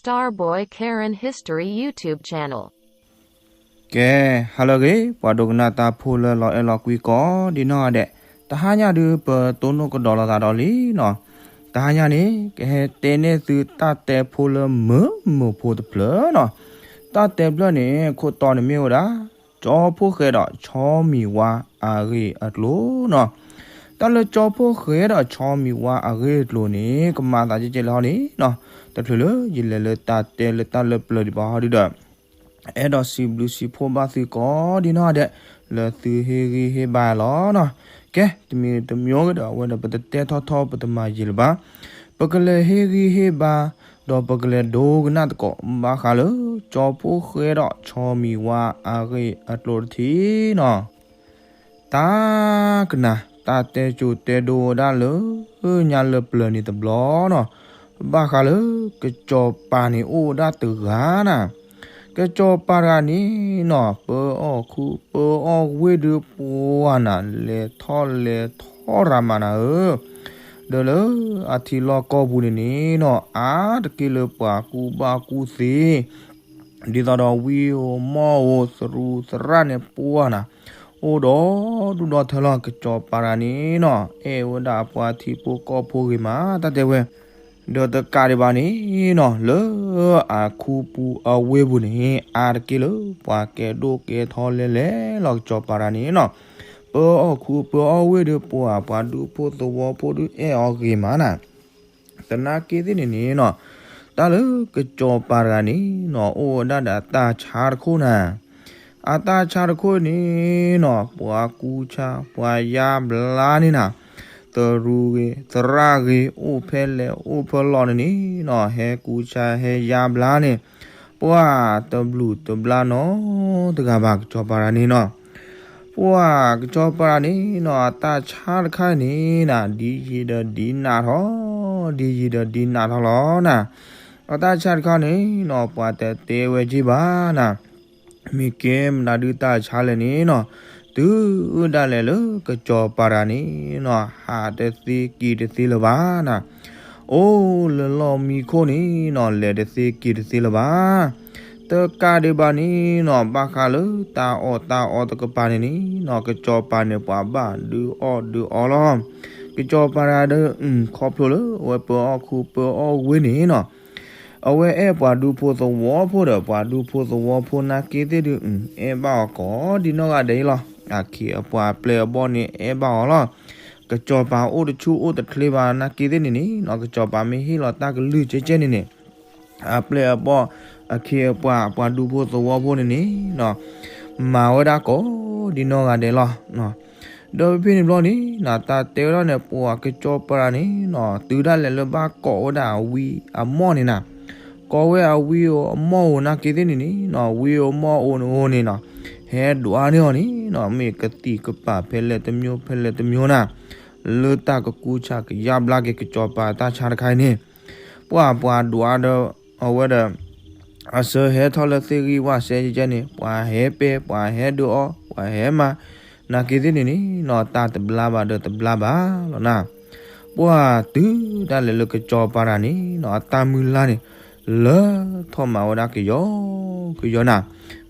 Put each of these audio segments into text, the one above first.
Starboy Karen History YouTube channel. ကဲ, ဟါလၢအဂ့ၤ ပှၤဒိကနၣ်တၢ်ဖိလၢလီၤအဲၣ်လီၤကွံကိးဒံနီၢ်ဂၤဒဲး, တဟါညါဒုး ပတိၢ်နီၣ်ကဒီးလိာ်သးဒီးလံနီၤ. တဟါညါန့ၣ် ကဟဲတဲန့ၢ်သုတၢ်တဲဖိလၢမုာ်မုာ်ဖိတဖျၢၣ်နီၤ. တၢ်တဲဖျၢၣ်န့ၣ် ခိၣ်တီန့ၣ်မ့ၢ်ဝဲဒၣ် ကၠီဖှိၣ်ဃဲဒီးဆီမံၤဝါအဂ့ၢ်အကျိၤနီၤ. တၢ်လၢကၠီဖှိၣ်ဃဲဒီးဆီမံၤဝါအဂ့ၢ်အကျိၤန့ၣ် ကမၤသးကဲကဲလၢဟီန့ၣ်နီၤ. တချုးလၢယလဲၤလၢတၢ်တဲလၢတၢ်လၢပျၢၤဒံးဘၣ်ဟီဒုဒီး အဲၣ်ဒိးစံးဘျုးစံးဖှိၣ်ဘၣ်သုကိးဒံနီၢ်ဂၤဒဲး လၢသုဟ့ၣ်ဂံၢ်ဟ့ၣ်ဘါလီၤနီၤ. ကဲ, တမံၤတမံၤဂ့ၤဒီး အဝဲဒီးပတတဲထီၣ်ထီၣ် ပတမၤယံာ်လၢၤဘၣ်. ပကလဲၤဟ့ၣ်ဂံၢ်ဟ့ၣ်ဘါ ဒီးပကလဲၤဒိကနၣ်သကိးဘၣ်ဃးလၢ ကၠီဖှိၣ်ဃဲဒီးဆီမံၤဝါအဂ့ၢ်အကျိၤတထံၣ်နီၤ. တၢ်ကနၣ် တၢ်တဲစိၤတဲဒိဝဲဒၣ်လၢ ညါလၢပျၢၤန့ၣ်တဘျီနီၤ. ဘၣ်ဃးလၢ ကစီၤပၤန့ၣ်အိၣ်ဝဲဒၣ်တဂၤနၤ. ကစီၤပၤတဂၤန့ၣ်နီၤ ပၢအီၣ်ခူပၢအီၣ်ဝ့ၢ်ဒုးပှၤနၤ လဲၤထီၣ်လဲၤထီရၤမးနၤဧၢ. ဒီးလၢအထံလီၢ်ကီၢ်ပူၤန့ၣ်န့ၣ်နီၤ အါတက့ၢ်လၢပှၤကူၣ်ဘၣ်ကူၣ်သ့ ဒ်သိးဒီးဝံဧိၤမီၢ်ဧိၤ သရူးသရၣ်န့ၣ်ပှၤနၤ အိၣ်ဒီးဒူၣ်ဒီးထၢလီၤ. ကစီၤပၤတဂၤန့ၣ်နီၤ အဲၣ်ဝဲဒၣ်အပှၤထံဖိကီၢ်ဖိဂ့ၤမး တၢ်တဲဝဲ. ဒီးတကးဒံးဘၣ်န့ၣ်နီၤ လၢအခူပူၤအဝ့ၢ်ပူၤန့ၣ် အါတက့ၢ်လၢပှၤကဲဒိၣ်ကဲထီလဲၤလဲၤလီၤ. ကစီၤပၤတဂၤန့ၣ်နီၤ ပၢအီၣ်ခူပၢအီၣ်ဝ့ၢ်ဒီးပှၤ ပှၤဒူဖိသဝီဖိဒုးအဲၣ်အီၤဂ့ၤမးနၤ. သနာ်က့သ့ၣ်န့ၣ်န့ၣ်နီၤ တၢ်လၢကစီၤပၤတဂၤန့ၣ်နီၤ အိၣ်ဝဲဒၣ်ဒီးအတၢ်ဆါတခိၣ်နၤ. အတၢ်ဆါတခိၣ်န့ၣ်နီၤ ပှၤကူဆါ ပှၤယါဘျါန့ၣ်နၤ, သရူးဂ့ၤ သရၣ်ဂ့ၤ အိၣ်ဖဲလဲၣ်အိၣ်ဖဲလဲၣ်န့ၣ်န့ၣ်နီၤ ဟဲကူဆါဟဲယါဘျါန့ၣ် ပှၤတဘျုးတဘျါနီတဂၤဘၣ် ကစီၤပၤတဂၤန့ၣ်နီၤ. ပှၤကစီၤပၤတဂၤန့ၣ်နီၤ အတၢ်ဆါတခါန့ၣ်နၤ ဒ်ယံၤဒီးဒ်နးထီၣ်, ဒ်ယံၤဒီးဒ်နးထီၣ်လီၤနၤ. အတၢ်ဆါတခါန့ၣ်နီၤ ပှၤတတဲဝဲက့ၤဘၣ်နၤ. မ့ၢ်ကဲမနုၤဒုးတၢ်ဆါလဲၣ်န့ၣ်နီၤ, တုၤဒၣ်လဲာ်လၢကစီၤပၤတဂၤန့ၣ်နီၤ ဟးတသ့က့ၤတသ့လၢၤဘၣ်နၤ. အိၣ်လၢလီၢ်မံခိၣ်န့ၣ်နီၤ လဲၤတသ့က့ၤတသ့လၢၤဘၣ်. တကးဒံးဘၣ်န့ၣ်နီၤ ဘၣ်ဃးလၢတၢ်အီၣ်တၢ်အီတကပၤန့ၣ်န့ၣ်နီၤ ကစီၤပၤန့ၣ် ပှၤဘၣ်ဒုးအီၣ်ဒုးအီလီၤ. ကစီၤပၤတဂၤဒီး ခီဖျိလၢအဝဲပၢအီၣ်ခူပၢအီၣ်ဝ့ၢ်န့ၣ်နီၤ အဝဲအဲၣ်ပှၤဒူဖိသဝီဖိဒီး ပှၤဒူဖိသဝီဖိနာ်က့သ့ၣ်ဒုး အဲၣ်ဘၣ်အီၤကိးဒံနီၢ်ဂၤဒဲးအံၤလီၤ. အခ့အပှၤအပျဲၢ်အဘီၣ်န့ၣ် အဲၣ်ဘၣ်အီၤလီၤ. ကစီၤပၤအိၣ်တဆူၣ်အိၣ်တချ့ဘၣ်နာ်က့သ့ၣ်န့ၣ်န့ၣ်နီၤ ကစီၤပၤမ့ၢ်ဟ့ၣ်လီၤတၢ်ကလုၢ်ကဲကဲန့ၣ်န့ၣ် အပျဲၢ်အဘီၣ် အခ့အပှၤ ပှၤဒူဖိသဝီဖိန့ၣ်န့ၣ်နီၤ မၤဝဲဒၣ်ကိးဒံနီၢ်ဂၤဒဲးလီၤ. ဒီးဖဲဖဲန့ၣ်ဘျီန့ၣ်နီၤ တၢ်တဲဝဲဒၣ်န့ၣ် ပှၤကစီၤပၤန့ၣ်နီၤ တုၤဒၣ်လဲာ်လၢဘၣ်ကိးဝဲဒၣ်အဝံအမီၢ်န့ၣ်နၤ ကိးဝဲအဝံဧိၤအမီၢ်ဧိၤနာ်က့သ့ၣ်န့ၣ်န့ၣ်နီၤ ဝံဧိၤမီၢ်ဧိၤန့ၣ်နီၤ ဟဲဒွးန့ၢ်အီၤန့ၣ်နီၤ မ့ၢ်ကသံၣ်ကပာ်ဖဲလဲၣ်တမျိုးဖဲလဲၣ်တမျိုးနၤ လၢတၢ်ကကူဆါကယါဘျါက့ၤကစီၤပၤတၢ်ဆါတခါအံၤန့ၣ် ပှၤပှၤဒွးဒီး အဝဲဒီး အစၢဟဲထီၣ်လၢသ့ၣ်ဂံၢ်ဝၣ်စဲကဲကဲန့ၣ် ပှၤဟဲပဲ ပှၤဟဲဒုးအီ ပှၤဟဲမၤ နာ်က့သ့ၣ်န့ၣ်န့ၣ်နီၤ တၢ်တဘျါဘၣ်ဒီးတဘျါဘၣ်လီၤနၤ. ပှၤတုၤဒၣ်လဲာ်လၢကစီၤပၤတဂၤန့ၣ်နီၤ အတၢ်မုၢ်လၢ်န့ၣ် လၢထီၣ်မၤဝဲဒၣ်ကယီကယီနၤ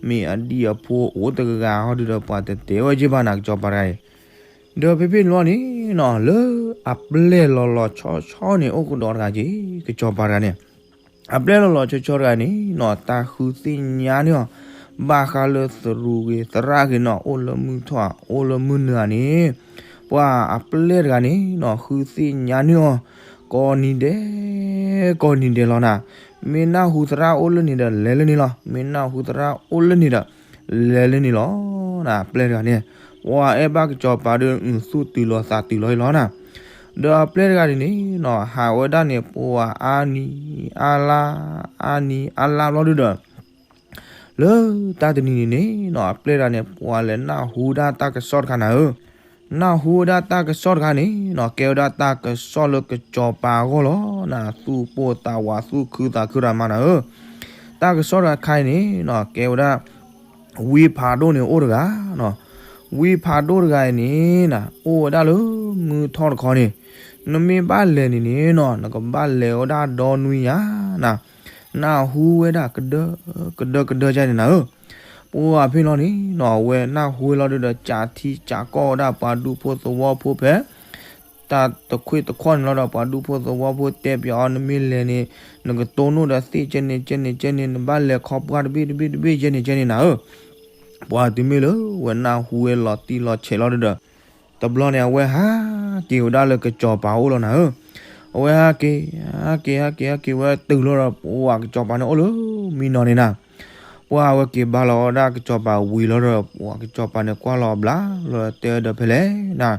မ့ၢ်အဒံၣ်အဖိအိၣ်တဂၤဟီဒုဒီး ပှၤတတဲဝဲက့ၤဘၣ်နၤ ကစီၤပၤတဂၤန့ၣ်. ဒီးဖဲဖဲန့ၣ်လီၤန့ၣ်နီၤ လၢအပျဲၢ်လီၤလီၤဆီဆီန့ၣ် အိၣ်ကဒီးတဂၤက့ၤ ကစီၤပၤတဂၤန့ၣ် အပျဲၢ်လီၤလီၤဆီဆီတဂၤန့ၣ်နီၤ တၢ်ဃုသ့ၣ်ညါန့ၢ်အီၤ ဘၣ်ဃးလၢသရူးဂ့ၤသရၣ်ဂ့ၤနီၤ အိၣ်လၢမုၢ်ထီၣ် အိၣ်လၢမုၢ်နုာ်ဧါန့ၣ် ပှၤအပျဲၢ်တဂၤန့ၣ်နီၤ ဃုသ့ၣ်ညါန့ၢ်အီၤ ကိးနံၤဒဲး ကိးနံၤဒဲးလီၤနၤ. မ့ၢ်နၢ်ဟူသရၣ်အိၣ်လၢန့ၣ်ဒီး လဲၤလၢန့ၣ်လီၤ. မ့ၢ်နၢ်ဟူသရၣ်အိၣ်လၢန့ၣ်ဒီး လဲၤလၢန့ၣ်လီၤ. အပျဲၢ်တဂၤန့ၣ် ပှၤအဲၣ်ဘၣ်ကစီၤပၤဒီး သူၣ်တုၤလီၤသးတုၤလီၤအံၤလီၤနၤ. ဒီးအပျဲၢ်တဂၤန့ၣ်န့ၣ်နီၤ ဟးဝဲဒၣ်န့ၣ် ပှၤအါနံၤအါလါ အါနံၤအါလါဘျီဒုဒီး လၢတၢ်တနံၤန့ၣ်န့ၣ်နီၤ အပျဲၢ်တဂၤန့ၣ် ပှၤလဲၤနၢ်ဟူဒၣ်တၢ်ကစီၣ်တခါနၤဧၢ. နၢ်ဟူဝဲဒၣ်တၢ်ကစီၣ်တခါန့ၣ်နီၤ ကဲဝဲဒၣ်တၢ်ကစီၣ်လၢကစီၤပၤအဂီၢ်လီၤနၤ. သူၣ်ပိၢ်သးဝး သူၣ်ခုသးခုရၤမးနၤဧၢ. တၢ်ကစီၣ်တခါအံၤန့ၣ်နီၤ ကဲဝဲဒၣ် ဝံဖးဒိၣ်န့ၣ်အိၣ်တဂၤနီၤ. ဝံဖးဒိၣ်တဂၤအံၤန့ၣ်နၤ အိၣ်ဝဲဒၣ်လၢမုၢ်ထီၣ်တခီန့ၣ် နမ့ၢ်ဘၣ်လဲၤန့ၣ်န့ၣ်နီၤ နကဘၣ်လဲၤဝဲဒၣ်ဒီနွံညါနၤ. နၢ်ဟူဝဲဒၣ်ကဒၢကဒၢကဒၢကန့ၣ်နၤဧၢ. ပှၤဖဲလီၤန့ၣ်နီၤ အဝဲနၢ်ဟူဝဲလီၤဒုဒီး ကးထံကးကီၢ်ဝဲဒၣ်ပှၤဒူဖိသဝီဖိဖဲ တၢ်တခွ့တခီၣ်န့ၣ်လီၤဒီး ပှၤဒူဖိသဝီဖိတဲပၠးအီၤ နမ့ၢ်လဲၤန့ၣ် နကတိၢ်နီၣ်ဒီးသ့ၣ်ကဲန့ၣ်ကဲန့ၣ်ကဲန့ၣ် နဘၣ်လဲၤခီပှၢ်တဘ့ၣ်တဘ့ၣ်တဘ့ၣ်ကဲန့ၣ်ကဲန့ၣ်နၤဧၢ. ပှၤတုၤမ့ၢ်လၢဝဲနၢ်ဟူဝဲလီၤတံၢ်လီၤဆဲးလီၤဒုဒီး တဘျီန့ၣ် အဝဲဟးက့ၤဝဲဒၣ်လၢကစီၤပၤအိၣ်လီၤနၤဧၢ. အဝဲဟးက့ၤ ဟးက့ၤ ဟးက့ၤ ဟးက့ၤဝဲတုၤလီၤဒီး ပှၤကစီၤပၤန့ၣ်အိၣ်လၢမံနီၤန့ၣ်နၤ. ပှၤအဝဲက့ၤဘါလီၤဝဲဒၣ်ကစီၤပၤဝံၤလီၤဒီး ပှၤကစီၤပၤန့ၣ်ကွၢ်လီၤအဘျါလီၤဒီး တဲဝဲဒီးဖဲလဲၣ်နၤ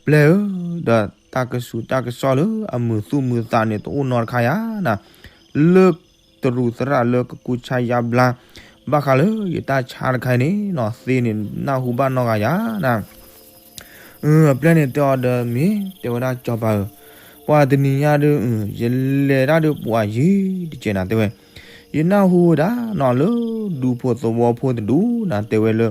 ပျဲၢ်ဧၢ, ဒီးတၢ်ကစူၤတၢ်ကစီၣ်လၢအမုာ်သူၣ်မုာ်သးန့ၣ် တအိၣ်နီတခါယၤနၤ, လၢတရူးသရၣ်လၢကကူဆါယါဘျါ ဘၣ်ဃးလၢယတၢ်ဆါတခါအံၤန့ၣ်နီၤ သ့န့ၣ်နၢ်ဟူဘၣ်နီတဂၤယၤနၤ. အပျဲၢ်န့ၣ်တဲအီၤဒီးမ့ၢ်တဲဝဲဒၣ်စီၤပၤဧၢ, ပှၤတနံၤညါဒု ယလဲၤတၢ်ဒုပှၤယံၤတကဲးနၤ တဲဝဲ, ယနၢ်ဟူဝဲဒၣ်နီၤလၢဒူဖိသဝီဖိတဒူနၤ တဲဝဲလၢ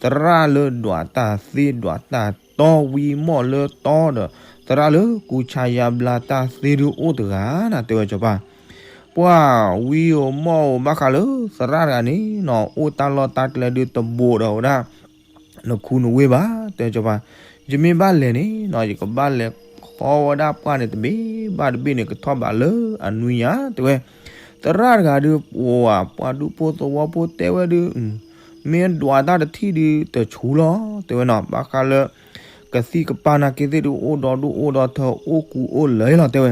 သရၣ်လၢဒွးတၢ်သ့ဒွးတၢ်တီဝံမီၢ်လၢတီဒီး သရၣ်လၢကူဆါယါဘျါတၢ်သ့ဒုအိၣ်တဂၤနၤ တဲဝဲစီၤပၤ. ပှၤဝံဧိၤမီၢ်ဧိၤဘၣ်ဃးလၢသရၣ်တဂၤန့ၣ်နီၤ အိၣ်တၢ်လီၢ်တၢ်ကျဲဒုတဘိးဒီးဝဲဒၣ် နခူနဝ့ၢ်ဘၣ် တဲစီၤပၤ, ယမ့ၢ်ဘၣ်လဲၤန့ၣ်နီၤ ယကဘၣ်လဲၤခီဝဲဒၣ်ပှၢ်န့ၣ်တဘ့ၣ်ဘၣ်တဘ့ၣ်န့ၣ် ကထီၣ်ဘးလၢအနွံညါ တဲဝဲ. သရၣ်တဂၤဒု ပှၤ ပှၤဒူဖိသဝီဖိတဲဝဲဒု မ့ၢ်ဒွးတၢ်တထံၣ်ဒုတဆူလီၤ တဲဝဲနီၤ ဘၣ်ဃးလၢ ကသံၣ်ကပၤနာ်က့သ့ၣ်ဒု အိၣ်ဒီဒူၣ်အိၣ်ဒီထၢ အိၣ်ကူအိၣ်လၢာ်လီၤ တဲဝဲ.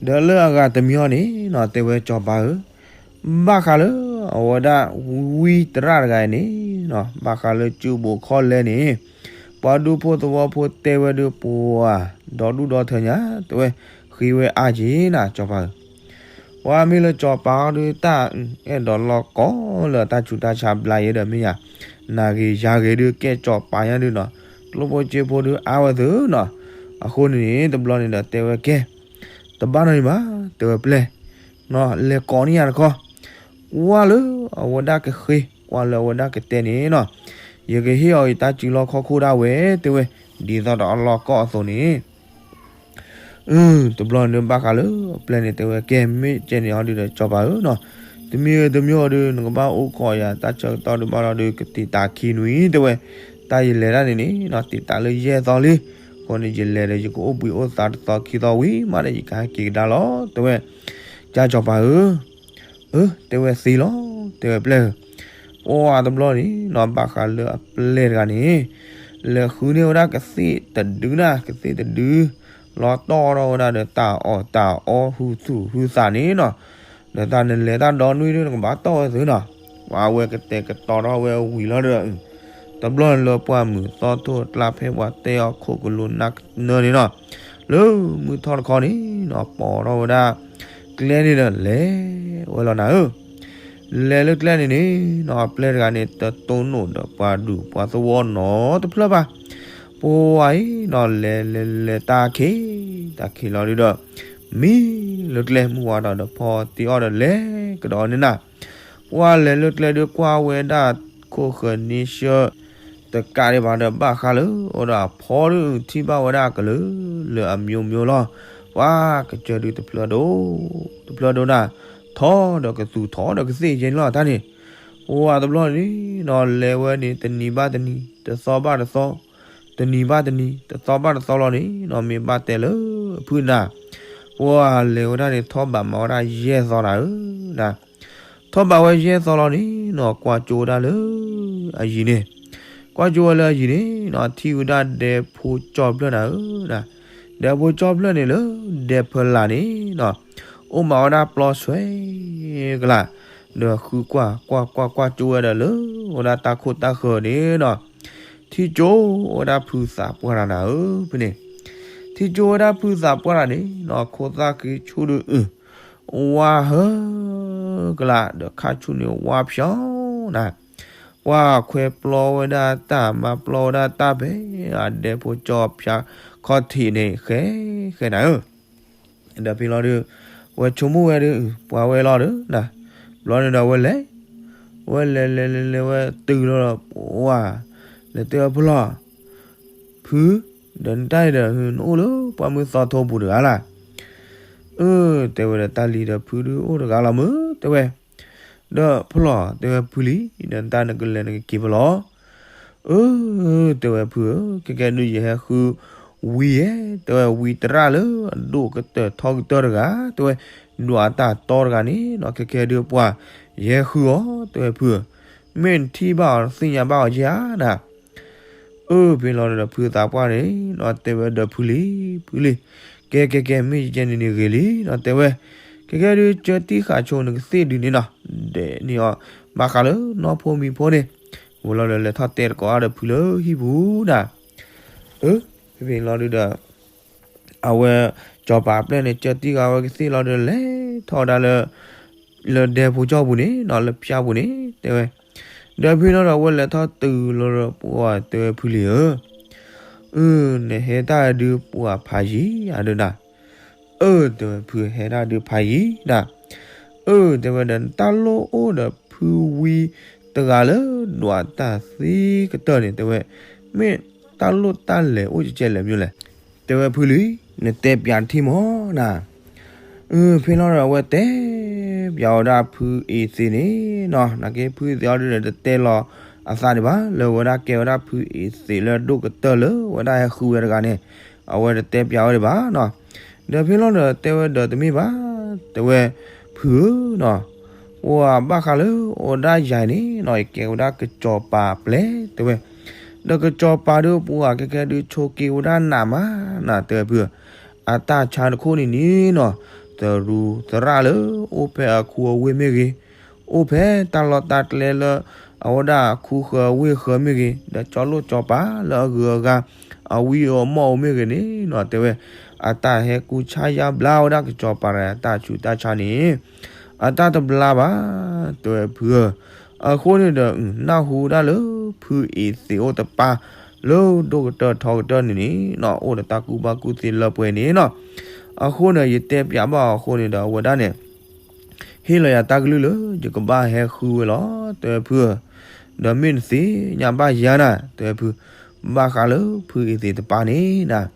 ဒီးလၢအဂၤတမံၤအံၤန့ၣ်နီၤ တဲဝဲစီၤပၤဧၢ, ဘၣ်ဃးလၢ အဝဲဒၣ်ဝံသရၣ်တဂၤအံၤန့ၣ်နီၤ ဘၣ်ဃးလၢကၠူဘိးခီလဲန့ၣ် ပှၤဒူဖိသဝီဖိတဲဝဲဒု ပှၤ ဒီဒူၣ်ဒီထၢညါ တဲဝဲ, ဃ့ဝဲအါက့ၤနၤ စီၤပၤဧၢ. ပှၤမ့ၢ်လၢစီၤပၤအီၤဒု တၢ်အဲၣ်ဒိးလီၢ်ကီလၢတၢ်ဆူးတၢ်ဆါဘျါယဲဒီးမ့ၢ်ယၤ, နၤဂ့ၤယၤဂ့ၤဒု ကဲစီၤပၤညါဒုနီၤ, ကျိၣ်ဖိစ့ဖိဒုအါဝဲသုနီၤ. အဃိန့ၣ် တဘျီန့ၣ်ဒီးတဲဝဲကဲ တဘၣ်နီတမံၤဘၣ် တဲဝဲပျဲၢ်, လဲၤကိးန့ၢ်ယၤတခီ, ကွၢ်လၢအဝဲဒၣ်ကဃ့ကွၢ်လၢအဝဲဒၣ်ကတဲန့ၣ်နီၤ, ယကဟ့ၣ်အီၤယတၢ်စုလီၢ်ခီၣ်ခိၣ်ဒၣ်ဝဲ တဲဝဲ, ဒ်သိးဒီးအလီၢ်ကီအသိးန့ၣ် တဘျီန့ၣ်ဘၣ်ဃးလၢပျဲၢ်န့ၣ် တဲဝဲကဲ မ့ၢ်ကဲန့ၣ်အီၤဒုဒီးစီၤပၤဧၢနီၤ, တမံၤဧၢတမံၤဧိၤဒု နကဘၣ်အိၣ်ခိးယၤ တၢ်ဆၢကတီၢ်ဒုဘၣ်လီၤဒု ကတံာ်တာ်ခံနွံ တဲဝဲ, တၢ်ယလဲၤတၢ်န့ၣ်န့ၣ်နီၤ တံာ်တာ်လၢယဲၢ်သီလံ, အဃိန့ၣ် ယလဲၤဒီးယကအိၣ်ဘှံးအိၣ်သါတသီခံသီဝံၤမးဒီး ယကဟဲက့ၤကဒါလီၤ တဲဝဲ, ကၢ်စီၤပၤဧၢ အၢ တဲဝဲသ့လီၤ တဲဝဲပျဲၢ်ဧၢ, ပှၤတဘျီန့ၣ်နီၤ ဘၣ်ဃးလၢအပျဲၢ်တဂၤန့ၣ် လဲၤဃုန့ၢ်ဝဲဒၣ်ကသ့ၣ်တဒုနၤ ကသ့ၣ်တဒု လီၤတီၢ်ထီၣ်ဝဲဒၣ်ဒီးတၢ်အီၣ်တၢ်အီ ဟုသူၣ်ဟုသးန့ၣ်နီၤ, ဒီးတၢ်နလဲၤတၢ်ဒီနွံဒု နကဘၣ်တီၢ်ဝဲသုနီၤ, ပှၤအဝဲကတဲာ်ကတီၤထီၣ်ဝဲဝံၤလီၤဒီး တဘျီန့ၣ်လၢပှၢ်မုၢ်သီထိၣ်တကျါဖဲပှၤတဲအီၤခိၣ်ကလူးနၢ်ကနၢန့ၣ်နီၤ, လၢမုၢ်ထီၣ်တခီန့ၣ်နီၤ ပိာ်ထီၣ်ဝဲဒၣ် ကျဲန့ၣ်ဒီးလဲၤဝဲလီၤနၤဧၢ, လဲၤလၢကျဲန့ၣ်န့ၣ်နီၤ အပျဲၢ်တဂၤန့ၣ် တတိၢ်နီၣ်ဒီးပှၤဒူၣ်ပှၤသဝီနီတဖျၢၣ်ဘၣ်, ပှၤအံၤနီၤ လဲၤလဲၤလဲၤတၢ်ခံး တၢ်ခံးလီၤဒုဒီး မံလၢကျဲမုၢ်ဝါထီၣ်ဒီး ဖီတ့ၢ်အီၣ်ဒီးလဲၤကဒီးန့ၣ်နၤ, ပှၤလဲၤလၢကျဲဒုကွၢ်ဝဲဒၣ်ခိၣ်ဃၢၤန့ဆၢၣ် တကးဒံးဘၣ်ဒီး ဘၣ်ဃးလၢအိၣ်ဒီးအဖီဒု ထံၣ်ဘၣ်ဝဲဒၣ်ကလုာ်လၢအမျိုးမျိုးလီၤ, ပှၤကစၢၢ်ဒုတဖျၢၣ်ဒိၣ် တဖျၢၣ်ဒိၣ်နၤ, ထီဒီးကသူၣ်ထီဒီးကသ့ၣ်ယဲန့ၣ်လီၤတၢ်န့ၣ်, ပှၤတဘျီန့ၣ်နီၤ လဲၤဝဲန့ၣ် တနံၤဘၣ်တနံၤ တသီဘၣ်တသီ တနံၤဘၣ်တနံၤ တသီဘၣ်တသီလီၤန့ၣ်နီၤ မ့ၢ်ဘၣ်တဲလၢအဖုၣ်နၤ, ပှၤလဲၤဝဲဒၣ်န့ၣ် ထီၣ်ဘးမၤဝဲဒၣ်ယဲၢ်သီနၤဧၢ, ထီၣ်ဘးဝဲယဲၢ်သီလီၤန့ၣ်နီၤ ကွၢ်ကၠိဝဲဒၣ်လၢအယံၤန့ၣ်, ကွၢ်ကၠိဝဲလၢအယံၤန့ၣ်နီၤ ထံၣ်ဝဲဒၣ်ဒဲဖိကၠီၣ်ဖျၢၣ်နၤဧၢ, ဒဲဖိကၠီၣ်ဖျၢၣ်န့ၣ်လၢဒဲဖၢလာ်န့ၣ်နီၤ အိၣ်မးဝဲဒၣ်ပျီဆွဲကလး, ဒီးဃုကွၢ်ကွၢ်ကွၢ်ကွၢ်ကၠိဝဲဒၣ်လၢ ဝဲဒၣ်တၢ်ခိၣ်တၢ်ဃၢၤန့ၣ်နီၤ, ထံၣ်ကၠိဝဲဒၣ်ဖုသးပှၢ်တဂၤနၤဧၢ ဖဲန့ၣ်, ထံၣ်ကၠိဝဲဒၣ်ဖုသးပှၢ်တဂၤန့ၣ်နီၤ ခိၣ်သၣ်ဃံဆူၣ်ဒု ဝါဟၢကလး ဒီးခါဆူၣ်န့ၣ်ဝါဖျီနၤ, ပှၤခွဲပျီဝဲဒၣ်တၢ် မၤပျီဝဲဒၣ်တၢ်ဖဲ အဒဲဖိကၠီၣ်ဖျါခီၣ်ထံးန့ၣ် ဃဲဃဲနၤဧၢ, ဒီးဖဲလီၤဒု ဝဲဆိကမိၣ်ဝဲဒု ပှၤဝဲလီၤဒုနၤ, ဘျီန့ၣ်ဒီးဝဲလဲၤ ဝဲလဲၤလဲၤလဲၤလဲၤဝဲတုၤလီၤဒီး ပှၤ လဲၤတဲဝဲဖုလီၤ ဖု, ဒီးနတၢ်အံၤဒီး နအိၣ်လၢပှၢ်မုၢ်သီထိပူၤတဂၤလၢ်, အၢ တဲဝဲဒီးတၢ်လံၤဒီးဖုဒုအိၣ်တဂၤလီၤမုၢ် တဲဝဲ. ဒီးဖုလီၤ တဲဝဲဖုလံ, ဒီးနတၢ်နကလဲၤနကက့ၤဖဲလဲၣ်. အၢ တဲဝဲဖုဧၢ, ခဲကဲဒုးယဟဲဃုဝံၤယဲ, တဲဝဲဝံတရၣ်လၢအဒိၣ်ကတၢၢ်ထီကတၢၢ်တဂၤ, တဲဝဲ ဒွးတၢ်တီတဂၤန့ၣ်နီၤ, ခဲကဲဒုးပှၤ ယဟဲဃုအီၤ တဲဝဲဖုဧၢ. မ့ၢ်နထံၣ်ဘၣ်အီၤနသ့ၣ်ညါဘၣ်အီၤဧါနၤ. အၢ ဖဲလီၤဒီးဖုသးပှၢ်န့ၣ်နီၤ တဲဝဲဒီးဖုလံ, ဖုလံ, ကဲကဲကဲ မ့ၢ်ယကဲန့ၣ်န့ၣ်ဂ့ၤလံနီၤ တဲဝဲ. ခဲကဲဒုးကၢတံၢ်ဃာ်ဆိနကသ့ၣ်ဒုးန့ၣ်နီၤ, ဒဲးန့ၢ်အီၤ ဘၣ်ဃးလၢနီၢ်ဖိမံၤဖိန့ၣ်, ဝဲလီၤဒီးလဲၤထီၣ်တဲတကိးအါဒီးဖုလၢဟံၣ်ပူၤနၤ. အၢ ဖဲဖဲလီၤဒုးဒီး အဝဲ စီၤပၤအပျဲၢ်န့ၣ် ကၢတံၢ်ဃာ်ဝဲကသ့ၣ်လီၤဒီး လဲၤထီၣ်ဝဲဒၣ်လၢ လၢဒဲဖိကၠီပူၤန့ၣ်နီၤ, လၢဖၠါပူၤန့ၣ် တဲဝဲ. ဒီးဖဲလီၤဒီးအဝဲလဲၤထီၣ်တုၤလီၤဒီးပှၤတဲဝဲဖုလံဧၢ, အၢ နဟဲတၢ်ဒုးပှၤဖးယံၤဧါဒုးနၤ. အၢ တဲဝဲဖုဟဲတၢ်ဒုးဖးယံၤနၤ. အၢ တဲဝဲဒီးနတၢ်လိၣ်အိၣ်ဒီးဖုဝံတဂၤလၢဒွးတၢ်သ့ကတၢၢ်န့ၣ် တဲဝဲ, မ့ၢ်တၢ်လိၣ်တၢ်လဲၤအိၣ်ကဲလဲၣ်မ့ၢ်လဲၣ်. တဲဝဲဖုလံ, နတဲပၠးတထံၣ်မီၤနၤ. အၢ ဖဲလီၤဒီးအဝဲတဲပၠးဝဲဒၣ်ဖုအ့သ့းန့ၣ်နီၤ, နာ်က့ဖုအ့သ့းအီၤဒုးဒီးတတဲလီၤအသးဒံးဘၣ် လၢဝဲဒၣ်ကဲဝဲဒၣ်ဖုအ့သ့းလၢဒိၣ်ကတၢၢ်လၢဝဲဒၣ်ဟဲဃုဝဲတဂၤန့ၣ်, အဝဲတတဲပၠးဝဲဒံးဘၣ်နီၤ. ဒီးဖဲလီၤဒီးတဲဝဲဒီးတမ့ၢ်ဘၣ်, တဲဝဲ ဖုဧၢနီၤ, ပှၤဘၣ်ဃးလၢအိၣ်ဝဲဒၣ်ယၤန့ၣ်နီၤ ယကဲဝဲဒၣ်ကစီၤပၤအပျဲၢ် တဲဝဲ, ဒီးကစီၤပၤဒုးပှၤကဲကဲဒုးဆိးက့ဝဲဒၣ်နးမးနၤ တဲဝဲဖုဧၢ. အတၢ်ဆါတခိၣ်န့ၣ်န့ၣ်နီၤ, သရူးသရၣ်လၢအိၣ်ဖဲအခူအဝ့ၢ်မ့ၢ်ဂ့ၤ, အိၣ်ဖဲတၢ်လီၢ်တၢ်ကျဲလၢ အဝဲဒၣ်အခူဃၢၤအဝ့ၢ်ဃၢၤမ့ၢ်ဂ့ၤ, ဒီးကၠီလိၣ်ကၠီပၤလၢအဂုၤအဂၤ အဝံအီၤမီၢ်အိၣ်မ့ၢ်ဂ့ၤန့ၣ်နီၤ တဲဝဲ, အတၢ်ဟဲကူၣ်ဆါယါဘျါဝဲဒၣ်ကစီၤပၤတဂၤအတၢ်ဆူးတၢ်ဆါန့ၣ် အတၢ်တဘျါဘၣ် တဲဝဲဖုဧၢ. အဃိန့ၣ်ဒီး နၢ်ဟူဒၣ်လၢဖုအ့သ့းအိၣ်တပၢ် လၢဒိၣ်ကတၢၢ်ထီကတၢၢ်န့ၣ်န့ၣ်နီၤ အိၣ်ဒီးတၢ်ကူၣ်ဘၣ်ကူၣ်သ့လၢပှဲၤန့ၣ်နီၤ. အဃိန့ၣ် ယတဲပၠးဘၣ်အီၤအဃိန့ၣ်ဒီး အဝဲဒၣ်န့ၣ် ဟ့ၣ်လီၤယၤတၢ်ကလုၢ်လၢ ယကဘၣ်ဟဲဃုဝဲလီၤ တဲဝဲဖုဧၢ. ဒီးမ့ၢ်နသ့ၣ်ညါဘၣ်ယၤနၤ တဲဝဲဖု, ဘၣ်ဃးလၢဖုအ့သ့းတပၢ်န့ၣ်နၤ.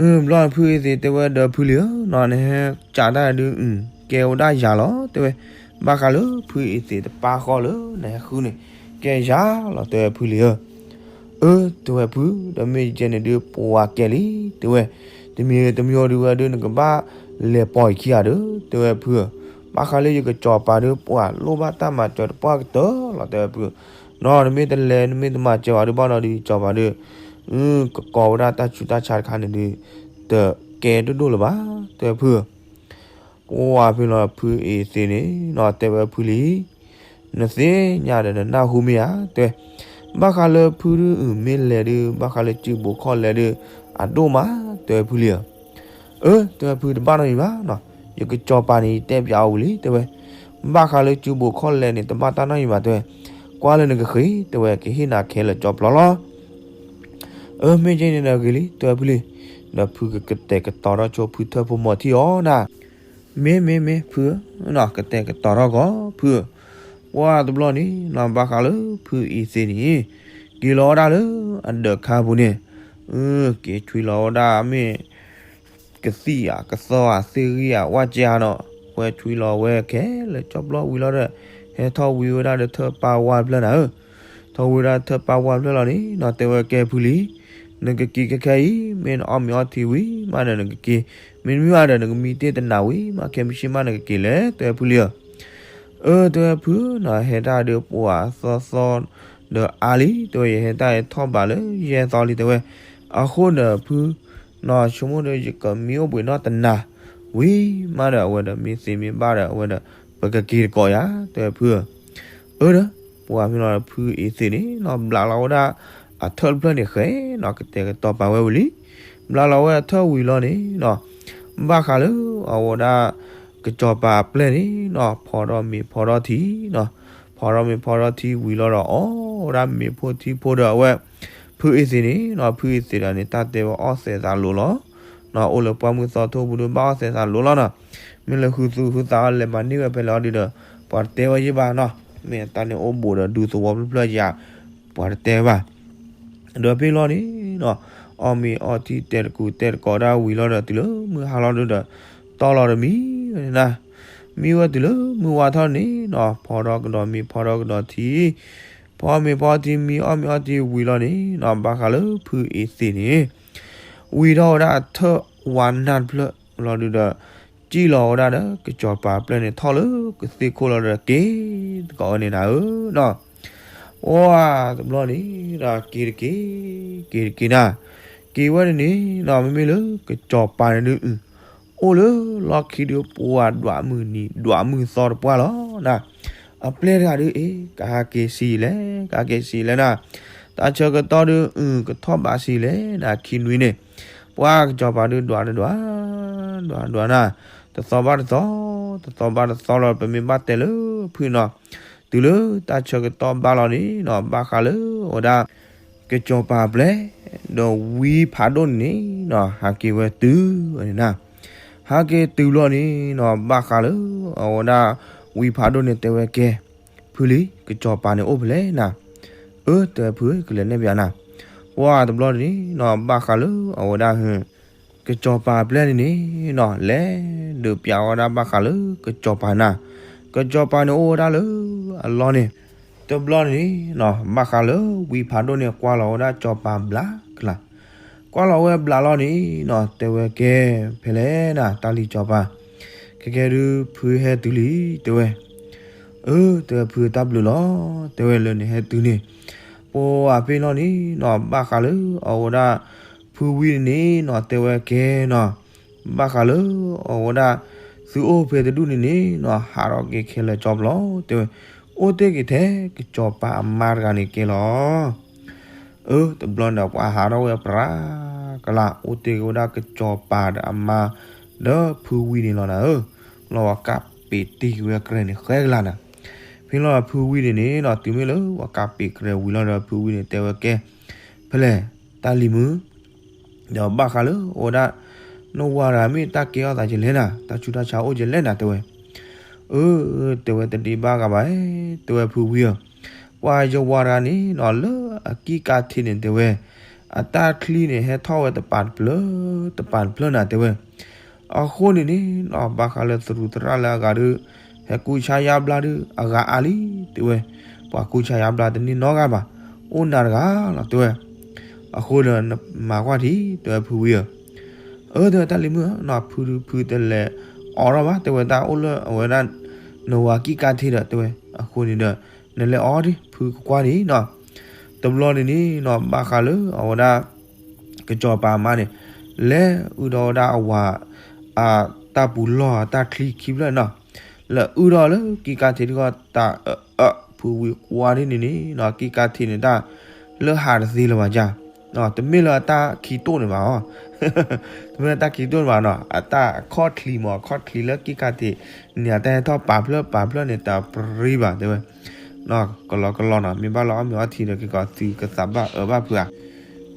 ဘျီဖုအ့သ့းတဲဝဲဒီးဖုလံဧၢနီၤ, နဟဲကးတၢ်ဒုး ကဲဝဲဒၣ်ယၤလီၤ တဲဝဲ, ဘၣ်ဃးလၢဖုအ့သ့းတပၢ်ဃီလၢနဟဲဃုန့ၣ် ကဲယၤလီၤ တဲဝဲဖုလံဧၢ. အၢ တဲဝဲဖု, ဒီးမ့ၢ်ယကဲန့ၣ်ဒုးပှၤကဲလံ တဲဝဲ, တမံၤတမံၤဒုးဝဲဒုး နကဘၣ်လဲၤပိာ်ယခံဂၤဒီး တဲဝဲဖုဧၢ. ဘၣ်ဃးလၢယကစီၤပၤဒုးပှၤလိၣ်ဘၣ်တၢ်မၤစၢၤတပှၢ်ကတၢၢ်လီၤ တဲဝဲဖုဧၢ. နီၤနမ့ၢ်တလဲၤ နမ့ၢ်တမၤစၢၤဝဲဒုးဘၣ်နီၤဒုး ယစီၤပၤဒုး ကကိးဝဲဒၣ်တၢ်ဆူးတၢ်ဆါတခါန့ၣ်ဒုး တကဲဒိၣ်ဒိၣ်လၢၤဘၣ် တဲဝဲဖုဧၢ. ပှၤဖဲလီၤဖုအ့သ့းန့ၣ်နီၤ တဲဝဲဖုလံ, နသ့ၣ်ညါဒီးနနၢ်ဟူမ့ၢ်ဧါ တဲဝဲ, ဘၣ်ဃးလၢဖုဒုး မ့ၢ်လဲၤဒုး ဘၣ်ဃးလၢစုဘိးခီၣ်လဲၤဒုး အဒိၣ်မး တဲဝဲဖုလံဧၢ. အၢ တဲဝဲဖုတဘၣ်နီတမံၤဘၣ်နီၤ, ယကစီၤပၤန့ၣ် ယတဲပၠးအီၤဝံၤလံ တဲဝဲ, ဘၣ်ဃးလၢစုဘိးခီၣ်လဲၤန့ၣ် တဘၣ်တၢ်နီတမံၤဘၣ် တဲဝဲ, ကွၢ်လၢနကဃ့ တဲဝဲ ကဟ့ၣ်နၤခဲလၢာ်ကၠီပျီလီၤ. အၢ မ့ၢ်ကဲန့ၣ်ဒီးဂ့ၤလံ တဲဝဲဖုလံ, ဒီးဖုကကတဲာ်ကတီၤထီၣ်ဆိဖုထၢၣ်ဖိမီၤထံၣ်အီၤနၤ. မ့ၢ်မ့ၢ်မ့ၢ်ဖုဧၢ, ကတဲာ်ကတီၤထီၣ်ကီးဖုဧၢ. ပှၤတဘျီန့ၣ်နီၤ ဘၣ်ဃးလၢဖုအ့သ့းန့ၣ် က့ၤလီၤဝဲဒၣ်လၢအဒၢးခါပူၤန့ၣ်, က့ၤဆွံလီၤဝဲဒၣ်မ့ၢ် ကသံၣ်ဧါ ကသီဧါ သ့ၣ်ဂံၢ်ဧါ ဝၣ်ကၠါနီၤ, ဝဲဆွံလီၤဝဲခဲလၢာ်ကၠီပျီဝံၤလီၤဒီး ဟဲထီၣ်ဝံၤဝဲဒၣ်ဒီးထၢၣ်ပၢ်ဝါတဖျၢၣ်နၤဧၢ, ထီၣ်ဝံၤဝဲဒၣ်ထၢၣ်ပၢ်ဝါတဖျၢၣ်လီၤန့ၣ်နီၤ တဲဝဲကဲဖုလံ, နကက့ၤခဲခဲအံၤ မ့ၢ်နအီၣ်မ့ၤအီထံဝံၤမးဒီးနကက့ၤ, မ့တမ့ၢ်ဘၣ်ဒီးနကမံတ့ၢ်တနၤဝံၤမး ခဲမုၢ်ဆ့ၣ်မးနကက့ၤလဲၣ် တဲဝဲဖုလံဧၢ. အၢ တဲဝဲဖုနီၤ ဟဲတၢ်ဒီးပှၤသီသီဒီးအါလံ တဲဝဲ ယဟဲတၢ်အံၤထီၣ်ဘးလၢယဲၢ်သီလံ တဲဝဲ, အဃိန့ၣ်ဖု နီၤ ဆိကမိၣ်ဒီးယကမံအိၣ်ဘှံးနီၢ်တနၤဝံၤမးဒီး အဝဲဒီးမ့ၢ်သ့မ့ၢ်ဘၣ်ဒီး အဝဲဒီး ပကက့ၤတကိးယၤ တဲဝဲဖုဧၢ. အၢ ဒီး ပှၤဖဲလီၤဖုအ့သ့းန့ၣ်နီၤ ဘျးလီၤဝဲဒၣ်အထၢၣ်တဖျၢၣ်န့ၣ်ဃဲနီၤ ကတဲာ်ကတီၤပာ်ဝဲဝံၤလံ, ဘျးလီၤဝဲအထၢၣ်ဝံၤလီၤန့ၣ်နီၤ ဘၣ်ဃးလၢအဝဲဒၣ် ကစီၤပၤအပျဲၢ်န့ၣ်နီၤ ဖီထီၣ်မ့ၤဖီထီၣ်ထံနီၤ, ဖီထီၣ်မ့ၤဖီထီၣ်ထံဝံၤလီၤဒီး အီၣ်ဝဲဒၣ်မ့ၤဖိထံဖိဒီးအဝဲ ဖုအ့သ့းန့ၣ်နီၤ ဖုအ့သ့းဒီးန့ၣ် တၢ်တဲဝဲအီၣ်သဲးသးလိၤလီၤ. နီၤ အိၣ်လၢပှၢ်မုၢ်သီထိပူၤဒီး ဘၣ်အီၣ်သဲးသးလိၤလီၤနီၤ. မ့ၢ်လၢဃုသူဃုသးအီၤလဲၤမၤန့ၢ်ဝဲဖဲလဲၣ်အီၤဒုးဒီး ပှၤတတဲဝဲယ့ၢ်ဘၣ်နီၤ. မ့ၢ်တၢ်န့ၣ်အိၣ်ဘူးဒီးဒူသဝီဖျၢၣ်ဖျၢၣ်ယၤ ပှၤတတဲဝဲဘၣ်. ဒီးဖဲလီၤန့ၣ်နီၤ အီၣ်မ့ၤအီထံတဲာ်တကူးတဲာ်တကိးဒၣ်ဝံၤလီၤဒီး တုၤလၢမုၢ်ဟါလီၤဒုးဒီး တီၢ်လီၤတမံၤဝဲန့ၣ်နၤ. မံဝဲတုၤလၢမုၢ်ဝါထီၣ်န့ၣ်နီၤ ဖီထီၣ်ကဒီးမ့ၤ ဖီထီၣ်ကဒီးထံ, ဖီမ့ၤဖီထံ မံအီၣ်မ့ၤအီထံဝံၤလီၤန့ၣ်နီၤ ဘၣ်ဃးလၢဖုအ့သ့ၣ်န့ၣ် ဝံၤထီၣ်ဝဲဒၣ်အထၢၣ်ဝါနၢ်တဖျၢၣ်လီၤဒုးဒီး စံၣ်လီၤဝဲဒၣ်ဒီး ကစီၤပၤအပျဲၢ်န့ၣ်ထီၣ်လၢကသ့ၣ်ခိၣ်လီၤဒီးက့ၤသကိးဝဲန့ၣ်နၤဧၢနီၤ. ပှၢ်တဘျီန့ၣ်ဒီးက့ၤတက့ၢ်, က့ၤတက့ၢ်နၤ, က့ၤဝဲန့ၣ်န့ၣ်နီၤ မ့မ့ၢ်လၢကစီၤပၤန့ၣ်ဒုး အိၣ်လၢလီၢ်ခံဒုးပှၤဒွးမုၢ်နံၤ ဒွးမုၢ်သီတပှၢ်လီၤနၤ. အပျဲၢ်တဂၤဒုးအ့ၣ် ကဟးက့ၤဆံးလဲၣ် ကဟးက့ၤဆံးလဲၣ်နၤ, တၢ်ဆၢကတီၢ်ဒုးအုၣ်ကထီၣ်ဘးဆံးလဲၣ်နၤ ခံနွံန့ၣ်, ပှၢ်ကစီၤပၤဒုးဒွးဒွး ဒွးဒွးနၤ, တသီဘၣ်တသီ, တသီဘၣ်တသီလီၤ ပမ့ၢ်ဘၣ်တဲလၢဖုနီၤ, တုၤလၢတၢ်ဆၢကတီၢ်ဘၣ်လီၤန့ၣ်နီၤ ဘၣ်ဃးလၢအဝဲဒၣ် ကစီၤပၤအပျဲၢ် ဒီးဝံဖးဒိၣ်န့ၣ်နီၤ ဟးက့ၤဝဲတုၤဝဲန့ၣ်နၤ, ဟးက့ၤတုၤလီၤန့ၣ်နီၤ ဘၣ်ဃးလၢအဝဲဒၣ် ဝံဖးဒိၣ်န့ၣ်တဲဝဲကဲ, ဖုလံ ကစီၤပၤန့ၣ်အိၣ်ဖဲလဲၣ်နၤ, အၢ တဲဖု ကလဲၤနဲၣ်ပၠးနၤ, ပှၢ်တဘျီန့ၣ်နီၤ ဘၣ်ဃးလၢအဝဲဒၣ် ကစီၤပၤအပျဲၢ်န့ၣ်န့ၣ်နီၤ လဲၤဒုးပၠးဝဲဒၣ်ဘၣ်ဃးလၢကစီၤပၤနၤ, ကစီၤပၤန့ၣ်အိၣ်ဝဲဒၣ်လၢအလီၢ်န့ၣ်, တဘျီန့ၣ်နီၤ ဘၣ်ဃးလၢဝံဖးဒိၣ်န့ၣ် ကွၢ်လီၤဝဲဒၣ်စီၤပၤဘျးကလး, ကွၢ်လီၤဝဲဘျးလီၤန့ၣ်နီၤ တဲဝဲကဲ, ဖဲလဲၣ်နၤ တၢ်လံၤစီၤပၤ, ခဲကဲဒုးဖုဟဲတုၤလံ တဲဝဲ အၢ တဲဝဲဖုတၢ်ဘျုးလီၤ, တဲဝဲလၢနဟဲတုၤန့ၣ်, ပှၤဖဲလီၤန့ၣ်နီၤ ဘၣ်ဃးလၢအဝဲဒၣ် ဖုဝံန့ၣ်န့ၣ်နီၤ တဲဝဲကဲနီၤ, ဘၣ်ဃးလၢအဝဲဒၣ် သုအိၣ်ဖဲတဒူၣ်န့ၣ်န့ၣ်နီၤ ဟးထီၣ်က့ၤခဲလၢာ်ကၠီပျီ တဲဝဲ, အိၣ်တ့ၢ်က့ၤထဲ ကစီၤပၤအမါတဂၤန့ၣ်ကဲလီၤ. အၢ တဘျီန့ၣ်ဒီးပှၤဟးထီၣ်ဝဲပြးကလး အိၣ်တ့ၢ်က့ၤဝဲဒၣ်ကစီၤပၤဒီးအမါ ဒီးဖုဝံန့ၣ်လီၤနၤဧၢ, လီၤဝဲကးပ့ၤတ့ၢ်က့ၤဝဲကြဲးန့ၣ်ဃဲကလးနၤ, ဖဲလီၤဖုဝံန့ၣ်န့ၣ်နီၤ တုၤမ့ၢ်လၢဝဲကးပ့ၤကြဲးဝံၤလီၤဒီးဖုဝံန့ၣ်တဲဝဲကဲ, ဖဲလဲၣ် တၢ်လံၤမုၣ် ဒီးဘၣ်ဃးလၢအဝဲဒၣ် နဝၤတဂၤမ့ၢ်တၢ်ကဲထီၣ်သးကလဲၣ်နၤ တၢ်ဆူးတၢ်ဆါအိၣ်ကလဲၣ်နၤ တဲဝဲ, အၢ တဲဝဲတဒံးဘၣ်ဂၤဘၣ်, တဲဝဲဖုဝံဧၢ, ပှၤယဝၤတဂၤန့ၣ်နီၤ လၢအကံၢ်ကါထံးန့ၣ်တဲဝဲ, အတၢ်ချံန့ၣ်ဟဲထီၣ်ဝဲတပၤတဖျၢၣ် တပၤတဖျၢၣ်နၤတဲဝဲ, အဃိန့ၣ်န့ၣ်နီၤ ဘၣ်ဃးလၢသရူးသရၣ်လၢအဂၤဒုး ဟဲကူၣ်ဆါယါဘျါဒုး အဂၤအါလံ တဲဝဲ, ပှၤကူၣ်ဆါယါဘျါတန့ၢ်နီတဂၤဘၣ်, အိၣ်နၤတဂၤလီၤတဲဝဲ, အဃိဒီးနမၤကွၢ်ထံ တဲဝဲ ဖုဝံဧၢ, အၢ တဲဝဲတၢ်လံၤမုၣ်ဧၢနီၤ ဖုဒုးဖုတလဲၤအိးထီၣ်ဘၣ် တဲဝဲတၢ်အိၣ်လၢအဝဲဒၣ် နဝၤကံၢ်ကါထံးဒီး တဲဝဲ, အဃိန့ၣ်ဒီး နလဲၤအိးထံ ဖုကကွၢ်န့ၣ်နီၤ, တဘျီန့ၣ်န့ၣ်နီၤ ဘၣ်ဃးလၢအဝဲဒၣ် ကစီၤပၤအမါန့ၣ် လဲၤအုၣ်ထီၣ်ဝဲဒၣ်အဝၤ အတၢ်ပူၤလီၢ်အတၢ်ချံခံဖျၢၣ်နီၤ, လဲၤအုၣ်ထီၣ်လၢကံၢ်ကါထံးတခီ တၢ်အၢ အၢ ဖုဝံကွၢ်ဒ်န့ၣ်န့ၣ်နီၤ ကံၢ်ကါထံးန့ၣ်တၢ် လၢဟးတသ့လၢၤဘၣ်ကါ, တမ့ၢ်လၢအတၢ်ခံတိၣ်န့ၣ်ဘၣ်အီၤ, တမ့ၢ်လၢတၢ်ခံတိၣ်န့ၣ်ဘၣ်နီၤ အတၢ်အခီၣ်ချံမး အခီၣ်ချံလၢကံၢ်ကါထံးန့ၣ် အတၢ်ဟဲထီၣ်ပာ်ဖျၢၣ်ပာ်ဖျၢၣ်န့ၣ် တပရံဘၣ်တဲဝဲ, ကလီကလီနီၤ မ့ၢ်ဘၣ်လၢအီၣ်မ့ၤအီထံဒီး က့ၤကီးသံကသးဘၣ်အၢဘၣ်ဖုဧါ,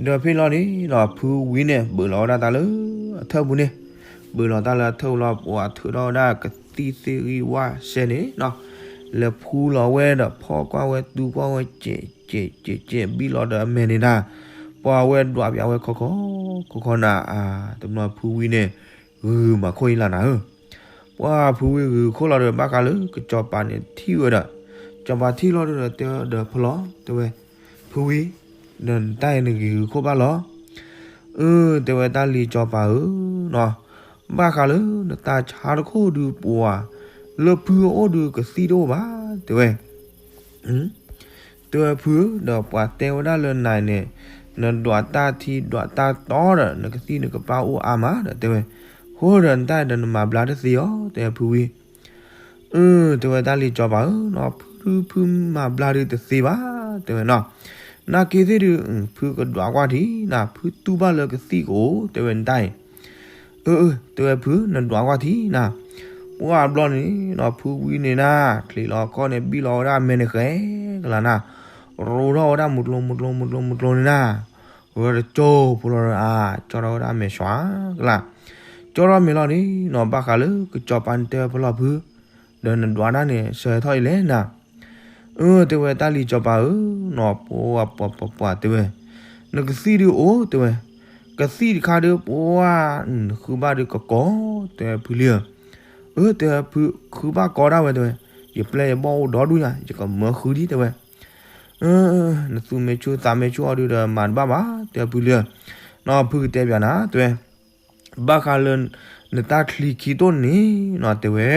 ဒီးဖဲလီၤန့ၣ်နီၤ ဖုဝံန့ၣ် ဘုးလီၤဝဲဒၣ်တၢ်လၢအထၢၣ်ပူၤန့ၣ်, ဘုးလီၤတၢ်လၢအထၢၣ်ပူၤလီၤ ပှၤထုးထီၣ်ဝဲဒၣ်ကသံၣ်သ့ၣ်ဂံၢ်ဝၣ်စဲန့ၣ်နီၤ, လဲၤဖှူလီၤဝဲဒီးဖီၣ်ကွၢ်ဝဲသူကွၢ်ဝဲ ကဲးကဲးကဲး ဘံၣ်လီၤဒီးအမဲာ်န့ၣ်ဒၣ်, ပှၤဝဲဒွးပၠးဝဲခီခီ ခီခီနၤ, တဘျီဖုဝံန့ၣ် ဂုာ်မၤခိၣ်အံၤလီၤနၤဧၢ, ပှၤဖုဝံဂုာ်ခိၣ်လီၤဒီး ဘၣ်ဃးလၢကစီၤပၤန့ၣ်ထံၣ်ဝဲဒီး, ကစီၤပၤထံၣ်လီၤဒီး တဲဒီးဖီလီၤ တဲဝဲ, ဖုဝံ, ဒီးနတၢ်အံၤနဂ့ၤဂုာ်ခိၣ်ဘၣ်လီၤ, အၢ တဲဝဲတၢ်လံၤစီၤပၤဧၢနီၤ, ဘၣ်ဃးလၢနတၢ်ဆါတခိၣ်ဒုးပှၤ, လၢဖုအအိၣ်ဒုးကသံၣ်တအိၣ်ဘၣ် တဲဝဲ တဲဝဲဖုဧၢ ဒီးပှၤတဲဝဲဒၣ်လၢနၤန့ၣ်, နဒွးတၢ်ထံဒွးတၢ်တီဒီး နကသံၣ်နကပၢ်အိၣ်အါမးဒီးတဲဝဲ, ဃိဒီးနတၢ်ဒီးနမၤဘျါတသ့အီၤ တဲဝဲဖုဝံ, အၢ တဲဝဲတၢ်လံၤစီၤပၤဧၢနီၤ ဖုဒုးဖုမၤဘျါဒုးတသ့ဘၣ် တဲဝဲနီၤ, နာ်က့သ့ၣ်ဒုး ဖုကဒွးကွၢ်ထံနၤ ဖုတူၢ်ဘၣ်လၢကသံၣ်ကအိၣ် တဲဝဲနတၢ်အံၤ အၢ အၢ တဲဝဲဖု နဒွးကွၢ်ထံနၤ, ပှၢ်ဘျီန့ၣ်နီၤ ဖုဝံန့ၣ်နၤ ချံးလီၤခီၣ်န့ၣ် ဘံၣ်လီၤဝဲဒၣ်အမဲာ်န့ၣ်ဃဲကလၤနၤ, ရိထီၣ်ဝဲဒၣ်မုၢ်ကျိမုၢ်ကျိမုၢ်ကျိမုၢ်ကျိန့ၣ်နၤ, ဝဲတကၠိဖိလီၤဒီး ကၠီထီၣ်ဝဲဒၣ်အမဲာ်ဆှးကလၤ, ကၠီထီၣ်မဲာ်လီၤန့ၣ်နီၤ ဘၣ်ဃးလၢကစီၤပၤန့ၣ်တဲဝဲဖီလီၤဖု, ဒီးနဒွးတၢ်န့ၣ် ဆၢထီၣ်အံၤလဲၣ်နၤ အၢ တဲဝဲတၢ်လံၤစီၤပၤဧၢနီၤ ပှၤပှၤပှၤတဲဝဲ, နကသံၣ်ဒုးအိၣ် တဲဝဲ, ကသံၣ်တခါဒုးပှၤ, နဃုဘၣ်ဒုးကကီ တဲဝဲဖုလံဧၢ, အၢ တဲဖု ဃုဘၣ်ကီဒၣ်ဝဲ တဲဝဲ, ယပျဲၢ်ယဘီၣ်အိၣ်ဒီဒူၣ်ညါ ယကမၢဃုဒံး တဲဝဲ. နသူၣ်မ့ၢ်ဆူၣ်သးမ့ၢ်ဆူၣ်အီၤဒုးဒီးမၤတဘၣ်ဘၣ် တဲဖုလံဧၢ, နီၢ်ဖုကတဲပၠးနၤ တဲဝဲ, ဘၣ်ဃးလၢ နတၢ်ချံခံတိၢ်န့ၣ်နီၤ တဲဝဲ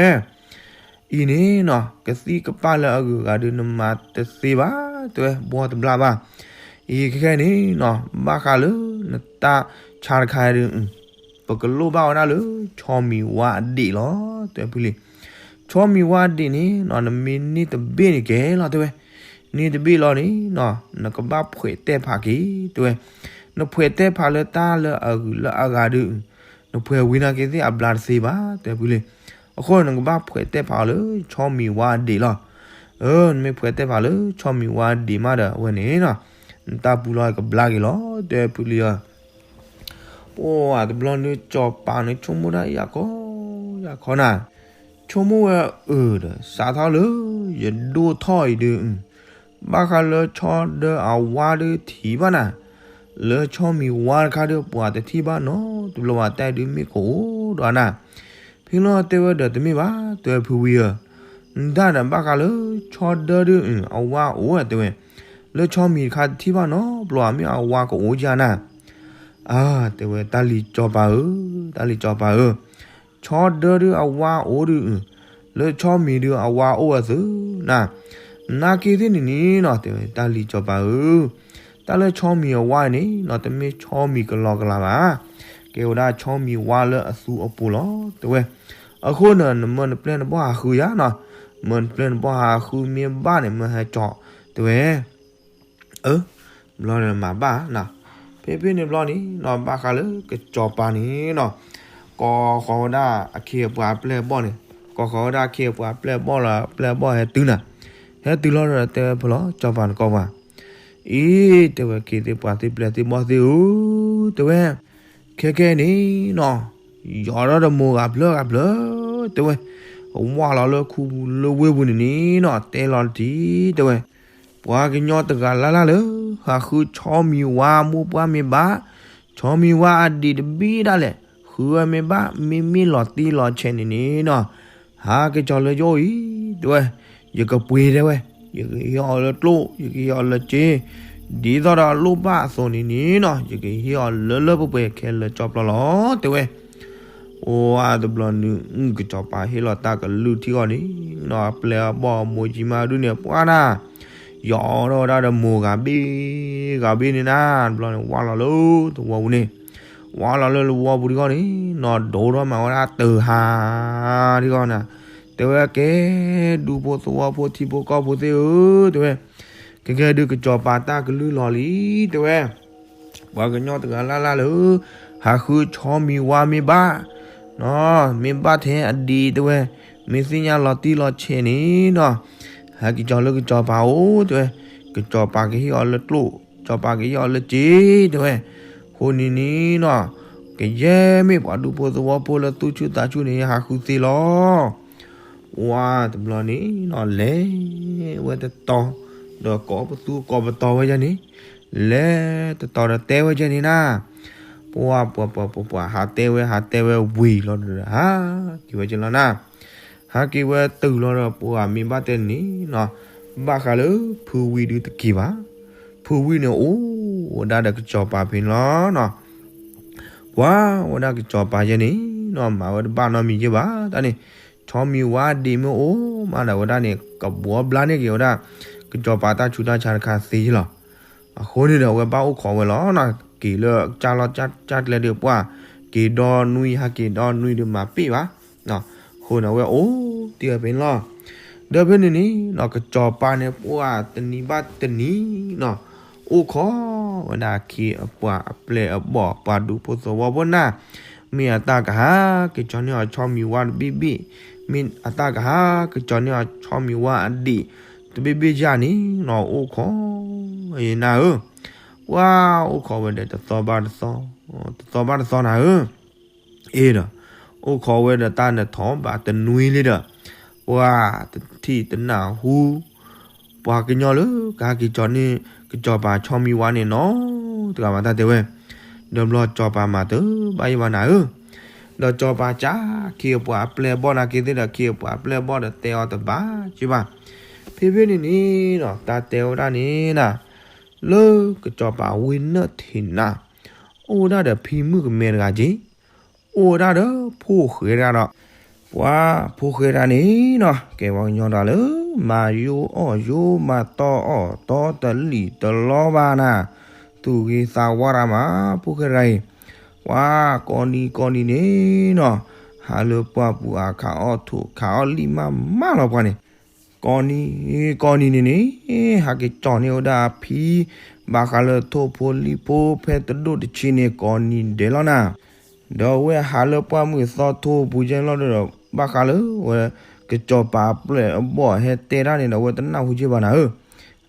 အံၤန့ၣ်နီၤ ကသံၣ်ကပၣ်လၢအဂုၤအဂၤဒုး နမၤတသ့ဘၣ် တဲဝဲ ဘှီတဘျါဘၣ်. အံၤခဲခဲန့ၣ်နီၤ ဘၣ်ဃးလၢ နတၢ်ဆါတခါဒုး ပကလိၣ်ဘၣ်ဝဲဒၣ်လၢ ဆီမံၤဝါအဒံးလီၤ တဲဖုလံ. ဆီမံၤဝါအဒံးန့ၣ်နီၤ နမ့ၢ်န့ၢ်တဘ့ၣ်န့ၣ်ကဲလီၤ တဲဝဲ, န့ၢ်တဘ့ၣ်လီၤန့ၣ်နီၤ နကဘၣ်ဖှဲးတဲာ်ဖးက့ၤ တဲဝဲ, နဖှဲးတဲာ်ဖးလၢတၢ်လၢအဂုၤလၢအဂၤဒုး နဖှဲးဝံၤနာ်က့သ့ၣ်အဘျါတသ့ဘၣ် တဲဖုလံ. အဃိန့ၣ် နကဘၣ်ဖှဲးတဲာ်ဖးအီၤလၢ ဆီမံၤဝါအဒံးလီၤ. အၢ နမ့ၢ်ဖှဲးတဲာ်ဖးလၢ ဆီမံၤဝါအဒံးမးဒီး အဝဲန့ၣ်နီၤ နတၢ်ပူၤလီၢ်ကဘျါက့ၤလီၤ တဲဖုလံဧၢ. ပှၤတဘျီန့ၣ် ကစီၤပၤန့ၣ် ဆိကမိၣ်ဒၣ်ယၤခီ ယၤခီနၤ, ဆိကမိၣ်ဝဲအၢဒီး စးထီၣ်လၢ ယဒိၣ်ထီၣ်အံၤဒုး ဘၣ်ဃးလၢဆီဒၢအဝါဒုးထံၣ်ဘၣ်နၤ, လၢဆီမံၤဝါတခါဒုး ပှၤတထံၣ်ဘၣ်နီတဘျီဘၣ် တၢ်ဒုးမ့ၢ်ကအိၣ်ဒီးနၤ. ဖဲလီၤတဲဝဲဒီးတမ့ၢ်ဘၣ် တဲဖုဝံဧၢ, နဒၣ်ဒီးဘၣ်ဃးလၢ ဆီဒၢဒုး အဝါအိၣ်ဝဲ တဲဝဲ, လၢဆီမံၤတခါတထံၣ်ဘၣ်နီတဘျီဘၣ် မ့ၢ်အဝါကအိၣ်ယၤနၤ. အၢ တဲဝဲ တၢ်လံၤကစီၤပၤဧၢ, တၢ်လံၤကစီၤပၤဧၢ, ဆီဒၢဒုးအဝါအိၣ်ဒုး လၢဆီမံၤဒုးအဝါအိၣ်ဝဲသုနၤ, နာ်က့သ့ၣ်န့ၣ်န့ၣ်နီၤ တဲဝဲ တၢ်လံၤကစီၤပၤဧၢ, တၢ်လၢဆီမံၤအဝါန့ၣ်နီၤ တမ့ၢ်ဆီမံၤကလီကလီဘၣ်, ကဲဝဲဒၣ်ဆီမံၤဝါလၢအသူအပူၤလီၤ တဲဝဲ. အဃိန့ၣ် နမၢနပျဲၢ်နဘီၣ်ဟးဃုယၤနီၤ, မၢနပျဲၢ်နဘီၣ်ဟးဃုမ့ၢ်ဘၣ်န့ၣ် မၢဟဲကၠီ တဲဝဲ အၢ ဘျီန့ၣ်မၤဘၣ်နီၤ, ဖဲဖဲန့ၣ်ဘျီန့ၣ်နီၤ ဘၣ်ဃးလၢကစီၤပၤန့ၣ်နီၤ, ကိးဃီၤဝဲဒၣ်အခ့အပှၤအပျဲၢ်အဘီၣ်န့ၣ်, ကိးဃီၤဝဲဒၣ်အခ့အပှၤအပျဲၢ်အဘီၣ်လီၤ အပျဲၢ်အဘီၣ်ဟဲတုၤနၤ, ဟဲတုၤလီၤဒီးတဲဝဲဖဲလီၤ စီၤပၤနကိးပှၤ, အံၤ တဲဝဲ ခ့သ့ၣ်ပှၤသ့ၣ်ပျဲၢ်သ့ၣ်ဘီၣ်သ့ၣ်ဧၢ, တဲဝဲ ခဲခဲန့ၣ်နီၤ, ယီၤထီၣ်ဒီးမိၢ်ဂၤဖျၢၣ်ဂၤဖျၢၣ် တဲဝဲ, ဝၢ်လီၤလၢခူလၢဝ့ၢ်ပူၤန့ၣ်န့ၣ်နီၤ တဲလီၤတံၢ် တဲဝဲ, ပှၤကညီတဂၤလၢ်လၢ်လၢ ဟးဃုဆီမံၤဝါမိၢ်ပှၢ်မ့ၢ်ဘၣ်, ဆီမံၤဝါအဒံးတဘ့ၣ်ဒၣ်လဲာ် ဃုဝဲမ့ၢ်ဘၣ် မ့မ့ၢ်လီၤတံၢ်လီၤဆဲးန့ၣ်န့ၣ်နီၤ, ဟးက့ၤကၠီၤလၢယအိၣ်အံၤ တဲဝဲ, ယကပှ့ၤ တဲဝဲ, ယကဟ့ၣ်အီၤလၢကျိၣ် ယကဟ့ၣ်အီၤလၢစ့, ဒ်သိးဒီးအလိၣ်ဘၣ်အသိးန့ၣ်န့ၣ်နီၤ ယကဟ့ၣ်အီၤလၢလၢပှဲၤပှဲၤခဲလၢာ်ကၠီပျီလီၤ တဲဝဲ. အိၣ်ဝဲတဘျီန့ၣ် ကစီၤပၤဟ့ၣ်လီၤတၢ်ကလုၢ်ထံအီၤန့ၣ်နီၤ အပျဲၢ်အဘီၣ်အမိၢ်ကံမါဒုးန့ၣ် ပှၤနၤ ယီၤထီၣ်ဝဲဒၣ်ဒီးမိၢ်ဂၤဘ့ၣ်ဂၤဘ့ၣ်န့ၣ်နၤ တဘျီန့ၣ် ဝၢ်လီၤလၢသဝီပူၤန့ၣ်, ဝၢ်လီၤလၢသဝီပူၤထံအီၤန့ၣ်နီၤ ဒိၣ်ထီၣ်မးဝဲဒၣ်တဟါ ထံအီၤနၤ, တဲဝဲ ကဲ ဒူဖိသဝီဖိထံဖိကီၢ်ဖိသ့ၣ်ဧၢ တဲဝဲ, ကဲကဲဒုး ကစီၤပၤတၢ်ကလုၢ်လီၤလံ တဲဝဲ ပှၤကညီတဂၤလၢ်လၢ်လၢ ဟးဃုဆီမံၤဝါမ့ၢ်ဘၣ်, မ့ၢ်ဘၣ်ထဲအဒံး တဲဝဲ, မ့ၢ်သ့ၣ်ညါလီၤတံၢ်လီၤဆဲးန့ၣ်နီၤ, ဟဲက့ၤကၠီၤလၢကစီၤပၤအိၣ် တဲဝဲ, ကစီၤပၤကဟ့ၣ်အီၤလၢကျိၣ် ကစီၤပၤကဟ့ၣ်အီၤလၢစ့ တဲဝဲ, အဃိန့ၣ်န့ၣ်နီၤ, ကယဲၢ်မ့ၢ်ပှၤဒူဖိသဝီဖိလၢသူၣ်ဆူၣ်သးဆူၣ်န့ၣ် ဟးဃုသ့လီၤ. ဝါတဘျီန့ၣ်နီၤ လဲၤဝဲတတီၤ ဒီးကိးပသူကိးပတီၤဝဲဒၣ်န့ၣ်, လဲၤတတီၤဒီးတဲဝဲဒၣ်န့ၣ်နၤ, ပှၤပှၤပှၤပှၤပှၤ ဟးတဲဝဲ ဟးတဲဝဲဝံၤလီၤဒီး ဟးက့ၤဝဲက့ၤလီၤနၤ, ဟးက့ၤဝဲတုၤလီၤဒီး ပှၤမ့ၢ်ဘၣ်တဲန့ၣ်နီၤ, ဘၣ်ဃးလၢဖုဝံဒုးတက့ၢ်ဘၣ်, ဖုဝံန့ၣ်အိၣ်ဝဲဒၣ်ဒီးကစီၤပၤဖဲန့ၣ်လီၤနီၤ. ပှၤဝဲဒၣ်ကစီၤပၤယဲန့ၣ်နီၤ မၤဝဲတဘၣ်နီတမံၤယဲဘၣ် တၢ်န့ၣ်, ဆီမံၤဝါဒံးမ့ၢ်အိၣ်မးဒီးဝဲဒၣ်န့ၣ် ကဘှီဘျါန့ၢ်က့ၤဝဲဒၣ် ကစီၤပၤတၢ်ဆူးတၢ်ဆါတခါသ့လီၤ. အဃိန့ၣ်ဒီး အဝဲဘၣ်အိၣ်ခိးဝဲလီၤနီၤ, က့ၤလၢကၢ်လီၢ်ကၢ်ကျဲဒုးပှၤ က့ၤဒီနွံ ဟးက့ၤဒီနွံဒုးမၤပ့ၢ်ဘၣ် အဃိန့ၣ် အဝဲအိၣ်တ့ၢ်ဝဲဖဲန့ၣ်လီၤ. ဒီးဖဲန့ၣ်န့ၣ်နီၤ ကစီၤပၤန့ၣ် ပှၤတနံၤဘၣ်တနံၤနီၤ အိၣ်ခိးဝဲဒၣ်အခ့အပှၤအပျဲၢ်အဘီၣ် ပှၤဒူဖိသဝီဖိနၤ, မ့ၢ်အတၢ်ကဟးက့ၤကၠီၤန့ၢ်အီၤဆီမံၤဝါတဘ့ၣ်ဘ့ၣ်, မ့ၢ်အတၢ်ကဟးက့ၤကၠီၤန့ၢ်အီၤဆီမံၤဝါအဒံးတဘ့ၣ်ဘ့ၣ်ယၤန့ၣ်နီၤ အိၣ်ခိးဝဲနၤဧၢ, ပှၤအိၣ်ခိးဝဲဒီးတသီဘၣ်တသီ တသီဘၣ်တသီနၤဧၢ အ့ဒီး အိၣ်ခိးဝဲဒီးတၢ်နထီၣ်ဘၣ်တနွံလံဒီး ပှၤတထံၣ်တနၢ်ဟူ ပှၤကညီလၢကဟဲက့ၤကၠီၤန့ၢ် ကစီၤပၤဆီမံၤဝါန့ၣ်နီတဂၤဘၣ် တၢ်တဲဝဲ, ဒီးဘျီစီၤပၤမၤတဘၣ်ယဲဘၣ်နၤဧၢ, ဒီးစီၤပၤကးခံအပှၤအပျဲၢ်အဘီၣ်နာ်က့သ့ၣ်ဒီး ခံအပှၤအပျဲၢ်အဘီၣ်ဒီးတဲအီၤတဘၣ်က့ဘၣ်. ဖဲဖဲန့ၣ်န့ၣ်နီၤ တၢ်တဲဝဲဒၣ်န့ၣ်နီၤ, လၢကစီၤပၤဝ့ၢ်နၢၣ်ထံးနၤ အိၣ်ဝဲဒၣ်ဒီးဖံမုၣ်ကမဲတဂၤက့, အိၣ်ဝဲဒၣ်ဒီးဖိၣ်ဃဲတဂၤဒီး ပှၤဖိၣ်ဃဲတဂၤန့ၣ်နီၤ ကဲပှၤကညီတဂၤလၢ မၤယိအီၣ်ယိ မၤတီအီၣ်တီ တလံၣ်တလီဘၣ်နၤ, သူၣ်ဂ့ၤသးဝါတၢ်မး ဖိၣ်ဃဲတဂၤအံၤ, ပှၤကိးနံၤကိးနံၤန့ၣ်နီၤ ဟးလၢပှၢ်ပူၤအခးအီၣ်ထိၣ်ခးအီၣ်လံၣ်မးမးလီၤပှၤန့ၣ်, ကိးနံၤကိးနံၤန့ၣ်န့ၣ် ဟးက့ၤကၠီၣ်န့ၢ်ဝဲဒၣ်အဖံ ဘၣ်ဃးလၢထိၣ်ဖိလံၣ်ဖိဖဲတဒိၣ်တဆံန့ၣ် ကိးနံၤဒဲးလီၤနၤ. ဒီးအဝဲဟးလၢပှၢ်မုၢ်သီထိပူၤကဲလီၤဒီး ဘၣ်ဃးလၢဝဲ ကစီၤပၤအပျဲၢ်အဘီၣ်ဟဲတဲတၢ်န့ၣ်ဒီး အဝဲတနၢ်ဟူက့ဘၣ်နၤဧၢ,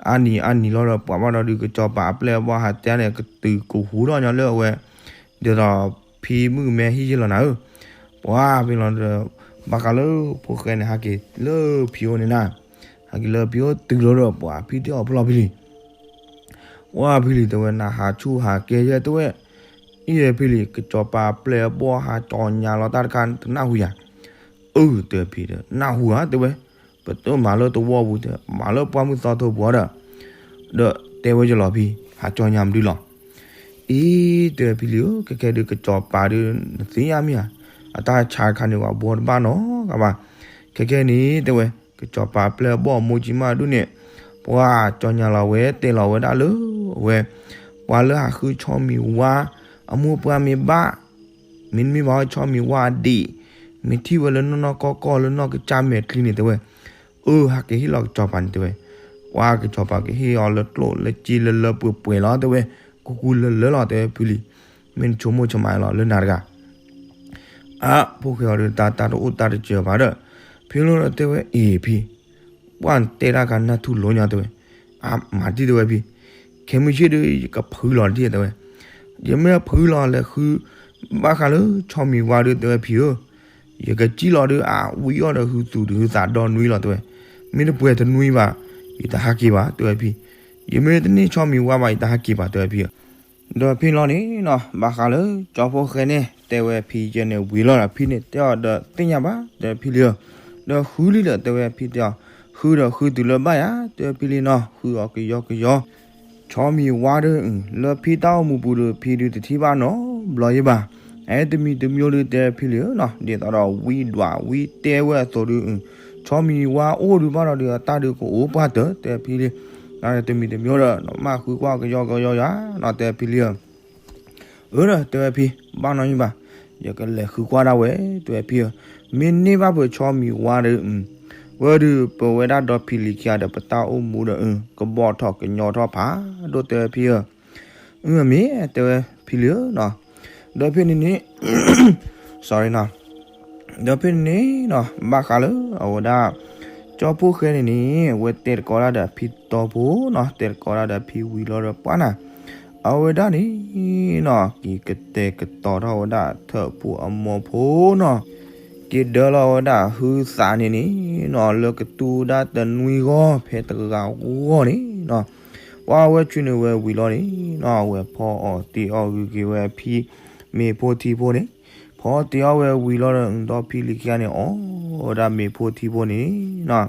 အါနံၤအါနံၤလီၤဒီး ပှၤဘၣ်ဒီးဒုးကစီၤပၤအပျဲၢ်အဘီၣ်ဟးတဲန့ၣ် ကတုၤကဟူထီၣ်ညီလၢအဝဲ ဒ်သိးဖံမုၣ်ကမဲဟံၣ်ယ့ၢ်လီၤနၤဧၢ, ပှၤဖဲလီၤဒီး ဘၣ်ဃးလၢဖိၣ်ဃဲန့ၣ် ဟးက့ၤလၢဖံအိၣ်န့ၣ်နၤ, ဟးက့ၤလၢဖံအိၣ်တုၤလီၤဒီး ပှၤဖံတဲအီၤဖဲလီၤဖံလံ ဝဲဖံလံ တဲဝဲ နဟးဆူၣ်ဟးကဲယဲ တဲဝဲ, အံၤဖံလံ ကစီၤပၤပျဲၢ်အဘီၣ်ဟးကၠီညါလီၤတၢ်တခါ တနၢ်ဟူယၤ, အၢ တဲဖံဒီး နၢ်ဟူဧါ တဲဝဲ, ပတမၤလၢတဝီပူၤ တဲ မၤလၢပှၢ်မုၢ်သီထိပူၤဒီး, ဒီးတဲဝဲယလီၤဖံ ဟးကၠီညါမနုၤလီၤ. အံၤ တဲဖံလံဧၢ ခဲခဲဒုးကစီၤပၤဒုး နသ့ၣ်ညါမ့ၢ်ဧါ, အတၢ်ဆါတခါန့ၣ် ပှၤဘှီတဘၣ်နီတဂၤဘၣ်, ခဲခဲန့ၣ် တဲဝဲ ကစီၤပၤပျဲၢ်အဘီၣ်အမိၢ်ကံမၣ်ဒုးန့ၣ် ပှၤကၠီညါလီၤဝဲ တဲလီၤဝဲဒၣ်လၢအဝဲ ပှၤလၢဟးဃုဆီမံၤဝါ အမိၢ်ပှၢ်မ့ၢ်ဘၣ်, မ့တမ့ၢ်ဘၣ်ဆီမံၤဝါအဒံး, မ့ၢ်ထံၣ်ဝဲလၢနီၢ်နီၢ်ကီၢ်ကီၢ်လၢနီၢ်ကစၢ်မဲာ်ချံန့ၣ် တဲဝဲ, အၢ ဟးက့ၤဟ့ၣ်လီၤကစီၤပၤန့ၣ် တဲဝဲ, ပှၤကစီၤပၤကဟ့ၣ်အီၤလၢကျိၣ်လၢစ့လၢလၢပှဲၤပှဲၤလီၤ တဲဝဲ, ကူကူလၢလၢလီၤ တဲဝဲဖံလံ, မ့ၢ်နဆိကမိၣ်ဆမးလီၤလၢနၤတဂၤ အဖိၣ်ဃဲအီၤဒီး တၢ်တၢ်တအိၣ်တၢ်တစၢၤဘၣ်ဒီး, ဖံလီၤဒီးတဲဝဲ အ့ၣ်ဖံ, ပှၢ်နတဲတၢ်ခါနၢ်ထူၣ်လိာ်ညါ တဲဝဲ, အမၤတံၢ် တဲဝဲဖံ, ခဲမုၢ်ဆ့ၣ်ဒီး ယကဖုလီၤတံၢ် တဲဝဲ, ယမ့ၢ်ဖုလီၤလဲၤဃု ဘၣ်ဃးလၢဆီမံၤဝါဒီး တဲဝဲဖံဧၢ, ယကစံၣ်လီၤဒီး အဝံအီၣ်ဒီး ဟုသူၣ်ဒီးဟုသးဒီနွံလီၤ တဲဝဲ, မ့ၢ်တပှဲၤတနွံဘၣ် ယတဟးက့ၤဘၣ် တဲဝဲဖံ, ယမ့ၢ်တန့ၢ်ဆီမံၤဝါဘၣ် ယတဟးက့ၤဘၣ် တဲဝဲဖံဧၢ ဒီးဖဲလီၤန့ၣ်နီၤ ဘၣ်ဃးလၢကၠီဖိၣ်ဃဲန့ၣ် တဲဝဲဖံယဲန့ၣ်ဝံၤလီၤဒီး ဖံန့ၣ်တဲအီၤဒီးသ့ၣ်ညါဘၣ် တဲဝဲဖံလံဧၢ, ဒီးဃုလံဒီး တဲဝဲဖံတဲအီၤ, ဃုဒီးဃုတုၤလၢဘၣ်ယၤ တဲဝဲဖံလံနီၤ ဃုအီၤကယီကယီ, ဆီမံၤဝါဒီး လၢဖံတၢ်အိၣ်မူပူၤဒီး ဖံဒုးတထံၣ်ဘၣ်နီတဘျီယဲဘၣ်, အဲတမံၤတမံၤဒီး တဲဝဲဖံလံဧၢနီၤ ဒ်သိးဒီးဝံဒွးဝံတဲဝဲအသိးဒီး ဆီမံၤဝါအိၣ်ဒုးဘၣ်ဒီး အတၢ်ဒုးကအိၣ်ပှၢ်တၢၢ် တဲဝဲဖံလံ, တၢ်တမံၤတမံၤဒီး နမ့ၢ်ဃုကွၢ်ကယီကယီယၤနီၤ တဲဝဲဖံလံဧၢ အၢ ဒီးတဲဝဲဖံ ဘၣ်နီၢ်ယံဘၣ်, ယကလဲၤဃုကွၢ်ဒၣ်ဝဲ တဲဝဲဖံဧၢ, မ့ၢ်န့ၢ်ဘၣ်ပဆီမံၤဝါဒီး ဝဲဒီးပဝဲဒၣ်ဒီဖံလံခံဂၤဒီး ပတၢ်အိၣ်မူဒီး ကဘီၣ်ထီၣ်ကညီထီၣ်ဖးဒိၣ် တဲဝဲဖံဧၢ, အမ့ၢ် တဲဝဲဖံလံဧၢနီၤ, ဒီးဖဲန့ၣ်န့ၣ် sorry နီၤ ဒီးဖဲန့ၣ်န့ၣ်နီၤ ဘၣ်ဃးလၢအဝဲဒၣ် ကၠီဖိၣ်ဃဲန့ၣ်န့ၣ် အဝဲတဲတကိးဒၣ်ဒီးဖံတီဖိနီၤ တဲတကိးဒၣ်ဒီးဖံဝံၤလီၤဒီးပှၢ်နၤ, အဝဲဒၣ်န့ၣ်နီၤ က့ၤကတဲာ်ကတီၤထီၣ်ဝဲဒၣ်ထၢၣ်ဖိအမိၢ်ဖိနီၤ, က့ၤဒၢလီၤဝဲဒၣ်ဟုသးန့ၣ်န့ၣ်နီၤ လၢကတူၢ်ဒၣ်တနွံဂီၢ် ဖဲတဂၤဂီၢ်န့ၣ်နီၤ, ပှၢ်ဝဲဆူန့ၣ်ဝဲဝံၤလီၤန့ၣ်နီၤ အဝဲဖီအီၣ်တ့အီၣ်ဂုၤက့ၤဝဲဖံ မ့ၤဖိထံဖိန့ၣ်, ဖီတ့အီၣ်ဝဲဝံၤလီၤဒီး ဒီဖံလံခံဂၤန့ၣ် အီၣ်ဝဲဒၣ်မ့ၤဖိထံဖိန့ၣ်နီၤ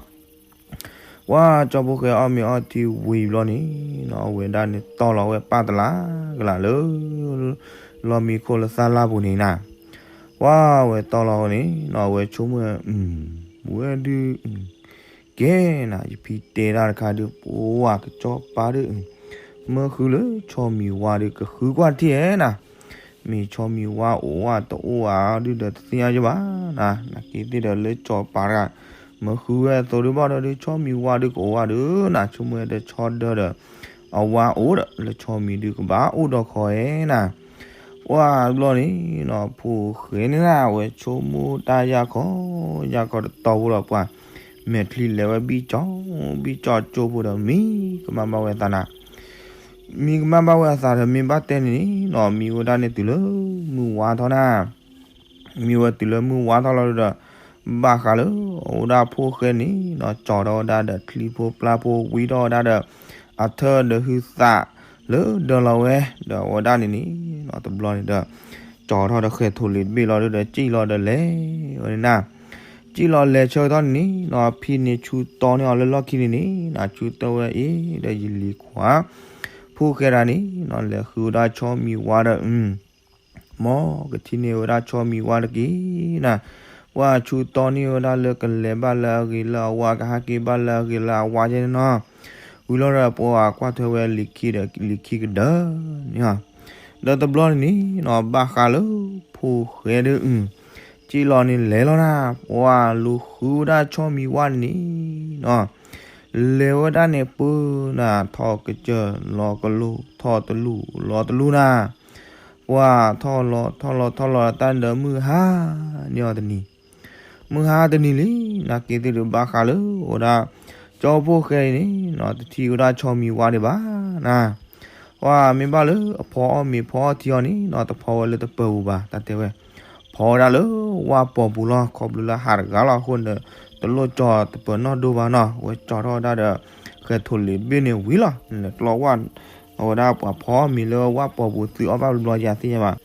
ပှၢ်ကၠီဖိၣ်ဃဲအီၣ်မ့ၤအီထံဝံၤဘျီန့ၣ်နီၤ အဝဲဒၣ်န့ၣ်တီၢ်လီၤဝဲပၢ်တလးကလးလၢ လီၢ်မံခိၣ်လၢသၣ်လၢ်ပူၤန့ၣ်နၤ, ပှၢ်ဝဲတီၢ်လီၤဝဲန့ၣ်နီၤ အဝဲဆိကမိၣ် ဝဲဒုး ကဲနၤ ယဖံတဲတၢ်တခါဒုး ပှၢ်ကစီၤပၤဒုး မၢဃုလၢဆီမံၤဝါဒုး ကဃုကွၢ်ထံၣ်ဧဲနၤ, မ့ၢ်ဆီမံၤဝါအိၣ်ဝဲတအိၣ်ဝဲဒုးဒီးတသ့ၣ်ညါယဘၣ်နၤ, နာ်က့သ့ၣ်ဒီးလၢကၠီၤပၤတဂၤ မၢဃုဝဲအသိးဒုးဘၣ်ဒီးဒုး ဆီမံၤဝါဒုးကအိၣ်ဝဲဒုးနၤ ဆိကမိၣ်ဝဲဒီးဆီဒၢဒီး အဝါအိၣ်ဒီးလၢဆီမံၤဒုးကဘၣ်အိၣ်ဒီးခီဧဲနၤ, ပှၢ်ဘျီန့ၣ်နီၤ ဖိၣ်ဃဲန့ၣ်နၤ အဝဲဆိကမိၣ်တၢ်ယၢ်ခီ ယၢ်ခီတတီၤဖိလီၤပှၢ်, မဲာ်ချံလဲၤဝဲဘံၣ်ကၠီ ဘံၣ်ကၠီကၠိဖိဒီး မံကမၣ်ဘၣ်ဝဲအသးနၤ မံကမၣ်ဘၣ်ဝဲအသးဒီး မ့ၢ်ဘၣ်တဲန့ၣ်နီၤ မံဝဲဒၣ်န့ၣ်တုၤလၢမုၢ်ဝါထီၣ်နၤ, မံဝဲတုၤလၢမုၢ်ဝါထီၣ်လီၤဒီး ဘၣ်ဃးလၢ အဝဲဒၣ်ဖိၣ်ဃဲန့ၣ်နီၤ ကၠီၤထီၣ်ဝဲဒၣ်ဒီးချံဖိပျၢ်ဖိ ဝံထီၣ်ဝဲဒၣ်ဒီး အထၢၣ်ဒီးဟုသး လၢဒၢလီၤဝဲ ဒီးအဝဲဒၣ်န့ၣ်န့ၣ်နီၤ တဘျီန့ၣ်ဒီး ကၠီထီၣ်ဒီးဃဲၤထိၣ်လံၤတဘ့ၣ်လီၤဒုဒီး စံၣ်လီၤဒီးလဲၤဝဲန့ၣ်နၤ. စံၣ်လီၤလဲၤဆၢကတီၢ်န့ၣ်နီၤ ဖံန့ၣ်ဆူတီန့ၢ်အီၤလၢလီၢ်ခံန့ၣ်န့ၣ်နီၤ ဆူတီဝဲအံၤ ဒီးယလံၤခွါ ဖိၣ်ဃဲတဂၤန့ၣ်နီၤ လဲၤဃုဝဲဒၣ်ဆီမံၤဝါဒီး မ်ကထံၣ်န့ၢ်ဝဲဒၣ်ဆီမံၤဝါတက့ၢ်နၤ. ပှၤဆူတီန့ၢ်ဝဲဒၣ်လၢကလဲၤဘၣ်လၢအဂ့ၤလၢအဝါ ကဟးက့ၤဘၣ်လၢအဂ့ၤလၢအဝါကဲန့ၣ်နီၤ. ဝံၤလီၤဒီးပှၤကွၢ်ထွဲဝဲလံၤခံဒီးလံၤခံကဒၢန့ၣ်. ဒီးတဘျီန့ၣ်နီၤ ဘၣ်ဃးလၢဖိၣ်ဃဲဒု စံၣ်လီၤန့ၣ်လဲၤလီၤနၤ ပှၤလူၤဃုဝဲဒၣ်ဆီမံၤဝါန့ၣ်နီၤ. လဲၤဝဲဒၣ်န့ၣ်ပၢနၤ ထီၣ်ကစၢၢ်လီၤကလူး ထီၣ်တလူးလီၤတလူးနၤ. ပှၤထီၣ်လီၤထီၣ်လီၤထီၣ်လီၤတၢ်ဒီးမုၢ်ဟါန့ၢ်အီၤတနံၤ မုၢ်ဟါတနံၤလံ နာ်က့ၤသ့ၣ်ဒုးဘၣ်ဃးလၢဝဲဒၣ် ကၠီဖိၣ်ဃဲအံၤန့ၣ်နီၤ တထံၣ်ဝဲဒၣ်ဆီမံၤဝါဒံးဘၣ်နၤ. ပှၤမ့ၢ်ဘၣ်လၢအဖီအီၣ်မ့ၤဖီအီၣ်ထံအီၤန့ၣ်နီၤ တဖီဝဲလၢတပၢၤပူၤဘၣ် တၢ်တဲဝဲ ဖီဝဲဒၣ်လၢဝၣ်ပီၤပူၤလီၤ ခီဖျိလၢဟးတဂၤလီၤအဃိန့ၣ် တလိၣ်ကၠီတပၢၤနီၣ်ဒိၣ်ဘၣ်နီၤ ဝဲကၠီထီၣ်ဝဲဒၣ်ဒီး ဃဲၤထိၣ်လံၤတဘ့ၣ်န့ၣ်ဝံၤလီၤ လဲၤကျီဝၣ် အဝဲဒၣ်ပှၤဖီအီၣ်မ့ၤလၢဝၣ်ပီၤပူၤသုအီၣ်ဘၣ်ဘျီယၤသ့ၣ်ညါဘၣ် မ့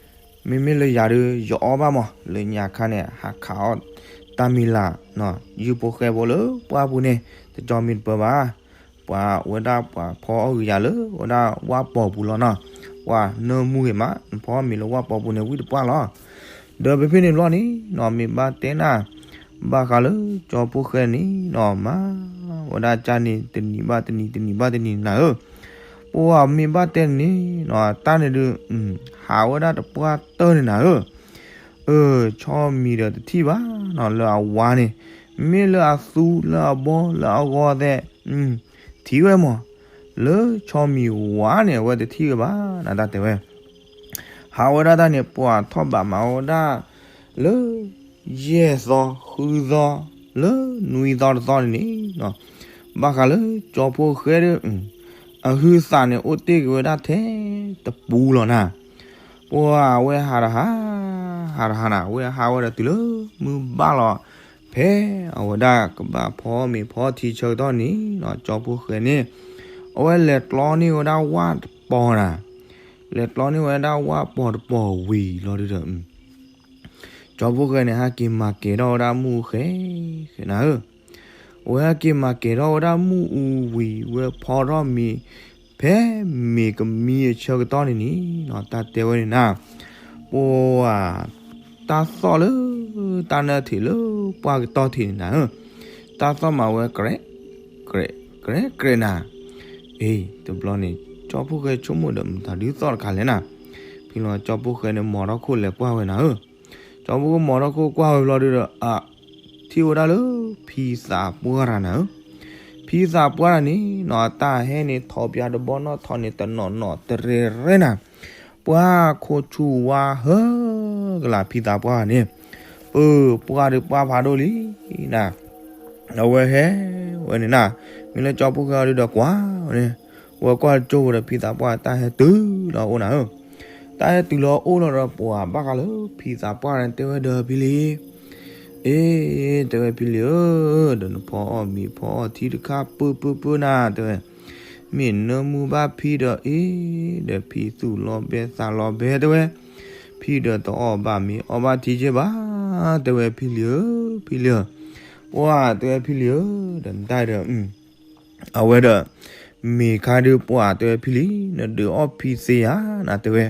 မ့ၢ်လၢယၤဒုး ယအီၣ်ဘၣ်မး လၢညါခါန့ၣ် ဟးခးအီၣ်တၢ်မံၤလၢ် ယုၢ်ဖိဃဲဖိလၢပှၢ်ပူၤန့ၣ် တကၠီမ့ၤတပၢၤဘၣ်. ပှၤဝဲဒၣ်ပှၤဖီအီၣ်ဂ့ၤယၤလၢဝဲဒၣ်ဝၣ်ပီၤပူၤလီၤနီၤ. ပှၤနၢမူဂ့ၤမး နဖီအီၣ်မ့ၤလၢဝၣ်ပီၤပူၤန့ၣ်ဝံၣ်တပှၢ်လီၤ. ဒီးဖဲဖဲန့ၣ်ဘျီန့ၣ်နီၤ မ့ၢ်ဘၣ်တဲနၤ ဘၣ်ဃးလၢကၠီဖိဃဲန့ၣ်နီၤ မၤဝဲဒၣ်ကၢ်န့ၣ် တနံၤဘၣ်တနံၤ တနံၤဘၣ်တနံၤနၤဧၢ ပှၤမ့ၢ်ဘၣ်တဲန့ၣ်နီၤ တၢ်န့ၣ်ဒုး ဟးဝဲဒၣ်တပှၢ်တၢၢ်န့ၣ်နၤဧၢ အၢ ဆီမံၤဒီးတထံၣ်ဘၣ်နီၤ လၢအဝါန့ၣ် မ့ၢ်လၢအသူလၢအဘီလၢအဂီၢ်သဲး ထံၣ်ဝဲမး လၢဆီမံၤဝါန့ၣ် အဝဲတထံၣ်ဝဲဘၣ်နၤ တၢ်တဲဝဲ ဟးဝဲဒၣ်တၢ်န့ၣ် ပှၤထီၣ်ဘးမၤဝဲဒၣ် လၢ ယဲၢ်သီ ဃုသီ လၢနွံသီတသီန့ၣ်န့ၣ် ဘၣ်ဃးလၢကၠီဖိဃဲဒီး အဟုသးန့ၣ်အိၣ်တ့ၢ်က့ၤဝဲဒၣ်ထဲတပူၤလီၤနၤ. ပှၤအဝဲဟးတဟး ဟးတဟးနၤ အဝဲဟးဝဲဒီးတုၤလၢမုၢ်ဘၣ်လီၤ ဖဲအဝဲဒၣ်ကဘၣ်ဖီမ့ၤဖီထံဆၢကတီၢ်န့ၣ် ကၠီဖိဃဲန့ၣ် အဝဲလဲၤကျီန့ၢ်ဝဲဒၣ်ဝၣ်တပီၤနၤ လဲၤကျီန့ၢ်ဝဲဒၣ်ဝၣ်ပီၤတပီၤဝံၤလီၤဒုဒီး ကၠီဖိဃဲန့ၣ် ဟဲက့ၤမၤကဲၤထီၣ်ဝဲဒၣ်မုၢ်ဃဲ ဃဲနၤဧၢ, အဝဲဟဲက့ၤမၤကဲၤထီၣ်ဝဲဒၣ်မုၢ်အူဝံၤ ဝဲဖီထီၣ်မ့ၤ ဖဲမ့ၤကမံအဆၢကတီၢ်န့ၣ်န့ၣ် တၢ်တဲဝဲန့ၣ်နၤ, ပှၤ တၢ်သီၣ်လၢ တၢ်နၢထံးလၢပှၢ်ကတီၢ်ထံးန့ၣ်နၤဧၢ, တၢ်သီၣ်မးဝဲ ကြဲး ကြဲး ကြဲးနၤ, အ့ တဘျီန့ၣ် ကၠီဖိဃဲဆိကမိၣ်ဒီး မတၤဒုးသီၣ်တခါလဲၣ်နၤ, ဖဲလီၤကၠီဖိဃဲန့ၣ် မိထီၣ်ခိၣ်လဲၤကွၢ်ဝဲနၤဧၢ, ကၠီဖိဃဲမိထီၣ်ခိၣ်ကွၢ်ဝဲဘျီဒုဒီး အ ထံၣ်ဝဲဒၣ်လၢ ဖံသးပှၢ်တဂၤနၤဧၢ, ဖံသးပှၢ်တဂၤန့ၣ်နီၤ အတၢ်ဟဲန့ၣ် ထီၣ်ပၠးတဘီနီၣ်ထီၣ်န့ၣ် တနီၤနီၤတရဲၣ်ရဲၣ်နၤ, ပှၤခိၣ်ဆူၣ်ဝါဟၢကလၤ ဖံသးပှၢ်တဂၤန့ၣ်, ပှၤဒီးပှၢ်ဖးဒိၣ်လံနၤ, အဝဲဟဲဝဲန့ၣ်နၤ, မ့ၢ်လၢကၠီဖိဃဲအီၤဒုဒီးကွၢ်ဝဲန့ၣ်, ဝဲကွၢ်ကၠိဝဲဒီး ဖံသးပှၢ်တၢ်ဟဲတုၤလီၤအိၣ်နၤဧၢ, တၢ်ဟဲတုၤလီၤအိၣ်လီၤဒီး ပှၤဘၣ်ဃးလၢ ဖံသးပှၢ်န့ၣ် တဲဝဲဒီး ဖံလံၤ အ့ တဲဝဲ ဖံလံၤဧၢ, ဒီးနဖီအီၣ်မ့ၤဖီအီၣ်ထံတခါ ပၢပၢပၢနၤ တဲဝဲ, မ့ၢ်နၢမူဘၣ်ဖံဒီး အ့ ဒီးဖံသူၣ်လီၤဘဲသးလီၤဘဲ တဲဝဲ, ဖံဒီးတအီၣ်ဘၣ်မ့ၤအီၣ်ဘၣ်ထံက့ဘၣ်, တဲဝဲ ဖံလံၤဧၢ, ဖံလံၤဧၢ, ပှၤ တဲဝဲ ဖံလံၤဧၢ, ဒီးနတၢ်ဒီး အဝဲဒီး မ့ၢ်ခါဒုးပှၤ တဲဝဲ ဖံလံၤ နဒုးအီၣ်ဖံသ့ဧါနၤ တဲဝဲ,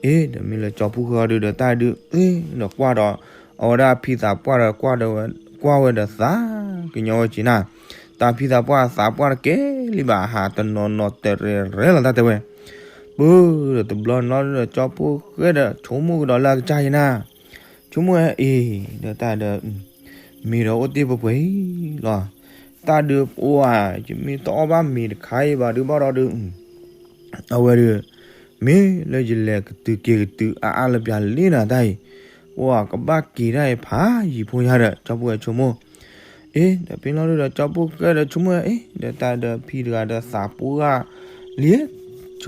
အ့ ဒီးမ့ၢ်လၢကၠီဖိဃဲအီၤဒုဒီး တၢ်ဒုး အ့ ဒီးကွၢ်ဒီး အဝဲဒၣ်ဖံသးပှၢ်ဒီး ကွၢ်ဝဲဒီးသးကညီၤဝဲက့ၤနၤ, တၢ်ဖံသးပှၢ်သးပှၢ်တကဲလံဘၣ် ဟးတနီၤနီၤတရဲၣ်ရဲၣ်လီၤ တၢ်တဲဝဲ, ပၢ်ဒီးတဘျီနီၤဒီး ကၠီဖိဃဲဒီး ဆိကမိၣ်ကဒီးလၢအကစၢ်ယဲနၤ, ဆိကမိၣ်ဝဲ အ့ ဒီးတၢ်ဒီး မ့ၢ်ဒီးအိၣ်တ့ၢ်ပှဲၤပှဲၤအံၤလီၤ, တၢ်ဒုးပှၤ ယမ့ၢ်တအီၣ်ဘၣ်မ့ၤတခါအံၤဘၣ်ဒုးဘၣ်ဒီးဒုး အဝဲဒုး မ့ၢ်လၢယလဲၤကတုၤက့ၤကတုၤအါအါလၢပျၢၤလံနၤတၢ်အံၤ, ပှၤကဘၣ်က့ၤတၢ်အံၤဖးယံၤဖိညါဒီး ကၠီဖိဃဲဆိကမိၣ်, အ့ ဒီးဖဲလီၤဒုဒီး ကၠီဖိဃဲဒီးဆိကမိၣ်ဝဲ အ့ ဒီးတၢ်ဒီးဖံတဂၤဒီးသးပှၢ်လံ, ဆိကမိၣ်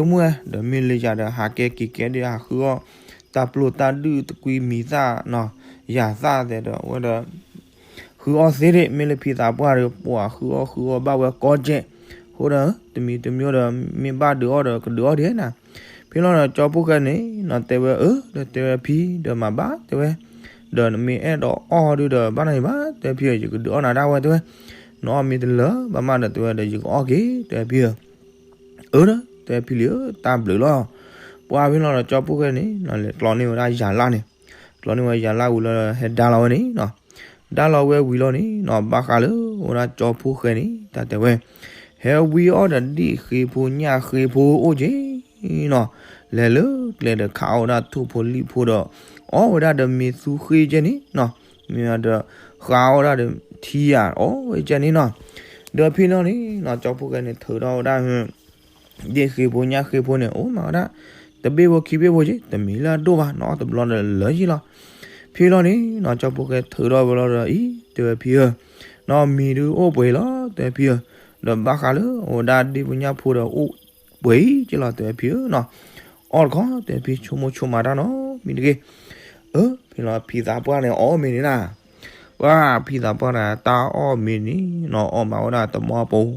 ဝဲ ဒီးမ့ၢ်လၢယၤဒီးဟးကဲက့ၤကဲဒီးဟးဃုအီၣ် တၢ်ပျိၢ်တၢ်ဒုၣ်တကွံမံၤသၣ်နီၤ, ယၤသၣ်သဲးဒီးအဝဲဒီး ဃုအီၣ်သ့ဒၣ် မ့ၢ်လၢဖံသးပှၢ်ဒီး ပှၤဃုအီၣ်ဃုအီၣ်ဘၣ်ဝဲကီကဲး, အဃိဒီး တမံၤတမံၤဒီး မ့ၢ်ဘၣ်ဒုးအီၣ်ဒီးကဒုးအီၣ်ဒံးနၤ, က ဖဲလီၤဒီးကၠီဖှိၣ်ဃဲန့ၣ်နီၤ တဲဝဲအၢ ဒီးတဲဝဲဖံဒီးမၤဘၣ်တဲဝဲ, ဒီးနမ့ၢ်အဲၣ်ဒိးအီၣ်ဒုဒီးဘၣ်နီၤအံၤဘၣ် တဲဖံဧၢ ယကဒုးအီၣ်နၤဒၣ်ဝဲတဲဝဲ, နအီၣ်မ့ၢ်တလၢာ်ဘၣ်မးဒီးတဲဝဲဒီးယကအီၣ်က့ၤ တဲဖံဧၢ, အၢ တဲဖံလံဧၢ တၢ်ဘျုးလီၤ. ပှၢ်ဖဲလီၤဒီးကၠီဖှိၣ်ဃဲန့ၣ်နီၤ လဲၤကျီန့ၢ်ဝဲဒၣ်ယၤလၣ်န့ၣ်, ကျီန့ၢ်ဝဲယၤလၣ်ဝံၤလီၤဒီး ဟဲဒါလီၤဝဲန့ၣ်နီၤ ဒါလီၤဝဲဝံၤလီၤန့ၣ်နီၤ ဘၣ်ဃးလၢအဝဲဒၣ်ကၠီဖှိၣ်ဃဲန့ၣ် တၢ်တဲဝဲ, ဟဲဝံအီၣ်ဒီးဒ့ၣ်ဃ့ဖိညၣ်ဃ့ဖိအိၣ်က့ၤနီၤ, လဲၤလၢကျဲဒီးခးအီၣ်ဝဲဒၣ်ထိၣ်ဖိလံၣ်ဖိဒီး အီၣ်ဝဲဒၣ်ဒီးမ့ၢ်သူဃ့ကဲန့ၣ်နီၤ, မ့ၢ်ဒီးဃးအီၣ်ဝဲဒၣ်ဒီးထံယၤအီၣ်ဝဲကဲန့ၣ်နီၤ, ဒီးဖဲလီၤန့ၣ်နီၤ ကၠီဖှိၣ်ဃဲန့ၣ် ထုးထီၣ်ဝဲဒၣ် ဒ့ၣ်ဃ့ဖိညၣ်ဃ့ဖိန့ၣ် အိၣ်မးဝဲဒၣ် တဘ့ၣ်ဖိခံဘ့ၣ်ဖိက့ၤ တမ့ၢ်လၢအဒိၣ်ဘၣ်နီၤ အီၣ်တဘျီဒီးလၢာ်ယံလီၤ. ဖဲလီၤန့ၣ်နီၤ ကၠီဖှိၣ်ဃဲထုးထီၣ်ဝဲလီၤဒီး အံၤ တဲဝဲဖံဧၢ, နီၢ်မံၤဒုအိၣ်ပှဲၤလီၤ တဲဝဲဖံဧၢ, ဒီးဘၣ်ဃးလၢအဝဲဒၣ်ဒ့ၣ်ဖိညၣ်ဖိဒီးအိၣ်ပှဲၤက့ၤလီၤ တဲဝဲဖံဧၢနီၤ, အီၣ်တခီ တဲဝဲဖံဆိကမိၣ်ဆိကမးတၢ်နီတမံၤတဂ့ၤ, အၢ ဖဲလီၤဖံသးပှၢ်န့ၣ်အီၣ်မ့ၤန့ၣ်နၤ ပှၢ်ဖံသးပှၢ်န့ၣ် တၢ်အီၣ်မ့ၤန့ၣ်နီၤ အီၣ်မးဝဲဒၣ်တမီၢ်ပူၤ,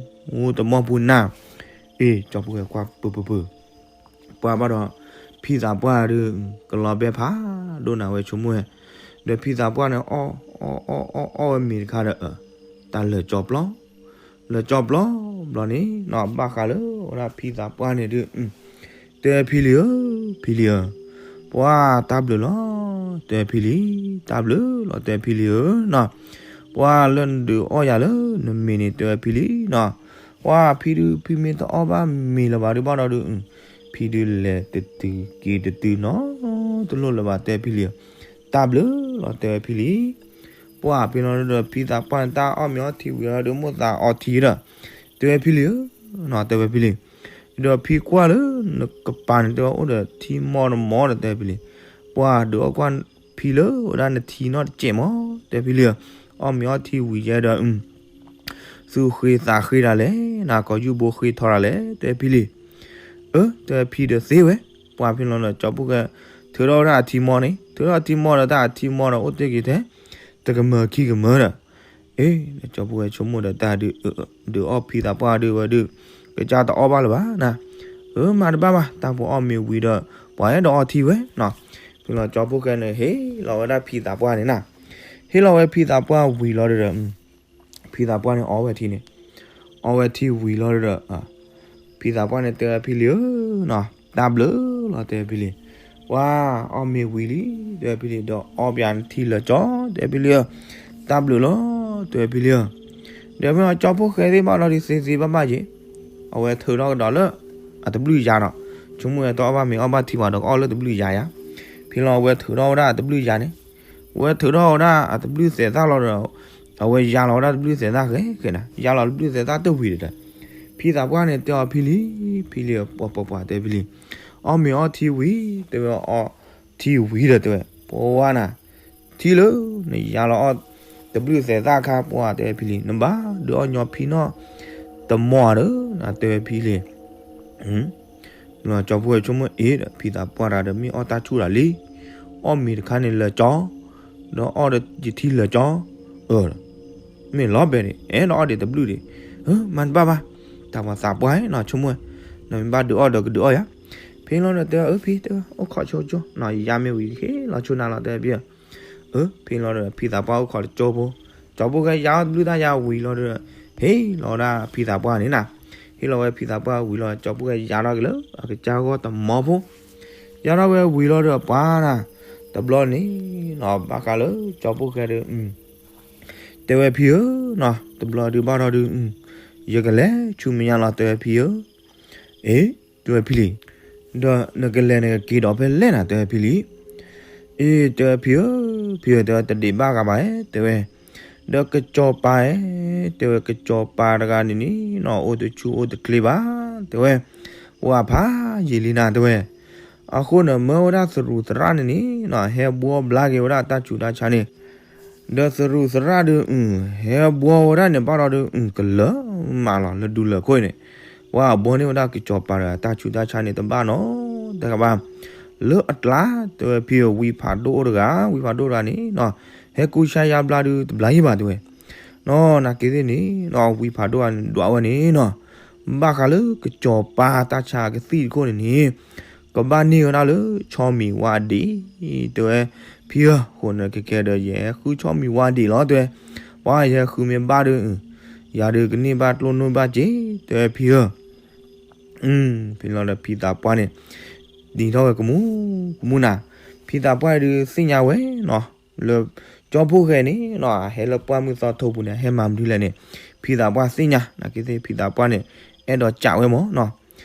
တမီၢ်ပူၤနၤ, အ့ ကၠီဖှိၣ်ဃဲကွၢ်ပၢၢ်ပၢၢ်ပၢၢ်, ပှၢ်ဘၣ်ဒီး ဖံသးပှၢ်ဒုး ကလီၤဘဲဖးဒိၣ်နၤဝဲဆိကမိၣ်ဝဲ, ဒီးဖံသးပှၢ်န့ၣ် အီၣ် အီၣ် အီၣ် အီၣ်ဝဲမ့ၤတခါဒီး တၢ်လၢာ်ကၠီပျီ လၢာ်ကၠီပျီဘျီန့ၣ်နီၤ ဘၣ်ဃးလၢအဝဲဒၣ်ဖံသးပှၢ်န့ၣ်ဒုး တဲဖံလံဧၢ, ဖံလံဧၢ, ပှၢ်တၢ်ဘျုးလီၤ တဲဖံလံ, တၢ်ဘျုးလီၤ တဲဖံလံဧၢနီၤ, ပှၢ်လၢနဒုးအီၣ်ယၤလၢနမ့ၤန့ၣ် တဲဖံလံနီၤ, ပှၢ်ဖံဒုး ဖံမ့ၢ်တအီၣ်ဘၣ်မ့ၤလၢၤဘၣ်ဒုးဘၣ်ဒီးဒုး ဖံဒုးလဲၤတတုၤက့ၤတတုၤနီတလိၣ်လၢၤဘၣ် တဲဖံလံဧၢ, တၢ်ဘျုးလီၤ တဲဝဲဖံလံ ပှၢ်ဖဲလီၤဒီး ဖံသးပှၢ်န့ၣ် တၢ်အီၣ်မ့ၤအီထံဝံၤလီၤဒီး မိၢ်သးအီထံဒီး တဲဝဲဖံလံဧၢ, တဲဝဲဖံလံ, ဒီးဖံကွၢ်လၢနကပၤန့ၣ် တဲဝဲအိၣ်ဒီးထံမီတမီဒီး တဲဝဲဖံလံ, ပှၢ်ဒုးအီၣ်ကွၢ်ဖံလၢဝဲဒၣ်နထံနီတစဲးမီၤ တဲဖံလံဧၢ, အီၣ်မ့ၤအီထံဝံၤယဲဒီး သူၣ်ဃ့သးဃ့ဒၣ်လဲာ် နကီၢ်ယူၢ်ဘိဃ့ထီဒၣ်လဲာ် တဲဖံလံ, အၢ တဲဖံဒီးသ့ဝဲ, ပှၢ်ဖဲလီၤဒီး ကၠီဖှိၣ်ဃဲ ထုးထီၣ်ဝဲဒၣ်အထံမီန့ၣ် ထုးထီၣ်အထံမီဒီး တၢ်အထံမီဒီးအိၣ်တ့ၢ်က့ၤထဲ တကမၢခံကမၢဒီး, အ့ ကၠီဖှိၣ်ဃဲဆိကမိၣ်ဒီး တၢ်ဒုး ဒုးအီၣ်ဖံသးပှၢ်ဒုးဝဲဒုး ကစၢ်တအီၣ်ဘၣ်လၢၤဘၣ်နၤ, အၢ မၤတဘၣ်ဘၣ် တၢ်ပှၤအီၣ်မ့ၤဝံၤဒီး ပှၤအဲၣ်ဒိးအီထံဝဲနီၤ, ဖဲလီၤကၠီဖှိၣ်ဃဲန့ၣ် ဟ့ၣ်လီၤဝဲဒၣ်ဖံသးပှၢ်န့ၣ်နၤ, ဟ့ၣ်လီၤဝဲဖံသးပှၢ်ဝံၤလီၤဒီး ဖံသးပှၢ်န့ၣ်အီဝဲထံန့ၣ်, အီဝဲထံဝံၤလီၤဒီး ဖံသးပှၢ်န့ၣ်တဲဝဲဖံလံဧၢနီၤ, တၢ်ဘျုးလီၤ တဲဝဲဖံလံ, ပှၢ်အီၣ်မ့ၤဝံၤလံ တဲဝဲဖံလံ ဒီးအီပၠးနထံလၢာ်ကၠီ တဲဝဲဖံလံဧၢ, တၢ်ဘျုးလီၤ တဲဝဲဖံလံဧၢ, ဒီးဖဲလီၤကၠီဖှိၣ်ဃဲသ့ၣ်ဘၣ်လီၤဒုးသ့သ့ဘၣ်ဘၣ်က့ၤ, အဝဲထုးထီၣ်ကဒီးလၢ အတဘျုးယၤနီၤ, ဆိကမိၣ်ဝဲတအီၣ်ဘၣ်မ့ၤအီၣ်ဘၣ်ထံဘၣ်ဒီးကအီၣ်လၢတဘျုးယၤယၤ, ဖဲလီၤအဝဲထုးထီၣ်ဝဲဒၣ်အတဘျုးယၤန့ၣ် ဝဲထုးထီၣ်ဝဲဒၣ်အတဘျုးသဲးသၣ်လီၤဒီး အဝဲယၤလီၤဝဲဒၣ်တဘျုးသဲးသၣ်ဃဲဃဲနၤ, ယၤလီၤတဘျုးသဲးသၣ်တဝံၤဒီး ဖံသးပှၢ်န့ၣ်တဲအီၤဖံလံ, ဖံလံဧၢ ပှၤပှၤပှၤတဲဖံလံ, အီၣ်မ့ၤအီထံဝံၤ တဲဝဲအီထံဝံၤဒီးတဲဝဲ ပှၢ်နၤ, ထံလၢနယၤလီၤအီၣ်တဘျုးသဲးသၣ်ခါ ပှၢ်တဲဖံလံ နဘၣ်ဒုးအီၣ်ညီဖံနီၣ်တမီၢ်ဧါဒီး နတဲဝဲဖံလံ ကၠီဖှိၣ်ဆိကမိၣ်အ့ဒီး ဖံသးပှၢ်တဂၤဒီးမ့ၢ်အီၣ်တၢ်ဆူၣ်တၢ်လံ, အီၣ်မ့ၤတခါန့ၣ်လၢာ်ကၠီ, ဒီးအီၣ်ဒီးယထံလၢာ်ကၠီ, မ့ၢ်လီၤဘဲန့ၣ် အဲၣ်ဒိးအီၣ်ဒံးတဘျုးဒံး, မၤတဘၣ်ဘၣ်, တၢ်ပှၤသးပှၢ်နီၤဆိကမိၣ်, နမ့ၢ်ဘၣ်ဒုးအီၣ်ဒီးကဒုးအီၣ်ယၤ, ဖဲလီၤဒီးတဲအၢဖံတဲ အိၣ်ခိးဆိကၠိနီၤ ယၤမ့ၢ်ဝံၤဟ့ၣ်လီၤဆိနၤလီၤတဲဖံဧၢ, အၢ ဖဲလီၤဒီး ဖံသးပှၢ်အိၣ်ခိးတကၠိဖိ, ကၠီဖှိၣ်ဃဲယၤအီၣ်တဘျုးတၢ်ယၤဝံၤလီၤဒီး ဟ့ၣ်လီၤဝဲဒၣ်ဖံသးပှၢ်န့ၣ်နၤ, ဟ့ၣ်လီၤဝဲဖံသးပှၢ်ဝံၤလီၤ ကၠီဖှိၣ်ဃဲယၤထီၣ်က့ၤလၢ အကစၢ်ဂီၢ်တမီဖိ, ယၤထီၣ်ဝဲဝံၤလီၤဒီးပှၤနၤ, တဘျီန့ၣ်နီၤ ဘၣ်ဃးလၢကၠီဖှိၣ်ဃဲဒီး တဲဝဲဖံဧၢနီၤ တဘျီဒုးဘၣ်ထီၣ်ဒုး ယကလဲၤဆူမဲာ်ညါလီၤ တဲဝဲဖံဧၢ, အ့ တဲဝဲဖံလံ, ဒီးနကလဲၤနကက့ၤဒီးဖဲလဲၣ်နၤ တဲဝဲဖံလံ, အ့ တဲဝဲဖံဧၢ, ဖံဧၢ တဲဝဲတဒံးဘၣ်ဂၤဘၣ်ဧဲ တဲဝဲ, ဒီးကစီၤပၤဧဲ, တဲဝဲကစီၤပၤတဂၤန့ၣ်န့ၣ်နီၤ အိၣ်တဆူၣ်အိၣ်တချ့ဘၣ်, တဲဝဲ, ဝၤဖးယံာ်လံနၤ တဲဝဲ, အဃိန့ၣ် မၢဝဲဒၣ်သရူးသရၣ်န့ၣ်န့ၣ်နီၤ ဟဲဘှီဘျါက့ၤဝဲဒၣ်တၢ်ဆူးတၢ်ဆါန့ၣ် ဒီးသရူးသရၣ်ဒုး ဟဲဘှီဝဲဒၣ်န့ၣ်ဘၣ်ဒီးဒုး ကလၢၤမးလီၤ လၢဒူလၢာ်ခိၣ်အံၤန့ၣ်, ပှၤအဘှီန့ၢ်ဝဲဒၣ်ကစီၤပၤတဂၤတၢ်ဆူးတၢ်ဆါန့ၣ် တဘၣ်နီတဂၤဘၣ်, လၢအကျါ တဲဝဲဖံဧၢ ဝံဖးဒိၣ်အိၣ်တဂၤ ဝံဖးဒိၣ်တဂၤန့ၣ်နီၤ ဟဲကူစါယါဘျါဒုးတဘျါယံၤဘၣ်တဲဝဲ, နီၤ နာ်က့သ့ၣ်န့ၣ်နီၤ ဝံဖးဒိၣ်တဂၤန့ၣ် ဒွးဝဲန့ၣ်နီၤ, ဘၣ်ဃးလၢကစီၤပၤတၢ်ဆါကသံၣ်တခိၣ်န့ၣ်န့ၣ် ကဘၣ်န့ၢ်ဝဲဒၣ်လၢဆီမံၤဝါဒံး, တဲဝဲ, ဖံဧၢ, အဃိန့ၣ်ကကဲဒီးယဟဲဃုဆီမံၤဝါဒံးလီၤ တဲဝဲ, ပှၤယဟဲဃုမ့ၢ်ဘၣ်ဒီး, ယၤဒုးကန့ၢ်ဘၣ်ကျိၣ်န့ၢ်ဘၣ်စ့, တဲဝဲဖံဧၢ, ဖဲလီၤဒီးဖံသးပှၢ်န့ၣ်, ဒ်ထီၣ်ဝဲကမူ, ကမူနၤ, ဖံသးပှၢ်ဒုးသ့ၣ်ညါဝဲနီၤ, လၢကၠီဖီၣ်ဃဲန့ၣ်နီၤ ဟဲလၢပှၢ်မုၢ်သီထိပူၤန့ၣ် ဟဲမၤမနုၤလဲၣ်န့ၣ်, ဖံသးပှၢ်သ့ၣ်ညါ, နာ်က့သ့ၣ်ဖံသးပှၢ်န့ၣ်, အဲၣ်ဒိးကးဝဲမၢ်နီၤ,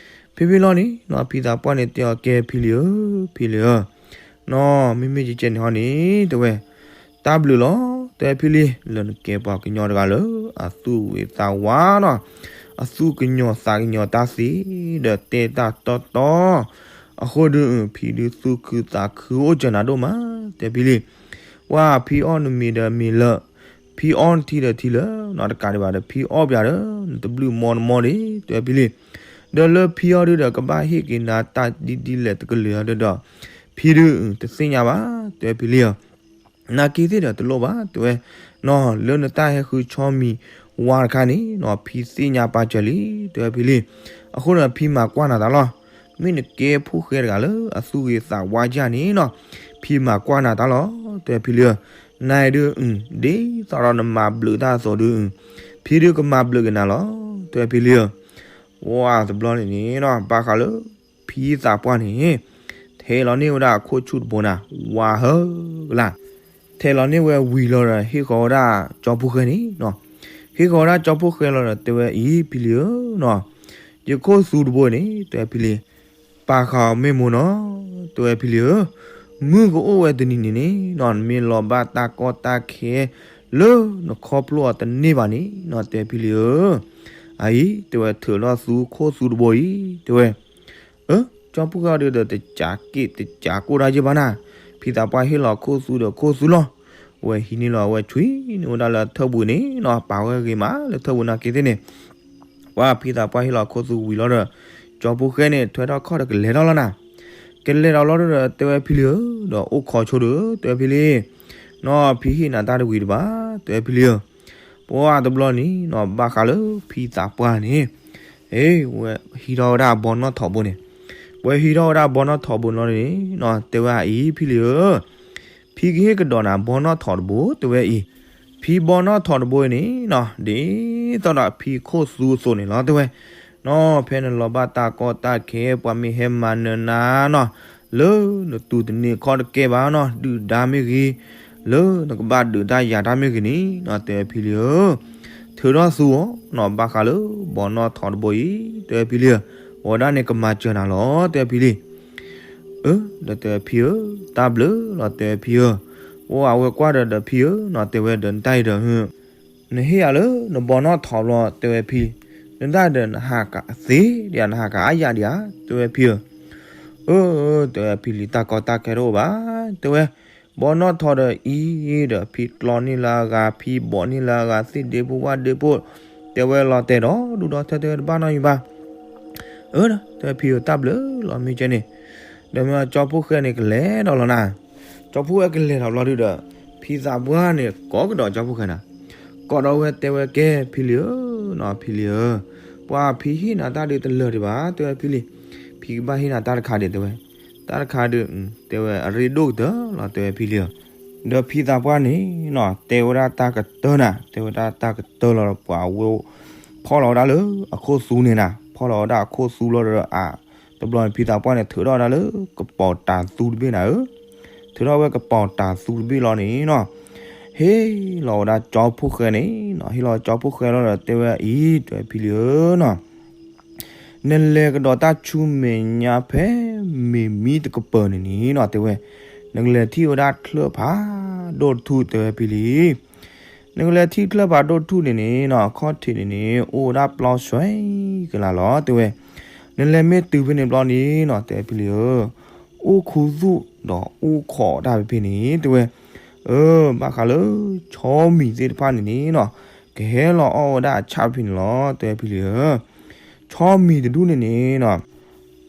ဖဲဖဲလီၤန့ၣ်နီၤ ဖံသးပှၢ်န့ၣ်တဲအီၤကဲဖံလံၤဧၢ, ဖံလံၤဧၢ, နီၤ မ့မ့ၢ်ကကဲန့ၣ်ဟီန့ၣ် တဲဝဲ, တၢ်ဘျုးလီၤ တဲဝဲဖံလံၤ လၢနကဲပှၤကညီတဂၤလၢအသူၣ်ဝံၤသးဝါနီၤ, အသူၣ်ကညီၤသးကညီၤတၢ်သ့ဒီးတဲတၢ်တီတီ, အဃိဒုး ဖံဒုးသူၣ်ခုသးခုအိၣ်စၢၤနၤဒိၣ်မး, တဲဖံလံၤ, ပှၤဖံအီၣ်နမံၤဒီးမံၤလၢာ်, ဖံအီၣ်နထံဒီးထံလၢာ်နီၤ, တကးဒံးဘၣ်ဒီးဖံအီၣ်ပၠးဒီး နတဘျုးမီနမီဒံး တဲဝဲဖံလံၤ, ဒီးလၢဖံအီၣ်ဒုးဒီးကဘၣ်ဟ့ၣ်က့ၤနၤတၢ်ဒ်ဒ်လဲၣ်တကလုာ်အီၤဒီး, ဖံဒုးတသ့ၣ်ညါဘၣ် တဲဝဲဖံလံၤဧၢ, နာ်က့သ့ၣ်ဒီးတလိၣ်ဘၣ် တဲဝဲ, နီၤ လၢနတၢ်ဟဲဃုဆီမံၤဝါတခါန့ၣ်နီၤ ဖံသ့ၣ်ညါပာ်စၢၤလံ တဲဝဲဖံလံၤ, အဃိန့ၣ်ဖံမၤကွၢ်နၤတၢ်လီၤ, မ့ၢ်နကဲဖိၣ်ဃဲတဂၤလၢအသူၣ်ဂ့ၤသးဝါယၢ်န့ၣ်နီၤ, ဖံမၤကွၢ်နၤတၢ်လီၤ တဲဝဲဖံလံၤဧၢ, နဒုး, ဒ်သိးဒီးနမၤဘျုးတၢ်အသိးဒုး, ဖံဒုးကမၤဘျုးက့ၤနၤလီၤ တဲဝဲဖံလံၤဧၢ, ဝါတဘျီန့ၣ်န့ၣ်နီၤ ဘၣ်ဃးလၢ ဖံသးပှၢ်န့ၣ်, ထဲးလီၤန့ၢ်ဝဲဒၣ်အခိၣ်ဆူၣ်တဘိနၤ, ဝါဟၢကလါ, ထဲးလီၤန့ၢ်ဝဲဝံၤလီၤဒီး ဟ့ၣ်ဃီၤဝဲဒၣ်ကၠီဖီၣ်ဃဲန့ၣ်နီၤ, ဟ့ၣ်ဃီၤဝဲဒၣ်ကၠီဖီၣ်ဃဲလီၤဒီး တဲဝဲအံၤဖံလံၤဧၢနီၤ, ယခိၣ်သူတဘိန့ၣ် တဲဝဲဖံလံၤ, ပာ်ဃာ်အီၤမ့ၢ်မိၢ်နီၤ, တဲဝဲဖံလံၤဧၢ, မုၢ်ကအိၣ်ဝဲတနံၤန့ၣ်န့ၣ်နီၤ နမ့ၢ်လီၤဘၣ်တၢ်ကီတၢ်ခဲ လၢနခီဖျိအီၤတန့ၢ်ဘၣ်န့ၣ်နီၤ တဲဝဲဖံလံၤဧၢ, အအံၤ တဲဝဲထုးထီၣ်သူခိၣ်သူတဘိအံၤ တဲဝဲ, အၢ ကၠီဖီၣ်ဃဲအီၤဒုးဒီးတစးက့ၣ်တစးကိၢ်တၢ်ယဲၢ်ဘၣ်နၤ, ဖံသးပှၢ်ဟ့ၣ်လီၤခိၣ်သူဒီးခိၣ်သူလီၤ, ဝဲဟံးန့ၢ်လီၤအဝဲဆွံန့ၢ်ဝဲဒၣ်လၢထၢၣ်ပူၤန့ၣ်နီၤ ပာ်ဝဲဂ့ၤမးလၢထၢၣ်ပူၤနာ်က့သ့ၣ်န့ၣ် ပှၤဖံသးပှၢ်ဟ့ၣ်လီၤခိၣ်သူဝံၤလီၤဒီး ကၠီဖီၣ်ဃဲန့ၣ် ထွဲထီၣ်ခီၣ်ဒီးကလဲၤထီၣ်လီၤနၤ, ကလဲၤထီၣ်လီၤဒီး တဲဝဲဖံလံၤဧၢ, ဒီးအိၣ်ခိးဆိဒီး တဲဝဲဖံလံၤ, နီၤ ဖံဟ့ၣ်နၤတၢ်တဝံၤတဘၣ် တဲဝဲဖံလံၤဧၢ, ပှၤတဘျီန့ၣ်နီၤ ဘၣ်ဃးလၢဖံသးပှၢ်န့ၣ်, အ့ ဝဲဟံးထီၣ်ဝဲဒၣ်ဘီနီၣ်ထိးဘိန့ၣ်, ဝဲဟံးထီၣ်ဝဲဒၣ်ဘီနီၣ်ထိးဘိလီၤန့ၣ်နီၤ တဲဝဲအံၤဖံလံၤဧၢ, ဖံကဟ့ၣ်ကဒီးနၤဘီနီၣ်ထိးတဘိ တဲဝဲအံၤ, ဖံဘီနီၣ်ထိးတဘိအံၤန့ၣ်နီၤ ဒ်သိးဒီးဖံခိၣ်သူအသိးန့ၣ်လီၤ တဲဝဲ, နီၤ ဖဲနလီၤဘၣ်တၢ်ကီတၢ်ခဲ ပှၤမ့ၢ်ဟဲမၤနၢၤနၤနီၤ လၢနတူၢ်တန့ၢ်ခီၣ်တကဲဘၣ်နီၤ ဒုၣ်ဒါမ့ၢ်ဂ့ၤ, လၢနကဘၣ်ဒုးတၢ်ယၤတၢ်မ့ၢ်ဂ့ၤန့ၣ်နီၤ တဲဝဲဖံလံၤဧၢ, ထုးထီၣ်သူအီၤနီၤ ဘၣ်ဃးလၢဘီနီၣ်ထိးတဘိအံၤ တဲဝဲဖံလံၤဧၢ, ဝဲဒၣ်န့ၣ်ကမၤစၢၤနၤလီၤ တဲဝဲဖံလံၤ အၢ ဒီးတဲဝဲဖံဧၢ, တၢ်ဘျုးလီၤ တဲဝဲဖံဧၢ, အိၣ်အဝဲကွၢ်ဒီးဒီးဖံဧၢနီၤ တဲဝဲဒီးနတၢ်အံၤဒီး နဟ့ၣ်ယၤလၢနဘီနီၣ်ထိးဘျီ တဲဝဲဖံ, နတၢ်ဒီးနဟးကးသ့ဒံးဧါ နဟးကးအါယၤဒံးဧါ တဲဝဲဖံဧၢ, အၢ တဲဝဲဖံလံၤ တၢ်ကီတၢ်ခဲတအိၣ်ဘၣ် တဲဝဲ, ဘီနီၣ်ထိးဒီးအံၤဒီး ဖံကျီန့ၢ်လၢအဂၤ ဖံဘိးန့ၢ်လၢအဂၤ သ့ၣ်ဒ့ဖိဝၣ်ဒ့ဖိ, တဲဝဲလီၤတဲာ်ဒီးဒူၣ်ဒီထၢၣ်တဲဝဲတဘၣ်နီတမံၤဘၣ် အၢ တဲဖံဧၢ တၢ်ဘျုးလီၤမ့ၢ်ကဲန့ၣ်, ဒီးမ့ၢ်ကၠီဖီၣ်ဃဲန့ၣ်ကလဲၤဒီးလီၤနၤ, ကၠီဖီၣ်ဃဲကလဲၤဒီးဘျီဒုဒီး, ဖံသးပှၢ်န့ၣ် ကိးကဒီးကၠီဖီၣ်ဃဲနၤ, ကိးဒီးဝဲတဲဝဲကဲဖံလံၤဧၢ, နီၤ ဖံလံၤဧၢ, ပှၤဖံဟ့ၣ်နၤတၢ်ဒုးတလၢာ်ဒံးဘၣ် တဲဝဲဖံလံၤ, ဖံကဘၣ်ဟ့ၣ်နၤတၢ်တခါဒံးတဲဝဲ, တၢ်တခါဒုး, တဲဝဲအရ့ဒိၣ်ကတၢၢ်လီၤ တဲဝဲဖံလံၤဧၢ, ဒီးဖံသးပှၢ်န့ၣ်နီၤ တဲဝဲဒၣ်တၢ်ကတၢၢ်နၤ တဲဝဲဒၣ်တၢ်ကတၢၢ်လီၤဒီးပှၤဝဲ ဖီၣ်လီၤဝဲဒၣ်လၢအခိၣ်သူန့ၣ်နၤ ဖီၣ်လီၤဝဲဒၣ်အခိၣ်သူလီၤဒီးအ, တဘျီန့ၣ်ဖံသးပှၢ်န့ၣ် ထုးထီၣ်ဝဲဒၣ်လၢကပီၤတၤသူတဘ့ၣ်နၤဧၢ, ထုးထီၣ်ဝဲကပီၤတၤသူတဘ့ၣ်လီၤန့ၣ်နီၤ, ဟ့ၣ်လီၤဝဲဒၣ်ကၠီဖီၣ်ဃဲန့ၣ်နီၤ ဟ့ၣ်လီၤကၠီဖီၣ်ဃဲလီၤဒီးတဲဝဲအံၤ တဲဝဲဖံလံၤဧၢနီၤ နလဲၤကဒီးတၢ်ဆူမဲာ်ညါဖဲမ့ၢ်မံတကပၤန့ၣ်န့ၣ်နီၤ တဲဝဲ, နကလဲၤထံၣ်ဝဲဒၣ်ချၢၣ်ဖးဒိၣ်တထူၣ် တဲဝဲဖံလံၤ, နကလဲၤထံၣ်ချၢၣ်ဖးဒိၣ်တထူၣ်န့ၣ်န့ၣ်နီၤ အခီၣ်ထံးန့ၣ်န့ၣ် အိၣ်ဝဲဒၣ်ပျီဆွဲကလာ်လီၤ တဲဝဲ, နလဲၤမ့ၢ်တုၤဖဲန့ၣ်ဘျီန့ၣ်နီၤ တဲဝဲဖံလံၤဧၢ အိၣ်ခူသူၣ်ဒီးအိၣ်ခိးတၢ်ဖဲဖဲန့ၣ် တဲဝဲ, အၢ ဘၣ်ဃးလၢ ဆီမံၤသ့ၣ်တဖၣ်န့ၣ်န့ၣ်နီၤ ကဟဲလီၤအီၣ်ဝဲဒၣ်အဆၣ်ဖဲန့ၣ်လီၤ တဲဝဲဖံလံၤဧၢ, ဆီမံၤတဒူၣ်န့ၣ်န့ၣ်နီၤ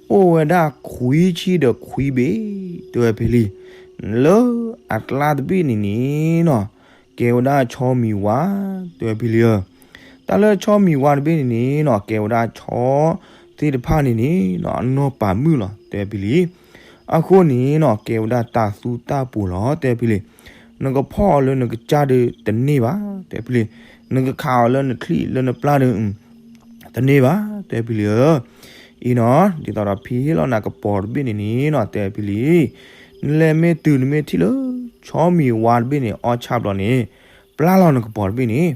အိၣ်ဝဲဒၣ်ခွံဆံဒီးခွံဘ့ၣ် တဲဝဲဖံလံၤ, လၢအကျါတဘ့ၣ်န့ၣ်န့ၣ်နီၤ ကဲဝဲဒၣ်ဆီမံၤဝါ တဲဝဲဖံလံၤဧၢ, တၢ်လၢဆီမံၤဝါတဘ့ၣ်န့ၣ်န့ၣ်နီၤ ကဲဝဲဒၣ်ဆီသ သ့ၣ်တဖၣ်န့ၣ်န့ၣ်နီၤ အနီၢ်ပာ်မုၣ်လီၤ တဲဖဲလံ. အဃိန့ၣ်နီၤ ကဲဝဲဒၣ်တၢ်သူတၢ်ပူၤလီၤ တဲဖဲလံ. နကဖီၣ်အီၤလၢနကစၢ်ဒီးတန့ၢ်ဘၣ် တဲဖဲလံ. နကခးအီၤလၢနချံၣ်လၢနပျၢ်ဒီး တန့ၢ်ဘၣ် တဲဖဲလံဧၢ. အံၤနီၤ ဒ်သိးဒီးဖံဟ့ၣ်လီၤနၤကပီၤတဘ့ၣ်န့ၣ်န့ၣ်နီၤ တဲဖဲလံ. နလဲၤမ့ၢ်တုၤနမ့ၢ်ထံၣ်လၢ ဆီမံၤဝါတဘ့ၣ်န့ၣ် အီၣ်ဆၣ်ဘျီန့ၣ် ပျၢ်လီၤနကပီၤတဘ့ၣ်န့ၣ်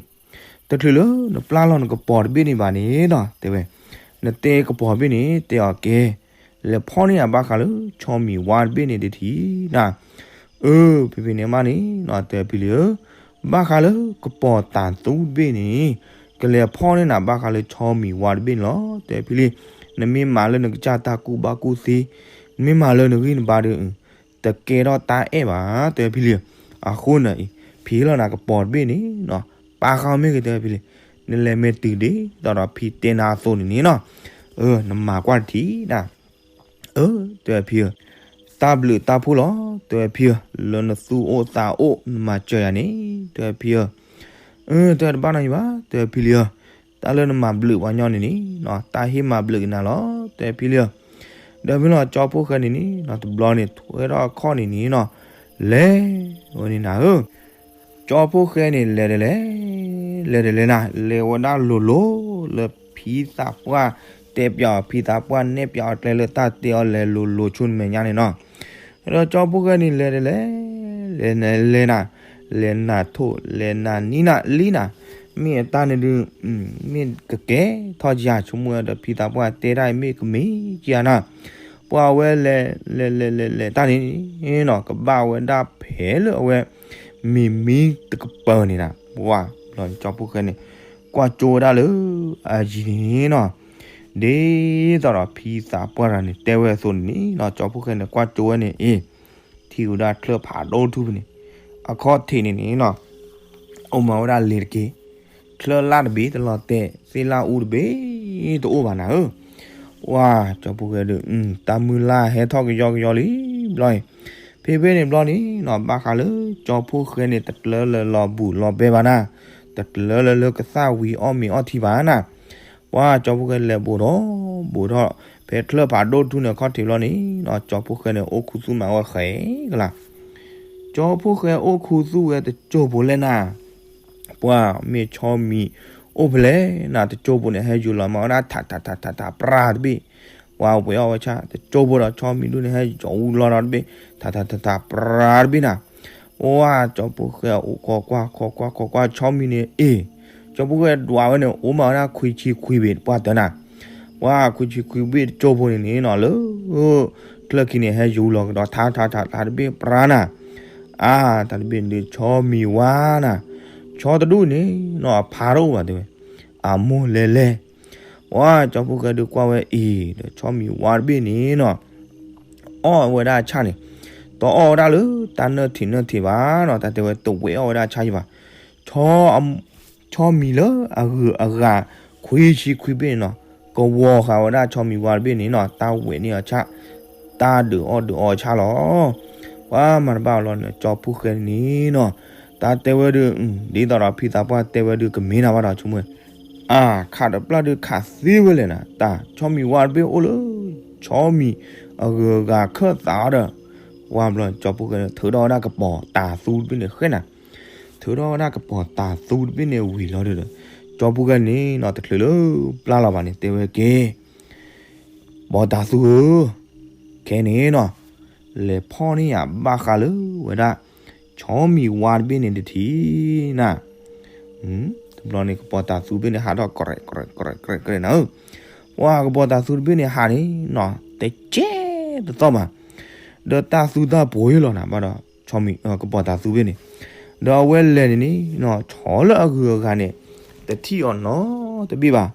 တချုးလၢနပျၢ်လီၤနကပီၤတဘ့ၣ်န့ၣ်ဘၣ်န့ၣ်နီၤ တဲဝဲ, နတဲကပီၤတဘ့ၣ်န့ၣ် တဲအီၤကဲ, လဲၤဖီၣ်န့ၢ်ယၤဘၣ်ဃးလၢ ဆီမံၤဝါတဘ့ၣ်န့ၣ်တထံၣ်နၤ. အၢ ဖဲဖဲန့ၣ်မးန့ၣ်နီၤ တဲဖဲလံဧၢ, ဘၣ်ဃးလၢကပီၤတၢ်သူတဘ့ၣ်န့ၣ် ကလဲၤဖီၣ်န့ၢ်နၤဘၣ်ဃးလၢဆီမံၤဝါတဘ့ၣ်န့ၣ်လီၤ တဲဖဲလံ. နမ့ၢ်မၤလၢနကစၢ်တၢ်ကူၣ်ဘၣ်ကူၣ်သ့, နမ့ၢ်မၤလၢနဂံၢ်နဘါဒီး တကဲထီၣ်တၢ်အဲၣ်ဘၣ် တဲဖဲလံ. အဃိန့ၣ်အံၤ ဖံဟ့ၣ်လီၤနၤကပီၤတဘ့ၣ်န့ၣ်နီၤ ပာ်ဃာ်မ့ၢ်ဂ့ၤ တဲဖဲလံ. နလဲၤမ့ၢ်တုၤဒ်သိးဒီးဖံတဲနၤအသိးန့ၣ်န့ၣ်နီၤ အၢ နမၤကွၢ်တထံၣ်နၤ. အၢ တဲဖံဧၢ, တၢ်ဘျုးတၢ်ဖှိၣ်လီၤ တဲဖံဧၢ, လၢနသူၣ်အိၣ်သးအိၣ်နမၤစၢၤယၤန့ၣ် တဲဖံဧၢ. အၢ တဲတဘၣ်နီတမံၤဘၣ် တဲဖံလံဧၢ, တၢ်လၢနမၤဘျုးပှၤညီန့ၣ်န့ၣ် တၢ်ဟ့ၣ်မၤဘျုးက့ၤနၤလီၤ တဲဖံလံဧၢ. ဒီးဖဲလီၤကၠီဖိၣ်ဃဲန့ၣ်န့ၣ် တဘျီန့ၣ် ထွဲထီၣ်အခီၣ်န့ၣ်န့ၣ်နီၤ လဲၤဝဲန့ၣ်နၤဧၢ. ကၠီဖိၣ်ဃဲန့ၣ် လဲၤဒီးလဲၤ, လဲၤဒီးလဲၤနၤ, လဲၤဝဲဒၣ်လိၤလိၤ လၢဖံသးပှၢ်တဲပၠးအီၤ, ဖံသးပှၢ်နဲၣ်ပၠးအီၤကျဲလၢတၢ်တဲအီၤလဲၤလိၤလိၤဆူမဲာ်ညါန့ၣ်နီၤ. ဒီးကၠီဖိၣ်ဃဲန့ၣ် လဲၤဒီးလဲၤ, လဲၤနၤ, လဲၤနၤထိၣ်, လဲၤနၤနံၤနၤလံနၤ, မ့ၢ်အတၢ်န့ၣ်ဒုး မ့ၢ်ကကဲထီၣ်ယၤဆိကမိၣ်ဝဲဒီး ဖံသးပှၢ်တဲတၢ်အံၤမ့ၢ်ကမ့ၢ်ကယၤနၤ. ပှၤဝဲလဲၤ, လဲၤလဲၤလဲၤလဲၤတၢ်န့ၣ် နီၤ ကဘၣ်ဝဲဒၣ်ဖဲလၢအဝဲ မံၤမံၤတကပၤန့ၣ်နၤ. ပှၤဘျီန့ၣ် ကၠီဖိၣ်ဃဲန့ၣ် ကွၢ်ကၠိဝဲဒၣ်လၢအယံၤန့ၣ်နီၤ, ဒ်သိးဒီးဖံသးပှၢ်တဂၤန့ၣ် တဲဝဲအသိးန့ၣ်နီၤ, ကၠီဖိၣ်ဃဲန့ၣ် ကွၢ်ကၠိဝဲန့ၣ်အံၤ ထံၣ်ဝဲဒၣ်ချၢၣ်ဖးဒိၣ်ထူၣ်ဖဲန့ၣ် အခီၣ်ထံးန့ၣ်န့ၣ်နီၤ, အိၣ်မၤဝဲဒၣ်လ့ၤတက့ၢ်. ချၢၣ်လၢ်တဘ့ၣ်တလီၤတဲာ်, သ့ၣ်လၢ်အူတဘ့ၣ်တအိၣ်ဘၣ်နၤဧၢ. ပှၤကၠီဖိၣ်ဃဲဒီး တၢ်မုၢ်လၢ်ဟဲထီၣ်ကယီကယီလံဘျီအံၤ, ဖဲဖဲန့ၣ်ဘျီန့ၣ်နီၤ ဘၣ်ဃးလၢကၠီဖိၣ်ဃဲန့ၣ် တကျၢလၢလီၤဘူၣ်လီၤဘဲဘၣ်နၤ, တကျၢလၢလၢကသၣ်ဝံၤအီၣ်မ့ၤအီထံဘၣ်နၤ. ပှၤကၠီဖိၣ်ဃဲလဲၤဘူးထီၣ်ဘူးထီၣ် ဖဲချၢၣ်ဖးဒိၣ်ထူၣ်န့ၣ်အခီၣ်ထံးဘျီန့ၣ်နီၤ, ကၠီဖိၣ်ဃဲန့ၣ် အိၣ်ခူသူၣ်မးဝဲဃဲကလါ. ကၠီဖိၣ်ဃဲအိၣ်ခူသူၣ်ဝဲတစိၢ်ဖိလဲၣ်နၤ, ပှၤမ့ၢ်ဆီမံၤအိၣ်ဖဲလဲၣ်နၤ, တစိၢ်ဖိန့ၣ် ဟဲယူၤလီၤမၤဝဲဒၣ်ထးထးထးထးထးပြၢ်တဘ့ၣ်, ပှၤဝဲအီၣ်ဝဲဆၣ်, တစိၢ်ဖိဒီးဆီမံၤဒူၣ်န့ၣ် ဟဲယူၤလီၤဒီးတဘ့ၣ် ထးထးထးထးပြၢ်တဘ့ၣ်နၤ. ပှၤကၠီဖိၣ်ဃဲအိၣ်ခိးကွၢ်ခိးကွၢ်ခိးကွၢ်ဆီမံၤန့ၣ်အ့ၣ်, ကၠီဖိၣ်ဃဲဒွးဝဲန့ၣ် အိၣ်မၤဝဲဒၣ်ခွံဆံခွံဘ့ၣ်ပှၢ်တၢၢ်နၤ. ပှၤခွံဆံခွံဘ့ၣ်တစိၢ်ဖိန့ၣ်န့ၣ်နီၤ လၢချၢၣ်ခံန့ၣ် ဟဲယူၤလီၤကဒီးထးထးထးထးတဘ့ၣ်ပြၢ်နၤ. အါ တၢ်တဘ့ၣ်န့ၣ်ဒုးဆီမံၤဝါနၤ, ဆီတဒူၣ်န့ၣ်နီၤ အဖါတအိၣ်ဘၣ်တဲဝဲ, အမိၢ်လဲၤလဲၤ. ပှၤကၠီဖိၣ်ဃဲဒုးကွၢ်ဝဲအံၤ ဒီးဆီမံၤဝါတဘ့ၣ်န့ၣ်နီၤ အီၣ်ဝဲဒၣ်ဆၣ်န့ၣ်, တအီၣ်ဝဲဒၣ်လၢတၢ်နၢၣ်ထံးနၢၣ်ထံးဘၣ်နီၤ, တၢ်တဲဝဲတဝဲအီၣ်ဝဲဒၣ်ဆၣ်ယံၤဘၣ်. ဆီမံၤလၢအဂုၤအဂၤခွံဆံခွံဘ့ၣ်န့ၣ်နီၤ ကဝီၤဃာ်ဝဲဒၣ်ဆီမံၤဝါတဘ့ၣ်န့ၣ်နီၤ တၢ်ဝဲန့ၢ်အီၤဆၣ်, တၢ်ဒုးအီၣ်ဒုးအီဆၣ်လီၤ. ပှၤမၤတဘၣ်အီၤလီၤန့ၣ် ကၠီဖိၣ်ဃဲန့ၣ်နီၤ တၢ်တဲဝဲဒုး ဒ်သိးဒီးဖံသးပှၢ်တဲဝဲဒုး ကမ့ၢ်နၤဘၣ်ဒီးဆိကမိၣ်, အါ ခးတပျၢ်ဒုးခးသ့ဝဲလဲၣ်နၤ, တၢ်ဆီမံၤဝါတဘ့ၣ်အိၣ်လၢ ဆီမံၤအဂုၤအဂၤခၢၣ်သးအီၤဒီး, ပှၤဘျီန့ၣ် ကၠီဖိၣ်ဃဲန့ၣ် ထုးထီၣ်ဝဲဒၣ်ကပီၤတၢ်သူတဘ့ၣ်န့ၣ်ဃဲနၤ, ထုးထီၣ်ဝဲဒၣ်ကပီၤတၢ်သူတဘ့ၣ်န့ၣ်ဝံၤလီၤဒီး ကၠီဖိၣ်ဃဲန့ၣ်နီၤ တချုးလၢပျၢ်လီၤဘၣ်န့ၣ် တဲဝဲက့ၤ ပီၤတၢ်သူဧၢ, ခဲန့ၣ်နီၤ လဲၤဖီၣ်န့ၢ်ယၤဘၣ်ဃးလၢဝဲဒၣ် ဆီမံၤဝါတဘ့ၣ်န့ၣ်တထံၣ်နၤ. တဘျီန့ၣ် ကပီၤတၢ်သူတဘ့ၣ်န့ၣ် ဟးထီၣ်ကြဲးကြဲးကြဲးကြဲးနၤဧၢ. ပှၤကပီၤတၢ်သူတဘ့ၣ်န့ၣ်ဟးန့ၣ်နီၤ တကဲတသီၣ်ဘၣ်, ဒီးတၢ်သူတၢ်ပှီၤယိလီၤနၤ ဘၣ်ဒီး ဆီမံၤ ကပီၤတၢ်သူတဘ့ၣ်န့ၣ်, ဒီးအဝဲလဲၤန့ၣ်န့ၣ်နီၤ ဆီလၢအဂုၤအဂၤန့ၣ် တထံၣ်အီၤနီတဘ့ၣ်ဘၣ်.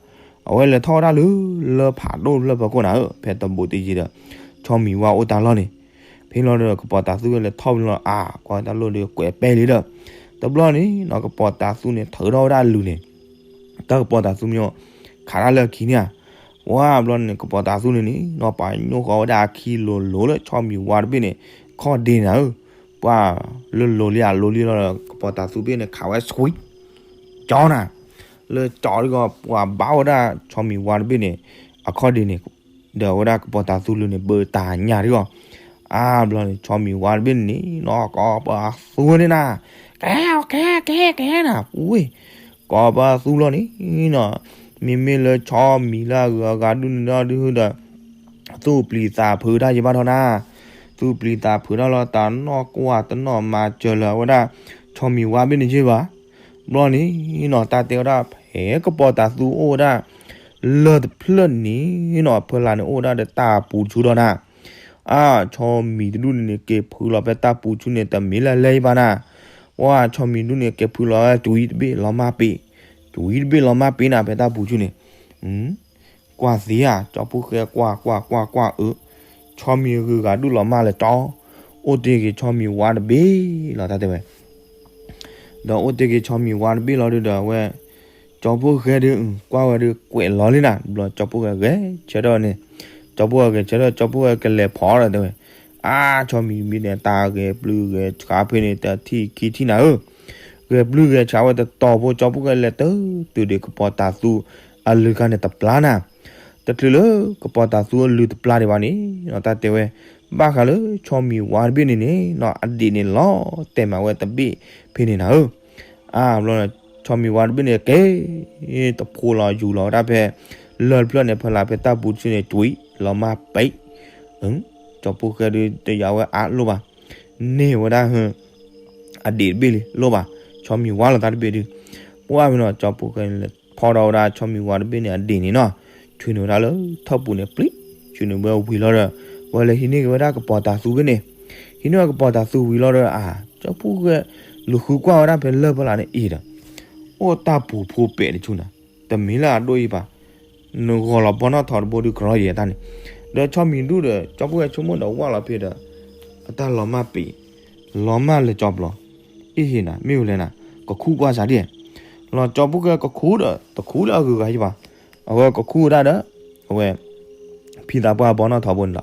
အဝဲလဲၤထီၣ်ဝဲဒၣ်လၢ လၢဖးဒိၣ်လၢပှၤကိးနၤဧၢ ဖဲတဘူးတယံၤဒီး ဆီမံၤဝါအိၣ်တၢ်လီၢ်န့ၣ်, ဖဲလီၤဒီး ကပီၤတၢ်သူဝဲလဲၤထီၣ်ဖဲလီၤ အါ ကွၢ်တၢ်လီၢ်ဒီးကွဲးပဲလံဒီး, တဘျီန့ၣ်နီၤ ကပီၤတၢ်သူန့ၣ် ထုးထီၣ်ဝဲဒၣ်အလုၢ်န့ၣ်, တၢ်ကပီၤတၢ်သူမ့ၢ် ခးတၢ်လၢအခံန့ၣ်ဧါ. ပှၤဘျီန့ၣ် ကပီၤတၢ်သူန့ၣ်န့ၣ်နီၤ ပာ်ညိၣ်ဃီၤဝဲဒၣ်အခံလိၤလိၤလၢဆီမံၤဝါတဘ့ၣ်န့ၣ် ခီၣ်ဒ့နၤဧၢ. ပှၤလၢလိၤလံဧါ လိၤလံလီၤဒီး ကပီၤတၢ်သူဘ့ၣ်န့ၣ် ခးဝဲဆွံ ကၠီနၤ, လၢကၠီဒ်ဂီၤ ပှၤဘါဝဲဒၣ်ဆီမံၤဝါတဘ့ၣ်န့ၣ် အခီၣ်ဒ့န့ၣ်, ဒီးအဝဲဒၣ်ကပီၤတၤသူလၢန့ၣ် ဘၢတၢ်ညၣ်ဒံးအီၤ, အါဘျီန့ၣ် ဆီမံၤဝါတဘ့ၣ်န့ၣ်နီၤ ကိးပသူန့ၣ်နၤ, ကဟဲ ကဟဲ ကဟဲ ကဟဲနၤ ဝ့ၢ်, ကိးပသူလီၤန့ၣ်နီၤ, မ့မ့ၢ်လၢဆီမံၤလၢအဂုၤအဂၤဒုးန့ၣ်ဒီးဒုးဒီး သူၣ်ပျံၤသးဖုးတၢ်ယဘၣ်ထီၣ်နၤ, သူၣ်ပျံၤသးဖုးတၢ်လီၤ တၢ်နီၢ်ကွၢ်တနီၢ်မၤစၢၤလၢၤအဝဲဒၣ် ဆီမံၤဝါတဘ့ၣ်န့ၣ်ယဘၣ်. ဘျီန့ၣ်နီၤ တၢ်တဲဝဲဒၣ် ဖဲကပီၤတၤသူအိၣ်ဝဲဒၣ် လၢၢ်တဖျၢၣ်န့ၣ်နီၤ ဖဲလၢ်န့ၣ်အိၣ်ဝဲဒၣ်ဒီးတၢ်ပူၤဆူဒီးနၤ, အါ ဆီမံၤတဒူၣ်န့ၣ်န့ၣ် က့ၤဖုးလီၤဖဲတၢ်ပူၤဆူန့ၣ် တမ့ၢ်လၢလဲၤဘၣ်နၤ, ပှၤဆီမံၤဒူၣ်န့ၣ် က့ၤဖုးလီၤ ကွံတဘ့ၣ်လီၤမၢ်ပ့ၤ, ကွံတဘ့ၣ်လီၤမၢ်ပ့ၤနၤ ဖဲတၢ်ပူၤဆူန့ၣ် ကွၢ်သ့ဧါ ကၠီဖီၣ်ဃဲကွၢ်ကွၢ်ကွၢ်ကွၢ်အၢ, ဆီမံၤဂုၤဂၤဒူၣ်လီၤမၢ်လၢကၠီ, အိၣ်တ့ၢ်က့ၤဆီမံၤဝါတဘ့ၣ်လီၤ တၢ်တဲဝဲ ဒီးအိၣ်တ့ၢ်က့ၤဆီမံၤဝါတဘ့ၣ်လီၤဒုးဒီးအဝဲ, ကၠီဖီၣ်ဃဲဒုး ကွၢ်ဝဲဒုးကွဲးလီၤလံနၤ ဘျီကၠီဖီၣ်ဃဲဂဲၤဆၢထၢၣ်န့ၣ်, ကၠီဖီၣ်ဃဲဂဲၤဆၢထၢၣ် ကၠီဖီၣ်ဃဲကလဲၤဖီဒီးတဲဝဲ, အါ ဆီမံၤဘ့ၣ်န့ၣ် တၢ်ဂဲၤပျုၢ်ဂဲၤဆှးဖဲန့ၣ် တထံၣ်ခံထံၣ်နၤဧၢ, ဂဲၤပျုၢ်ဂဲၤဆှးဝဲတတီၤဖိ ကၠီဖီၣ်ဃဲလဲၤတတုၤဒံးကပီၤတၤသူအလုၢ်ခါန့ၣ်တပျၢ်နၤ, တချုးလၢကပီၤတၤသူအလုၢ်တပျၢ်ဒံးဘၣ်န့ၣ်, တၢ်တဲဝဲ, ဘၣ်ဃးလၢဆီမံၤဝါတဘ့ၣ်န့ၣ်န့ၣ်နီၤ အဒံးန့ၣ်လီၤတဲာ်မးဝဲတဘ့ၣ်ဖဲန့ၣ်နၤဧၢ, အါဘျီ ဆီမံၤဝါတဘ့ၣ်န့ၣ်က့ၤ, တဖိလီၤယူၤလီၤဝဲဒၣ်ဖဲ, လၢၢ်တဖျၢၣ်န့ၣ် ဖဲလၢ်ဖဲတၢ်ပူၤဆူန့ၣ် ကွံလီၤမၢ်ပ့ၤ, ကၠီဖီၣ်ဃဲဒုးတယာ်ဝဲအါလိၣ်ဘၣ်, န့ၢ်ဝဲဒၣ်ဟၢ အဒံးတဘ့ၣ်လံ လိၣ်ဘၣ်, ဆီမံၤဝါလီၤတၢ်တဘ့ၣ်ဒုး, ပှၢ်ဖဲနီၤ ကၠီဖီၣ်ဃဲန့ၣ်လဲၤဖီဒီးဝဲဒၣ်ဆီမံၤဝါတဘ့ၣ်န့ၣ် အဒံးန့ၣ်နီၤ, ဆွံနုာ်ဝဲဒၣ်လၢထၢၣ်ပူၤန့ၣ် ပျံၤ, ဆွံနုာ်ဝဲဝံၤလီၤဒီး, ဝဲလဲၤဟံးန့ၢ်က့ၤဝဲဒၣ်ကပီၤတၤသူဖဲန့ၣ်, ဟံးန့ၢ်ဝဲကပီၤတၤသူဝံၤလီၤဒီး အါ ကၠီဖီၣ်ဃဲ, လူၤဃုကွၢ်ဝဲဒၣ်ဖဲလၢၢ်ဖဲလၢ်န့ၣ်အံၤဒီး, အိၣ်တၢ်ပူၤဖိပဲာ်တဆူနၤ, တမ့ၢ်လၢအဒိၣ်အံၤဘၣ် နဂီၤလီၤဘီနီၣ်ထီတဘိဒုးကရီယဲတၢ်န့ၣ်, ဒီးဆီမံၤဒူၣ်ဒီး ကၠီဖီၣ်ဃဲဆိကမိၣ်ဒီးဝၢ်လီၤဖဲဒီး, အတၢ်လီၤမၢ်ပ့ၤ, လီၤမၢ်လၢကၠီဘျီ, အ့ၣ်ဟ့ၣ်နၤ မ့ၢ်ဝဲလဲၣ်နၤ, ကခူၣ်ကွၢ်စးဒ်, လီၤကၠီဖီၣ်ဃဲကခူၣ်ဒီး တခူၣ်လၢအဂုၤအဂၤယဘၣ်, အဝဲကခူၣ်ဝဲဒၣ်ဒီး, အဝဲ ဖံသးပှၢ်ဘီနီၣ်ထီဘိန့ၣ်လီၤ,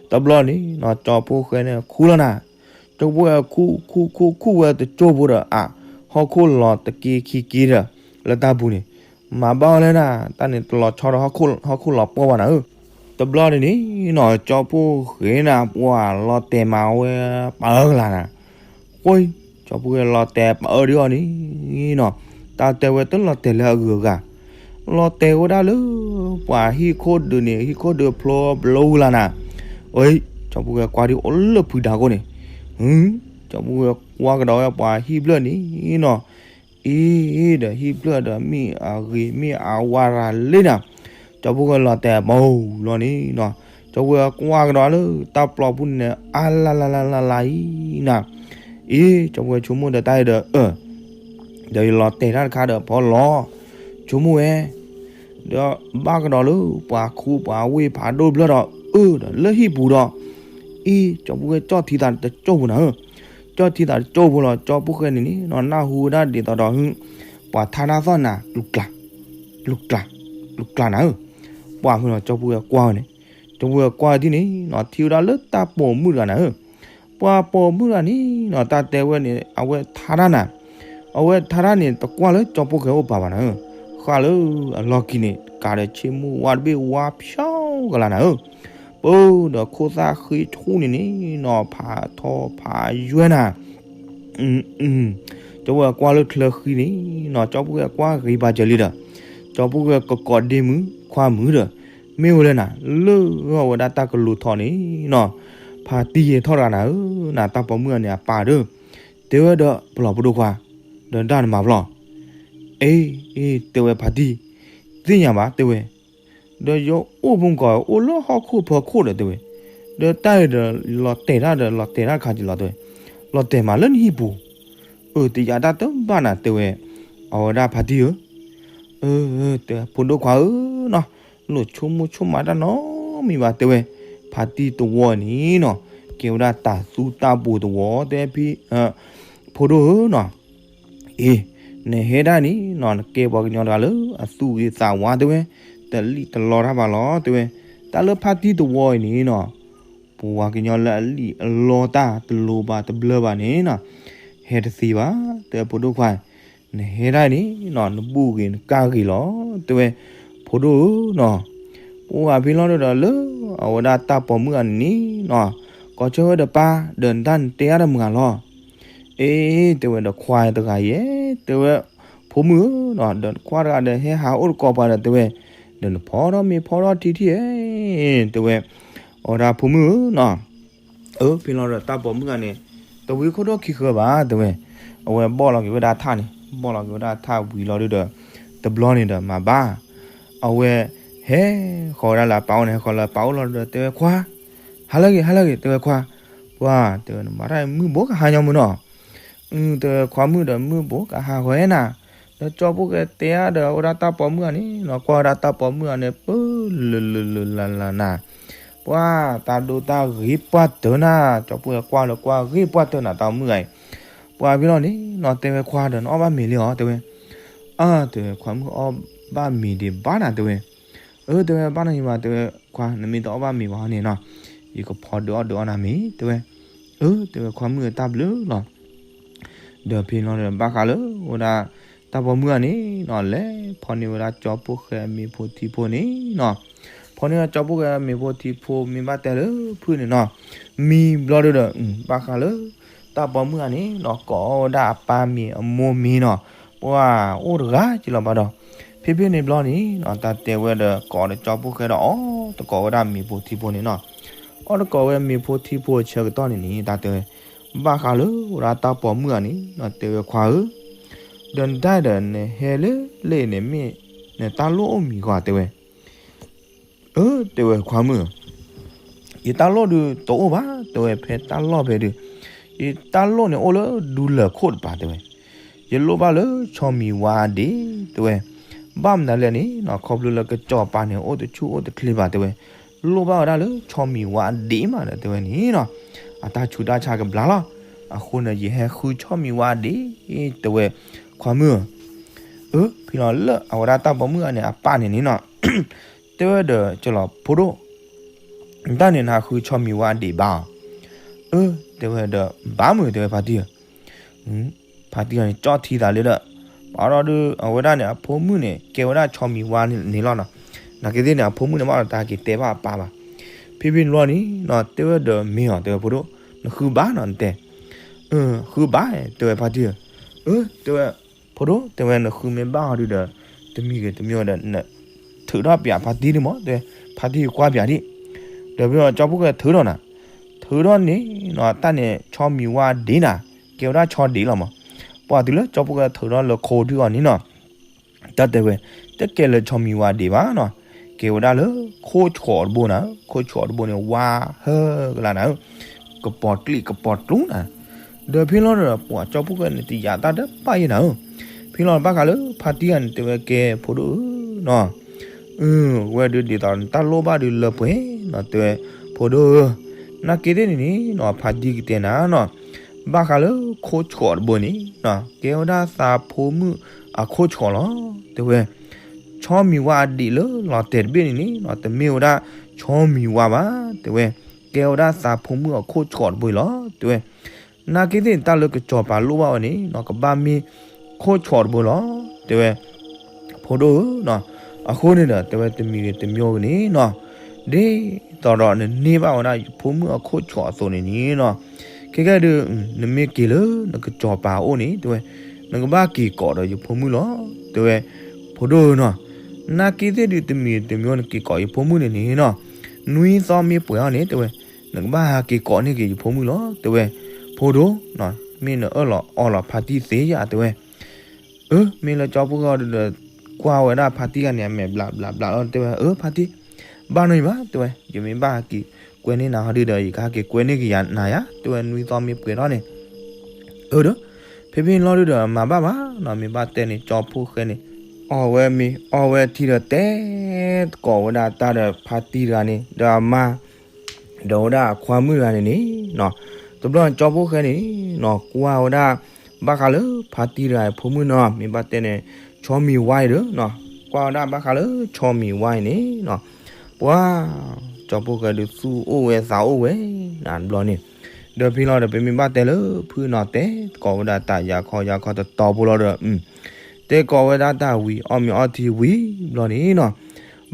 တဘျီန့ၣ်နီၤ ကၠီဖီၣ်ဃဲန့ၣ်ခူၣ်လီၤနၤ, ကၠီဖီၣ်ဃဲခူၣ်ခူၣ်ခူၣ်ခူၣ်ဝဲတကၠိၢ်ဖိဒီး အါ ဟီၣ်ခိၣ်လီၤတက့ခံက့ဒီး, လၢတၢ်ပူၤန့ၣ်, မၤဘၣ်ဝဲလဲၣ်နၤ တၢ်န့ၣ်တလီၤဆီဒီး ဟီၣ်ခိၣ်လီၤပှီၢ်ဘၣ်နၤဧၢ, တဘျီန့ၣ်န့ၣ်နီၤ ကၠီဖီၣ်ဃဲနၤ ပှၤလီၤတဲာ်မးဝဲပာ်အၢကလၤနၤ, ဃိ, ကၠီဖီၣ်ဃဲလီၤတဲာ်ပာ်အၢဒ်အီၤန့ၣ်နီၤ, တၢ်တဲဝဲတလီၤတဲာ်လၢအဂုၤအဂၤ, လီၤတဲာ်ဝဲဒၣ်လၢ, ပှၤဟံၣ်ခိၣ်ဒုးန့ၣ် ဟံၣ်ခိၣ်ဒုးဖျိဘျိဝံၤလၢနၤ, အ့ၣ်, ကၠီဖီၣ်ဃဲကွၢ်ဒ်အိၣ်လၢဖုဒၢခိၣ်န့ၣ်, ကၠီဖီၣ်ဃဲကွၢ်ကဒီးဝဲပှၤဟံၣ်ဖျၢၣ်န့ၣ်နီၤ, အ့ၣ်, ဒီးဟံၣ်ဖျၢၣ်ဒီးမ့ၢ်အဂ့ၤမ့ၢ်အဝါရၤလံနၤ, ကၠီဖီၣ်ဃဲလီၤတဲာ်ပာ်လီၤန့ၣ်နီၤ, ကၠီဖီၣ်ဃဲကွၢ်ကဒီးလၢတၢ်ပျီပူၤန့ၣ် အါလါလါလါလါလါအံၤနၤ, အ့ၣ် ကၠီဖီၣ်ဃဲဆိကမိၣ်ဒီးတၢ်အံၤဒီး အၢ ဒီးယလီၤတဲာ်တၢ်တခါဒီးဖီလီၤ, ဆိကမိၣ်ဝဲ, ဒီးဘၣ်ကဒီးလၢပှၤခူပှၤဝ့ၢ်ဖးဒိၣ်တဖျၢၣ်ဒီး အၢ ဒီးလၢဟံၣ်ပူၤဒီး, အ့ၣ် ကၠီဖီၣ်ဃဲကၠီၣ်ထံသးတကၠိၢ်ဖိနၤဧၢ, ကၠီၣ်ထံသးတကၠိၢ်ဖိလီၤ ကၠီဖီၣ်ဃဲန့ၣ်န့ၣ်နီၤ နၢ်ဟူဝဲဒၣ်ဒ်သိးဒီး ပှၤထါတၢ်သီၣ်နၤ ပျုၤကျါ, ပျုၤကျါ, ပျုၤကျါနၤဧၢ, ပှၢ်ဖဲနီၤ ကၠီဖီၣ်ဃဲကွၢ်ဝဲန့ၣ်, ကၠီဖီၣ်ဃဲကွၢ်ဝဲဒ်န့ၣ်နီၤ ထံၣ်ဝဲဒၣ်လၢတၢ်ပိာ်မုၣ်တဂၤနၤဧၢ, ပှၤပိာ်မုၣ်တဂၤန့ၣ်နီၤ တၢ်တဲဝဲန့ၣ် အဝဲထါတၢ်နၤ, အဝဲထါတၢ်န့ၣ် တကွၢ်လၢကၠီဖီၣ်ဃဲအိၣ်ပာ်ဘၣ်နၤဧၢ, ဃၣ်လၢအလီၢ်ခံန့ၣ် ကးဒီးဆ့မူဝါတဘ့ၣ်ဝါဖျီကလၤနၤဧၢ, ပၢ်ဒီးခိၣ်သၣ်ဃ့ဆူၣ်န့ၣ်န့ၣ်နီၤ ဖးထီဖးယွဲနၤ ကၠီဖီၣ်ဃဲကွၢ်လၢချၢဃံန့ၣ်နီၤ ကၠီဖီၣ်ဃဲကွၢ်ဂ့ၤဘၣ်စၢၤလံဒီး, ကၠီဖီၣ်ဃဲကကိးဒ့မုၣ်ခွါမုၣ်ဒီး, မ့ၢ်ဝဲလဲၣ်နၤ လၢဂီၢ်ဝဲဒၣ်တၢ်ကလူၤထီၣ်န့ၣ်နီၤ, ဖါတံၢ်ယဲၢ်ထီၣ်တဂၤနၤဧၢ, နၤတၢ်ပိာ်မုၣ်အန့ၣ်အပၢ်ဒီး, တဲဝဲဒီးပလီၢ်ဖိဒိၣ်ခွါ, ဒီးဒၣ်နမၤဖျီၣ်, အ့ အ့ တဲဝဲဖါတံၢ်, သ့ၣ်ညါဘၣ်တဲဝဲ ဒီးယအိၣ်ဖိကီၢ်အိၣ်လၢဟီၣ်ခိၣ်ဖီခိၣ်ဒီးတဲဝဲ, ဒီးတၢ်အံၤဒီးလီၤတဲာ်တၢ်ဒီး လီၤတဲာ်တၢ်တခါက့ၤလီၤတဲဝဲ, လီၤတဲာ်မးလၢနဟံၣ်ပူၤ, အၢ တယာ်တၢ်တဘၣ်နၤတဲဝဲ, အဝဲဒၣ်ဖါတံၢ်ဧၢ, အၢ တဲဖိဒိၣ်ခွါဧၢနီၤ, လိၣ်ဆိကမိၣ်ဆိကမးတၢ်နီတမံၤဘၣ်တဲဝဲ, ဖါတံၢ်တဝီန့ၣ်နီၤ, ကဲဝဲဒၣ်တၤသူတၢ်ပူၤတဝီတဲဖံ ဖိဒိၣ်ဧၢနီၤ အ့ နဟဲဒၣ်န့ၣ်နီၤ နကဲပှၤကညီတဂၤလၢအသူၣ်ဂ့ၤသးဝါတဲဝဲ, တလံၣ်တလီတၢ်ဘၣ်လီၤတဲဝဲ, တၢ်လၢဖါတံၢ်တဝီအံၤန့ၣ်နီၤ, ပှၤကညီလၢအလံၣ်အလီတၢ်တလိၤဘၣ်တဘျၢဘၣ်န့ၣ်နီၤ, ဟဲတသ့ဘၣ်, တဲဖိဒိၣ်ခွါ, နဟဲဒၣ်န့ၣ်နီၤ နဘူၣ်ဂ့ၤနကၢ်ဂ့ၤလီၤတဲဝဲ, ဖိဒိၣ်ဧၢနီၤ, ပှၤဖဲလီၤဒုဒီးလၢ အဝဲဒၣ်တၢ်ပိာ်မုၣ်ဂၤန့ၣ်နီၤ, ကိးဆၢဝဲဒီးပၢ် ဒီးနတၢ်နတဲအါဒီးမုၢ်ဂၤလီၤ. အ့ တဲဝဲဒီးခွါတဂၤယဲ, တဲဝဲ ဖိမုၣ်ဧၢနီၤ, ဒီးခွါတဂၤဒီးဟဲဟးအိၣ်တကိးပှၤဒီးတဲဝဲ, ဒီးနဖီထီၣ်မ့ၤဖီထီၣ်ထံထံဧဲ, တဲဝဲ အဝဲဒၣ်ဖိမုၣ်ဧၢနီၤ, အၢ ဖဲလီၤဒီးတၢ်ပိာ်မုၣ်ဂၤန့ၣ် တဝံခိၣ်ဒိၣ်ခံဃၢၤဘၣ် တဲဝဲ, အဝဲဘီၣ်လီၤက့ၤဝဲဒၣ်ထၣ်န့ၣ် ဘီၣ်လီၤက့ၤဝဲဒၣ်ထၣ်ဝံၤလီၤဒုဒီး တဘျီန့ၣ်ဒီးမၤဘၣ်, အဝဲ ဟဲဃီၤဝဲဒၣ်လၢအပၢ်အိၣ်န့ၣ် ဟဲဃီၤလၢအပၢ်အိၣ်လီၤဒီးတဲဝဲခွါ, ဟါလၢဂ့ၤ ဟါလၢဂ့ၤ တဲဝဲခွါ, ပှၤ တဲဝဲနမၤတၢ်မုၢ်ဘိကဟါညီမုၢ်နီၤ, တဲဝဲခွါမုၣ်ဒီးမုၢ်ဘိကဟါဃီဧဲနၤ, ဒီးကၠီပိၢ်ဃဲတဲအါဒီးအဝဲဒၣ်တၢ်ပိာ်မုၣ်ဂၤန့ၣ်နီၤ, ကွၢ်ဝဲဒၣ်တၢ်ပိာ်မုၣ်ဂၤန့ၣ် ပၢလၢလၢလၢလၢလၢနၤ, ပှၤတၢ်ဒိတၢ်ဂ့ၤပှၢ်တၢၢ်နၤ, ကၠီပိၢ်ဃဲကွၢ်လၢကွၢ်ဂ့ၤပှၢ်တၢၢ်နၤတၢ်မုၣ်ဂၤအံၤ, ပှၤဖဲလီၤန့ၣ်နီၤ တဲဝဲခွါဒီးနအီၣ်ဘၣ်မ့ၤလံဧါ တဲဝဲ, အၢ တဲဝဲခွါမုၣ်အီၣ်ဘၣ်မ့ၤဒံးဘၣ်နၤ တဲဝဲ, အၢ တဲဝဲဘၣ်နီၢ်ယံၤဘၣ် တဲဝဲခွါ နမ့ၢ်တအီၣ်ဘၣ်မ့ၤဘၣ်န့ၣ်နီၤ, ယကဖီဒုးအီၣ်ဒုးအီနၤမ့ၤ တဲဝဲ, အၢ တဲဝဲခွါမုၣ်အတၢ်ဘျုးလီၤ ဒီးဖဲလီၤဒီးဘၣ်ဃးလၢဝဲဒၣ် တၢ်ပိာ်မုၣ်ဂၤန့ၣ်နီၤ လဲၤဖီန့ၢ်ဝဲဒၣ်ကၠီပိၢ်ဃဲအမ့ၤဖိထံဖိန့ၣ်နီၤ, ဖီန့ၢ်ဝဲဒၣ်ကၠီပိၢ်ဃဲအမ့ၤဖိထံဖိမ့ၢ်ဘၣ်တဲလၢဖုၣ်န့ၣ်နီၤ, မံဘျီဒုဒီး ဘၣ်ဃးလၢ တၢ်ပိာ်မုၣ်ဂၤန့ၣ်နီၤ ကိးဝဲဒၣ်အပၢ်မ့ၤအမိၢ်မ့ၤနီၤ, ပှၤအိၣ်တဂၤက့လီၤဘၣ်ဒီး, ဖဲဖဲန့ၣ်ဘျီန့ၣ်နီၤ တၢ်တဲဝဲဒီးကိးဒီးကၠီပိၢ်ဃဲဒီးအီၣ်တကိးဝဲဒၣ်မ့ၤဖိထံဖိန့ၣ်နီၤ, အီၣ်တကိးဝဲမ့ၤဖိထံဖိအဆၢကတီၢ်န့ၣ်န့ၣ် တၢ်တဲဝဲ ဘၣ်ဃးလၢဝဲဒၣ်တၢ်ပိာ်မုၣ်ဂၤန့ၣ်နီၤ တဲဝဲခွါဧၢ, ဒီးနတၢ်ဒီးနဟဲလၢလၢအံၤန့ၣ်မ့ၢ် နတၢ်လိၣ်အိၣ်မံၤဂီၤ တဲဝဲ, အၢ တဲဝဲခွါမုၣ် ယတၢ်လိၣ်ဒုးတအိၣ်ဘၣ် တဲဝဲ ဖဲတၢ်လီၢ်ဖဲဒုး, ယတၢ်လိၣ်န့ၣ်အိၣ်လၢဒူလၢၢ်ခိၣ်တပၤ တဲဝဲ, ယလိၣ်ဘၣ်လၢဆီမံၤဝါအဒံး တဲဝဲ, ဘၣ်မနုၤလဲၣ်န့ၣ်နီၤ ခီဖျိလၢကစီၤပၤန့ၣ် အိၣ်တဆူၣ်အိၣ်တချ့ဘၣ် တဲဝဲ, လိၣ်ဘၣ်ဝဲဒၣ်လၢဆီမံၤဝါအဒံးမးဒီး တဲဝဲန့ၣ်နီၤ, အတၢ်ဆူးတၢ်ဆါကဘျါလီၤ, အဃိန့ၣ် ယဟဲဃုဆီမံၤဝါအဒံး တဲဝဲ, ခွါမုၣ်ဧၢ, အၢ ဖဲလီၤလၢအဝဲဒၣ်တၢ်ပိာ်မုၣ်ဂၤန့ၣ် အပၢ်န့ၣ်န့ၣ်နီၤ တဲဝဲဒီးကလီၤ ဖိဒိၣ်, နတၢ်န့ၣ်နဃုဆီမံၤဝါအဒံးဘၣ်အီၤ, အၢ တဲဝဲဒီး ဘၣ်မုာ် တဲဝဲဖါတံၢ်ဧၢ, ဖါတံၢ်န့ၣ်ကၠီၣ်ထံသးလၢဒီး, ဘၣ်ဒီးဒုး အဝဲဒၣ်န့ၣ် အဖိမုၣ်န့ၣ် ကဲဝဲဒၣ်ဆီမံၤဝါန့ၣ်လီၤနီၤ, နာ်က့သ့ၣ်န့ၣ် အဖိမုၣ်န့ၣ် ဘၣ်ဒီးတၢ်က့ၤတဲဘၣ်အပၢ်ဘၣ်, ဖဲဖဲန့ၣ်ဘျီန့ၣ်နီၤ တဲဝဲဒီးမ့ၢ်အီၤ တဲဝဲဖိဒိၣ်, နဃုဘၣ်နီၤ နတဲ ဃုဘၣ် တဲဝဲဖါတံၢ်ဧၢ, အၢ တဲဝဲ, ဖိဒိၣ် တဲဝဲ နဃုမ့ၢ်ဘၣ်အီၤဒုးဒီး, တမံၤဂ့ၤတမံၤဒီး နထုးထီၣ်ပၠးဖါတံၢ်ဒံးမး တဲဝဲ, ဖါတံၢ်ကွၢ်ပၠးဒံး, ဒီးဖဲလီၤကၠီပိၢ်ဃဲထုးထီၣ်နၤ, ထုးထီၣ်န့ၣ်နီၤ တၢ်န့ၣ် ဆီမံၤဝါဒံးနၤ, ကဲဝဲဒၣ်ဆီဒံးလီၤမး, ပှၤတုၤလၢကၠီပိၢ်ဃဲထုးထီၣ်လၢခိဒုအီၤန့ၣ်နီၤ တၢ်တဲဝဲ, တကဲလၢဆီမံၤဝါဒံးဘၣ်နီၤ, ကဲဝဲဒၣ်လၢခိၣ်ဆှီးတဘိနၤ, ခိၣ်ဆှီးတဘိန့ၣ် ဝါဟၢကလါနၤဧၢ, ကပီၤကျံးကပီၤကျူနၤ, ဒီးဖဲလီၤဒီး ပှၤကၠီပိၢ်ဃဲန့ၣ် တယာ်တၢ်ဒီးပၢ်ယဲနၤဧၢ, ဖဲလီၤဘၣ်ဃးလၢဖါတံၢ်ဂၤန့ၣ် တဲဝဲကဲဖိဒိၣ်ဧၢနီၤ အဝဲဒုးဒ်သိးနတၢ်လိၣ်ဘၣ်ဒုးလၢပှဲၤနီၤ တဲဝဲ, ဖိဒိၣ်ဧၢ, နာ်က့သ့ၣ်န့ၣ်န့ၣ်နီၤ ဖါတံၢ်ကတဲနၤနီၤ, ဘၣ်ဃးလၢခိၣ်ဆှီးတဘိန့ၣ်နီၤ ကဲဝဲဒၣ်သးဖိမုၣ်အခိၣ်ဆှီးလီၤ တဲဝဲ, ဆီမံၤဝါအဒံးလၢလီၤတဲာ်တဘ့ၣ်န့ၣ်န့ၣ်နီၤ တမ့ၢ်ဝဲဒၣ်ဆီမံၤဝါဘၣ် တဲဝဲ, ကဲဝဲဒၣ်သးဖိမုၣ်အခိၣ်ဆှီးတဘိအံၤလီၤ တဲဝဲ နာ်က့သ့ၣ်န့ၣ် တၢ်လၢကစီၤပၤလိၣ်ဘၣ်ဝဲန့ၣ်နီၤ ကဘၣ်မ့ၢ်ခိၣ်ဆှီးတဘိလီၤ တဲဝဲ, ဖိဒိၣ်ဧၢနီၤ, အဃိန့ၣ်ဒီး တဲဝဲတမံၤဂ့ၤတမံၤဂ့ၤန့ၣ်နီၤ, ဒ်သိးဒီးနန့ၢ်ဘၣ်ဝဲဒၣ်ယဖိမုၣ်အခိၣ်ဆှီးအသိးန့ၣ်န့ၣ်နီၤ, ခဲကဲဒုး နမ့ၢ်က့ၤလၢနကစီၤပၤအအိၣ်န့ၣ် တဲဝဲ, နကဘၣ်က့ၤကိးဒီးယဖိမုၣ်လီၤ တဲဝဲ, ဖိဒိၣ်ဧၢနီၤ, နာ်က့သ့ၣ်ဒုးတမံၤဂ့ၤတမံၤဂ့ၤနက့ၤကိးယဖိမုၣ်န့ၣ်န့ၣ်နီၤ, နွံသီမ့ၢ်ပှဲၤအီၤန့ၣ် တဲဝဲ, နကဘၣ်ဟးက့ၤကိးန့ၢ်က့ၤယဖိမုၣ်လီၤ တဲဝဲ, ဖိဒိၣ်နီၤ, မ့ၢ်နအၢၣ်လီၤအီလီၤဖါတံၢ်သ့ဧါ တဲဝဲ အၢ မ့ၢ်လၢကၠီဖိဃီဒုးဒီး ကွၢ်ဝဲဒၣ်ဖါတံၢ်ဂၤန့ၣ် အမဲာ်ဘျးဘျးဘျးလီၤ တဲဝဲ, အၢ ဖါတံၢ်, ဘၣ်နီၢ်ယံၤဘၣ် တဲဝဲ, ယမ့ၢ်ဘၣ်ဟဲက့ၤကွဲန့ၢ်နၤဟီဒုးဒီး ယကဟဲက့ၤကွဲန့ၢ်က့ၤယၤနၤယါ တဲဝဲ, နွံသီမ့ၢ်ပှဲၤထီၣ်န့ၣ်, အၢ ဒီး ဖဲဖဲန့ၣ်လီၤဒုးဒီး မၤဘၣ်ဘၣ်နီၤ, မ့ၢ်ဘၣ်တဲန့ၣ် ကၠီဖိဃဲန့ၣ် အီၣ်ဝဲမ့ၤ အီဝဲထံဒီး တဲသကိးဝဲဒၣ်တၢ်ဒီးဖါတံၢ်တဂၤန့ၣ် ဒီးအမါ ဒီးဝဲဒၣ်အခွါမုၣ်တဂၤန့ၣ်န့ၣ်နီၤ, တဘျီန့ၣ်ကၠီဖိဃဲန့ၣ်နီၤ ကွၢ်ဝဲဒၣ် ဘၣ်ဃးလၢဖါတံၢ်တဂၤအံၤဖိမုၣ်နီၤ မ့ၢ်ဘၣ်တဲန့ၣ် ဆီမံၤဝါအံၤဒီးနီၤ, ကွၢ်ဝဲဒၣ်ဘၣ်ဃးလၢဆီမံၤဝါအံၤန့ၣ်နီၤ, ပှၤ ကၠီဖိဃဲဒုးသူၣ်အိၣ်ဝဲသးအိၣ်ဝဲ နတဘျီန့ၣ်, ဒီးဖဲလီၤဒီး ပမ့ၢ်ဘၣ်တဲလၢဖုနီၤ တဲသကိးဝဲဒၣ်တၢ်ယၤခီယၤခီတတီၤဖိလီၤဒီး တဲသကိးဝဲဒၣ်တၢ်ဝံၤ အီၣ်မ့ၤအီထံဝံၤဘျီန့ၣ်နီၤ,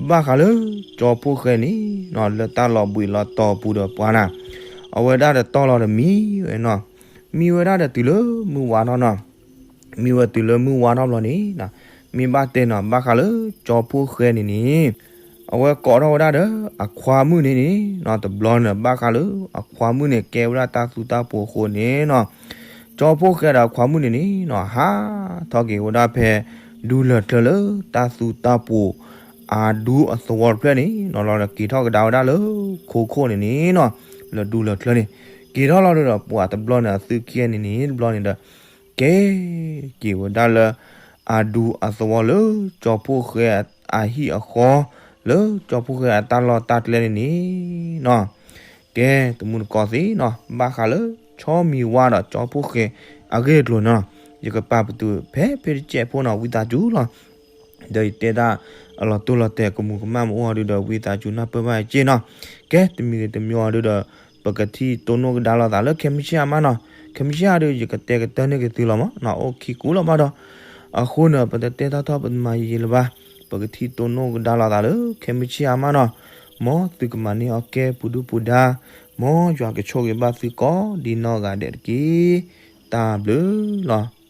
ဘၣ်ဃးလၢကၠီဖှိၣ်ဃဲန့ၣ်နီၤ လၢတၢ်လီၤဘှံးလီၤတီၤပူၤဒီးပှၤနၤ, အဝဲဒၣ်ဒီးတီၢ်လီၤဒီးမံဝဲနီၤ, မံဝဲဒၣ်ဒီးတုၤလၢမုၢ်ဝါထီၣ်နီၤ, မံဝဲတုၤလၢမုၢ်ဝါထီၣ်ဘျီန့ၣ်, မ့ၢ်ဘၣ်တဲနီၤ ဘၣ်ဃးလၢကၠီဖှိၣ်ဃဲန့ၣ်န့ၣ်, အဝဲကိးထီၣ်ဝဲဒၣ်ဒီးအခွါမုၣ်န့ၣ်န့ၣ်နီၤ, တဘျီန့ၣ် ဘၣ်ဃးလၢအခွါမုၣ်န့ၣ် ကဲဝဲဒၣ်တၢ်သူတၢ်ပှိၤအဃိန့ၣ်နီၤ, ကၠီဖှိၣ်ဃဲဒီးအခွါမုၣ်န့ၣ်န့ၣ်နီၤ ဟးထီၣ်က့ၤဝဲဒၣ်ဖဲ ဒူလၢၢ်ချၢလၢတၢ်သူတၢ်ပှိၤ အဒူအသဝီတဖျၢၣ်န့ၣ်နီၤ, လီၤဒီးက့ၤထီၣ်ကဒါဝဲဒၣ်လၢခိခိၣ်န့ၣ်န့ၣ်နီၤ, လၢဒူလၢၢ်ချၢန့ၣ်, က့ၤထီၣ်လီၤဒီးပှၤတဘျီန့ၣ် အသုခံဂၤန့ၣ်န့ၣ် တဘျီန့ၣ်ဒီး ကဲက့ၤဝဲဒၣ်လၢအဒူအသဝီလၢကၠီဖှိၣ်ဃဲအဟံၣ်အဃီ, လၢကၠီဖှိၣ်ဃဲအတၢ်လီၢ်တၢ်ကျဲန့ၣ်န့ၣ်နီၤ, ကဲ တမူတကိးသ့ၣ်နီၤ ဘၣ်ဃးလၢဆီမံၤဝါဒီးကၠီဖှိၣ်ဃဲအဂ့ၢ်အကျိၤန့ၣ်နီၤ, ယကပာ်ပတုာ်ဖဲဖဲတစဲးဖိနီၤ ဝံသးစူၤလီၤ. ဒီးယတဲတၢ်အလီၤတိၢ်လီၤတဲာ်ကမူးကမၣ်မ့ၢ်အိၣ်အီၤဒုဒီး ဝံသးစူၤနၢ်ပၢၢ်ဘၣ်ယက့ၢ်နီၤ. ကဲ တမံၤဂ့ၤတမံၤအီၤဒုဒီး ပကထံၣ်တိၢ်နီၣ်ကဒါလိာ်သးလၢခဲမုၢ်ဆ့ၣ်အါမးနီၤ. ခဲမုၢ်ဆ့ၣ်အါဒု ယကတဲကတၢၢ်န့ၢ်က့ၤသုလီၤမးနီၤ, အိၣ်ခံကူလီၤဘၣ်ဒီး, အဃိန့ၣ် ပတတဲတၢ်ထီၣ်ပတမၤယံာ်ယံာ်လၢၤဘၣ်, ပကထံၣ်တိၢ်နီၣ်ကဒါလိာ်သးလၢခဲမုၢ်ဆ့ၣ်အါမးနီၤ. မ်သုကမၤန့ၢ်အီၤကဲပူၤဒုပူၤဒါ, မ်ယွၤကဆိၣ်ဂ့ၤဘၣ်သုကိးဒ်နီၢ်ဂၤဒဲးတက့ၢ်. တၢ်ဘျုးလီၤ.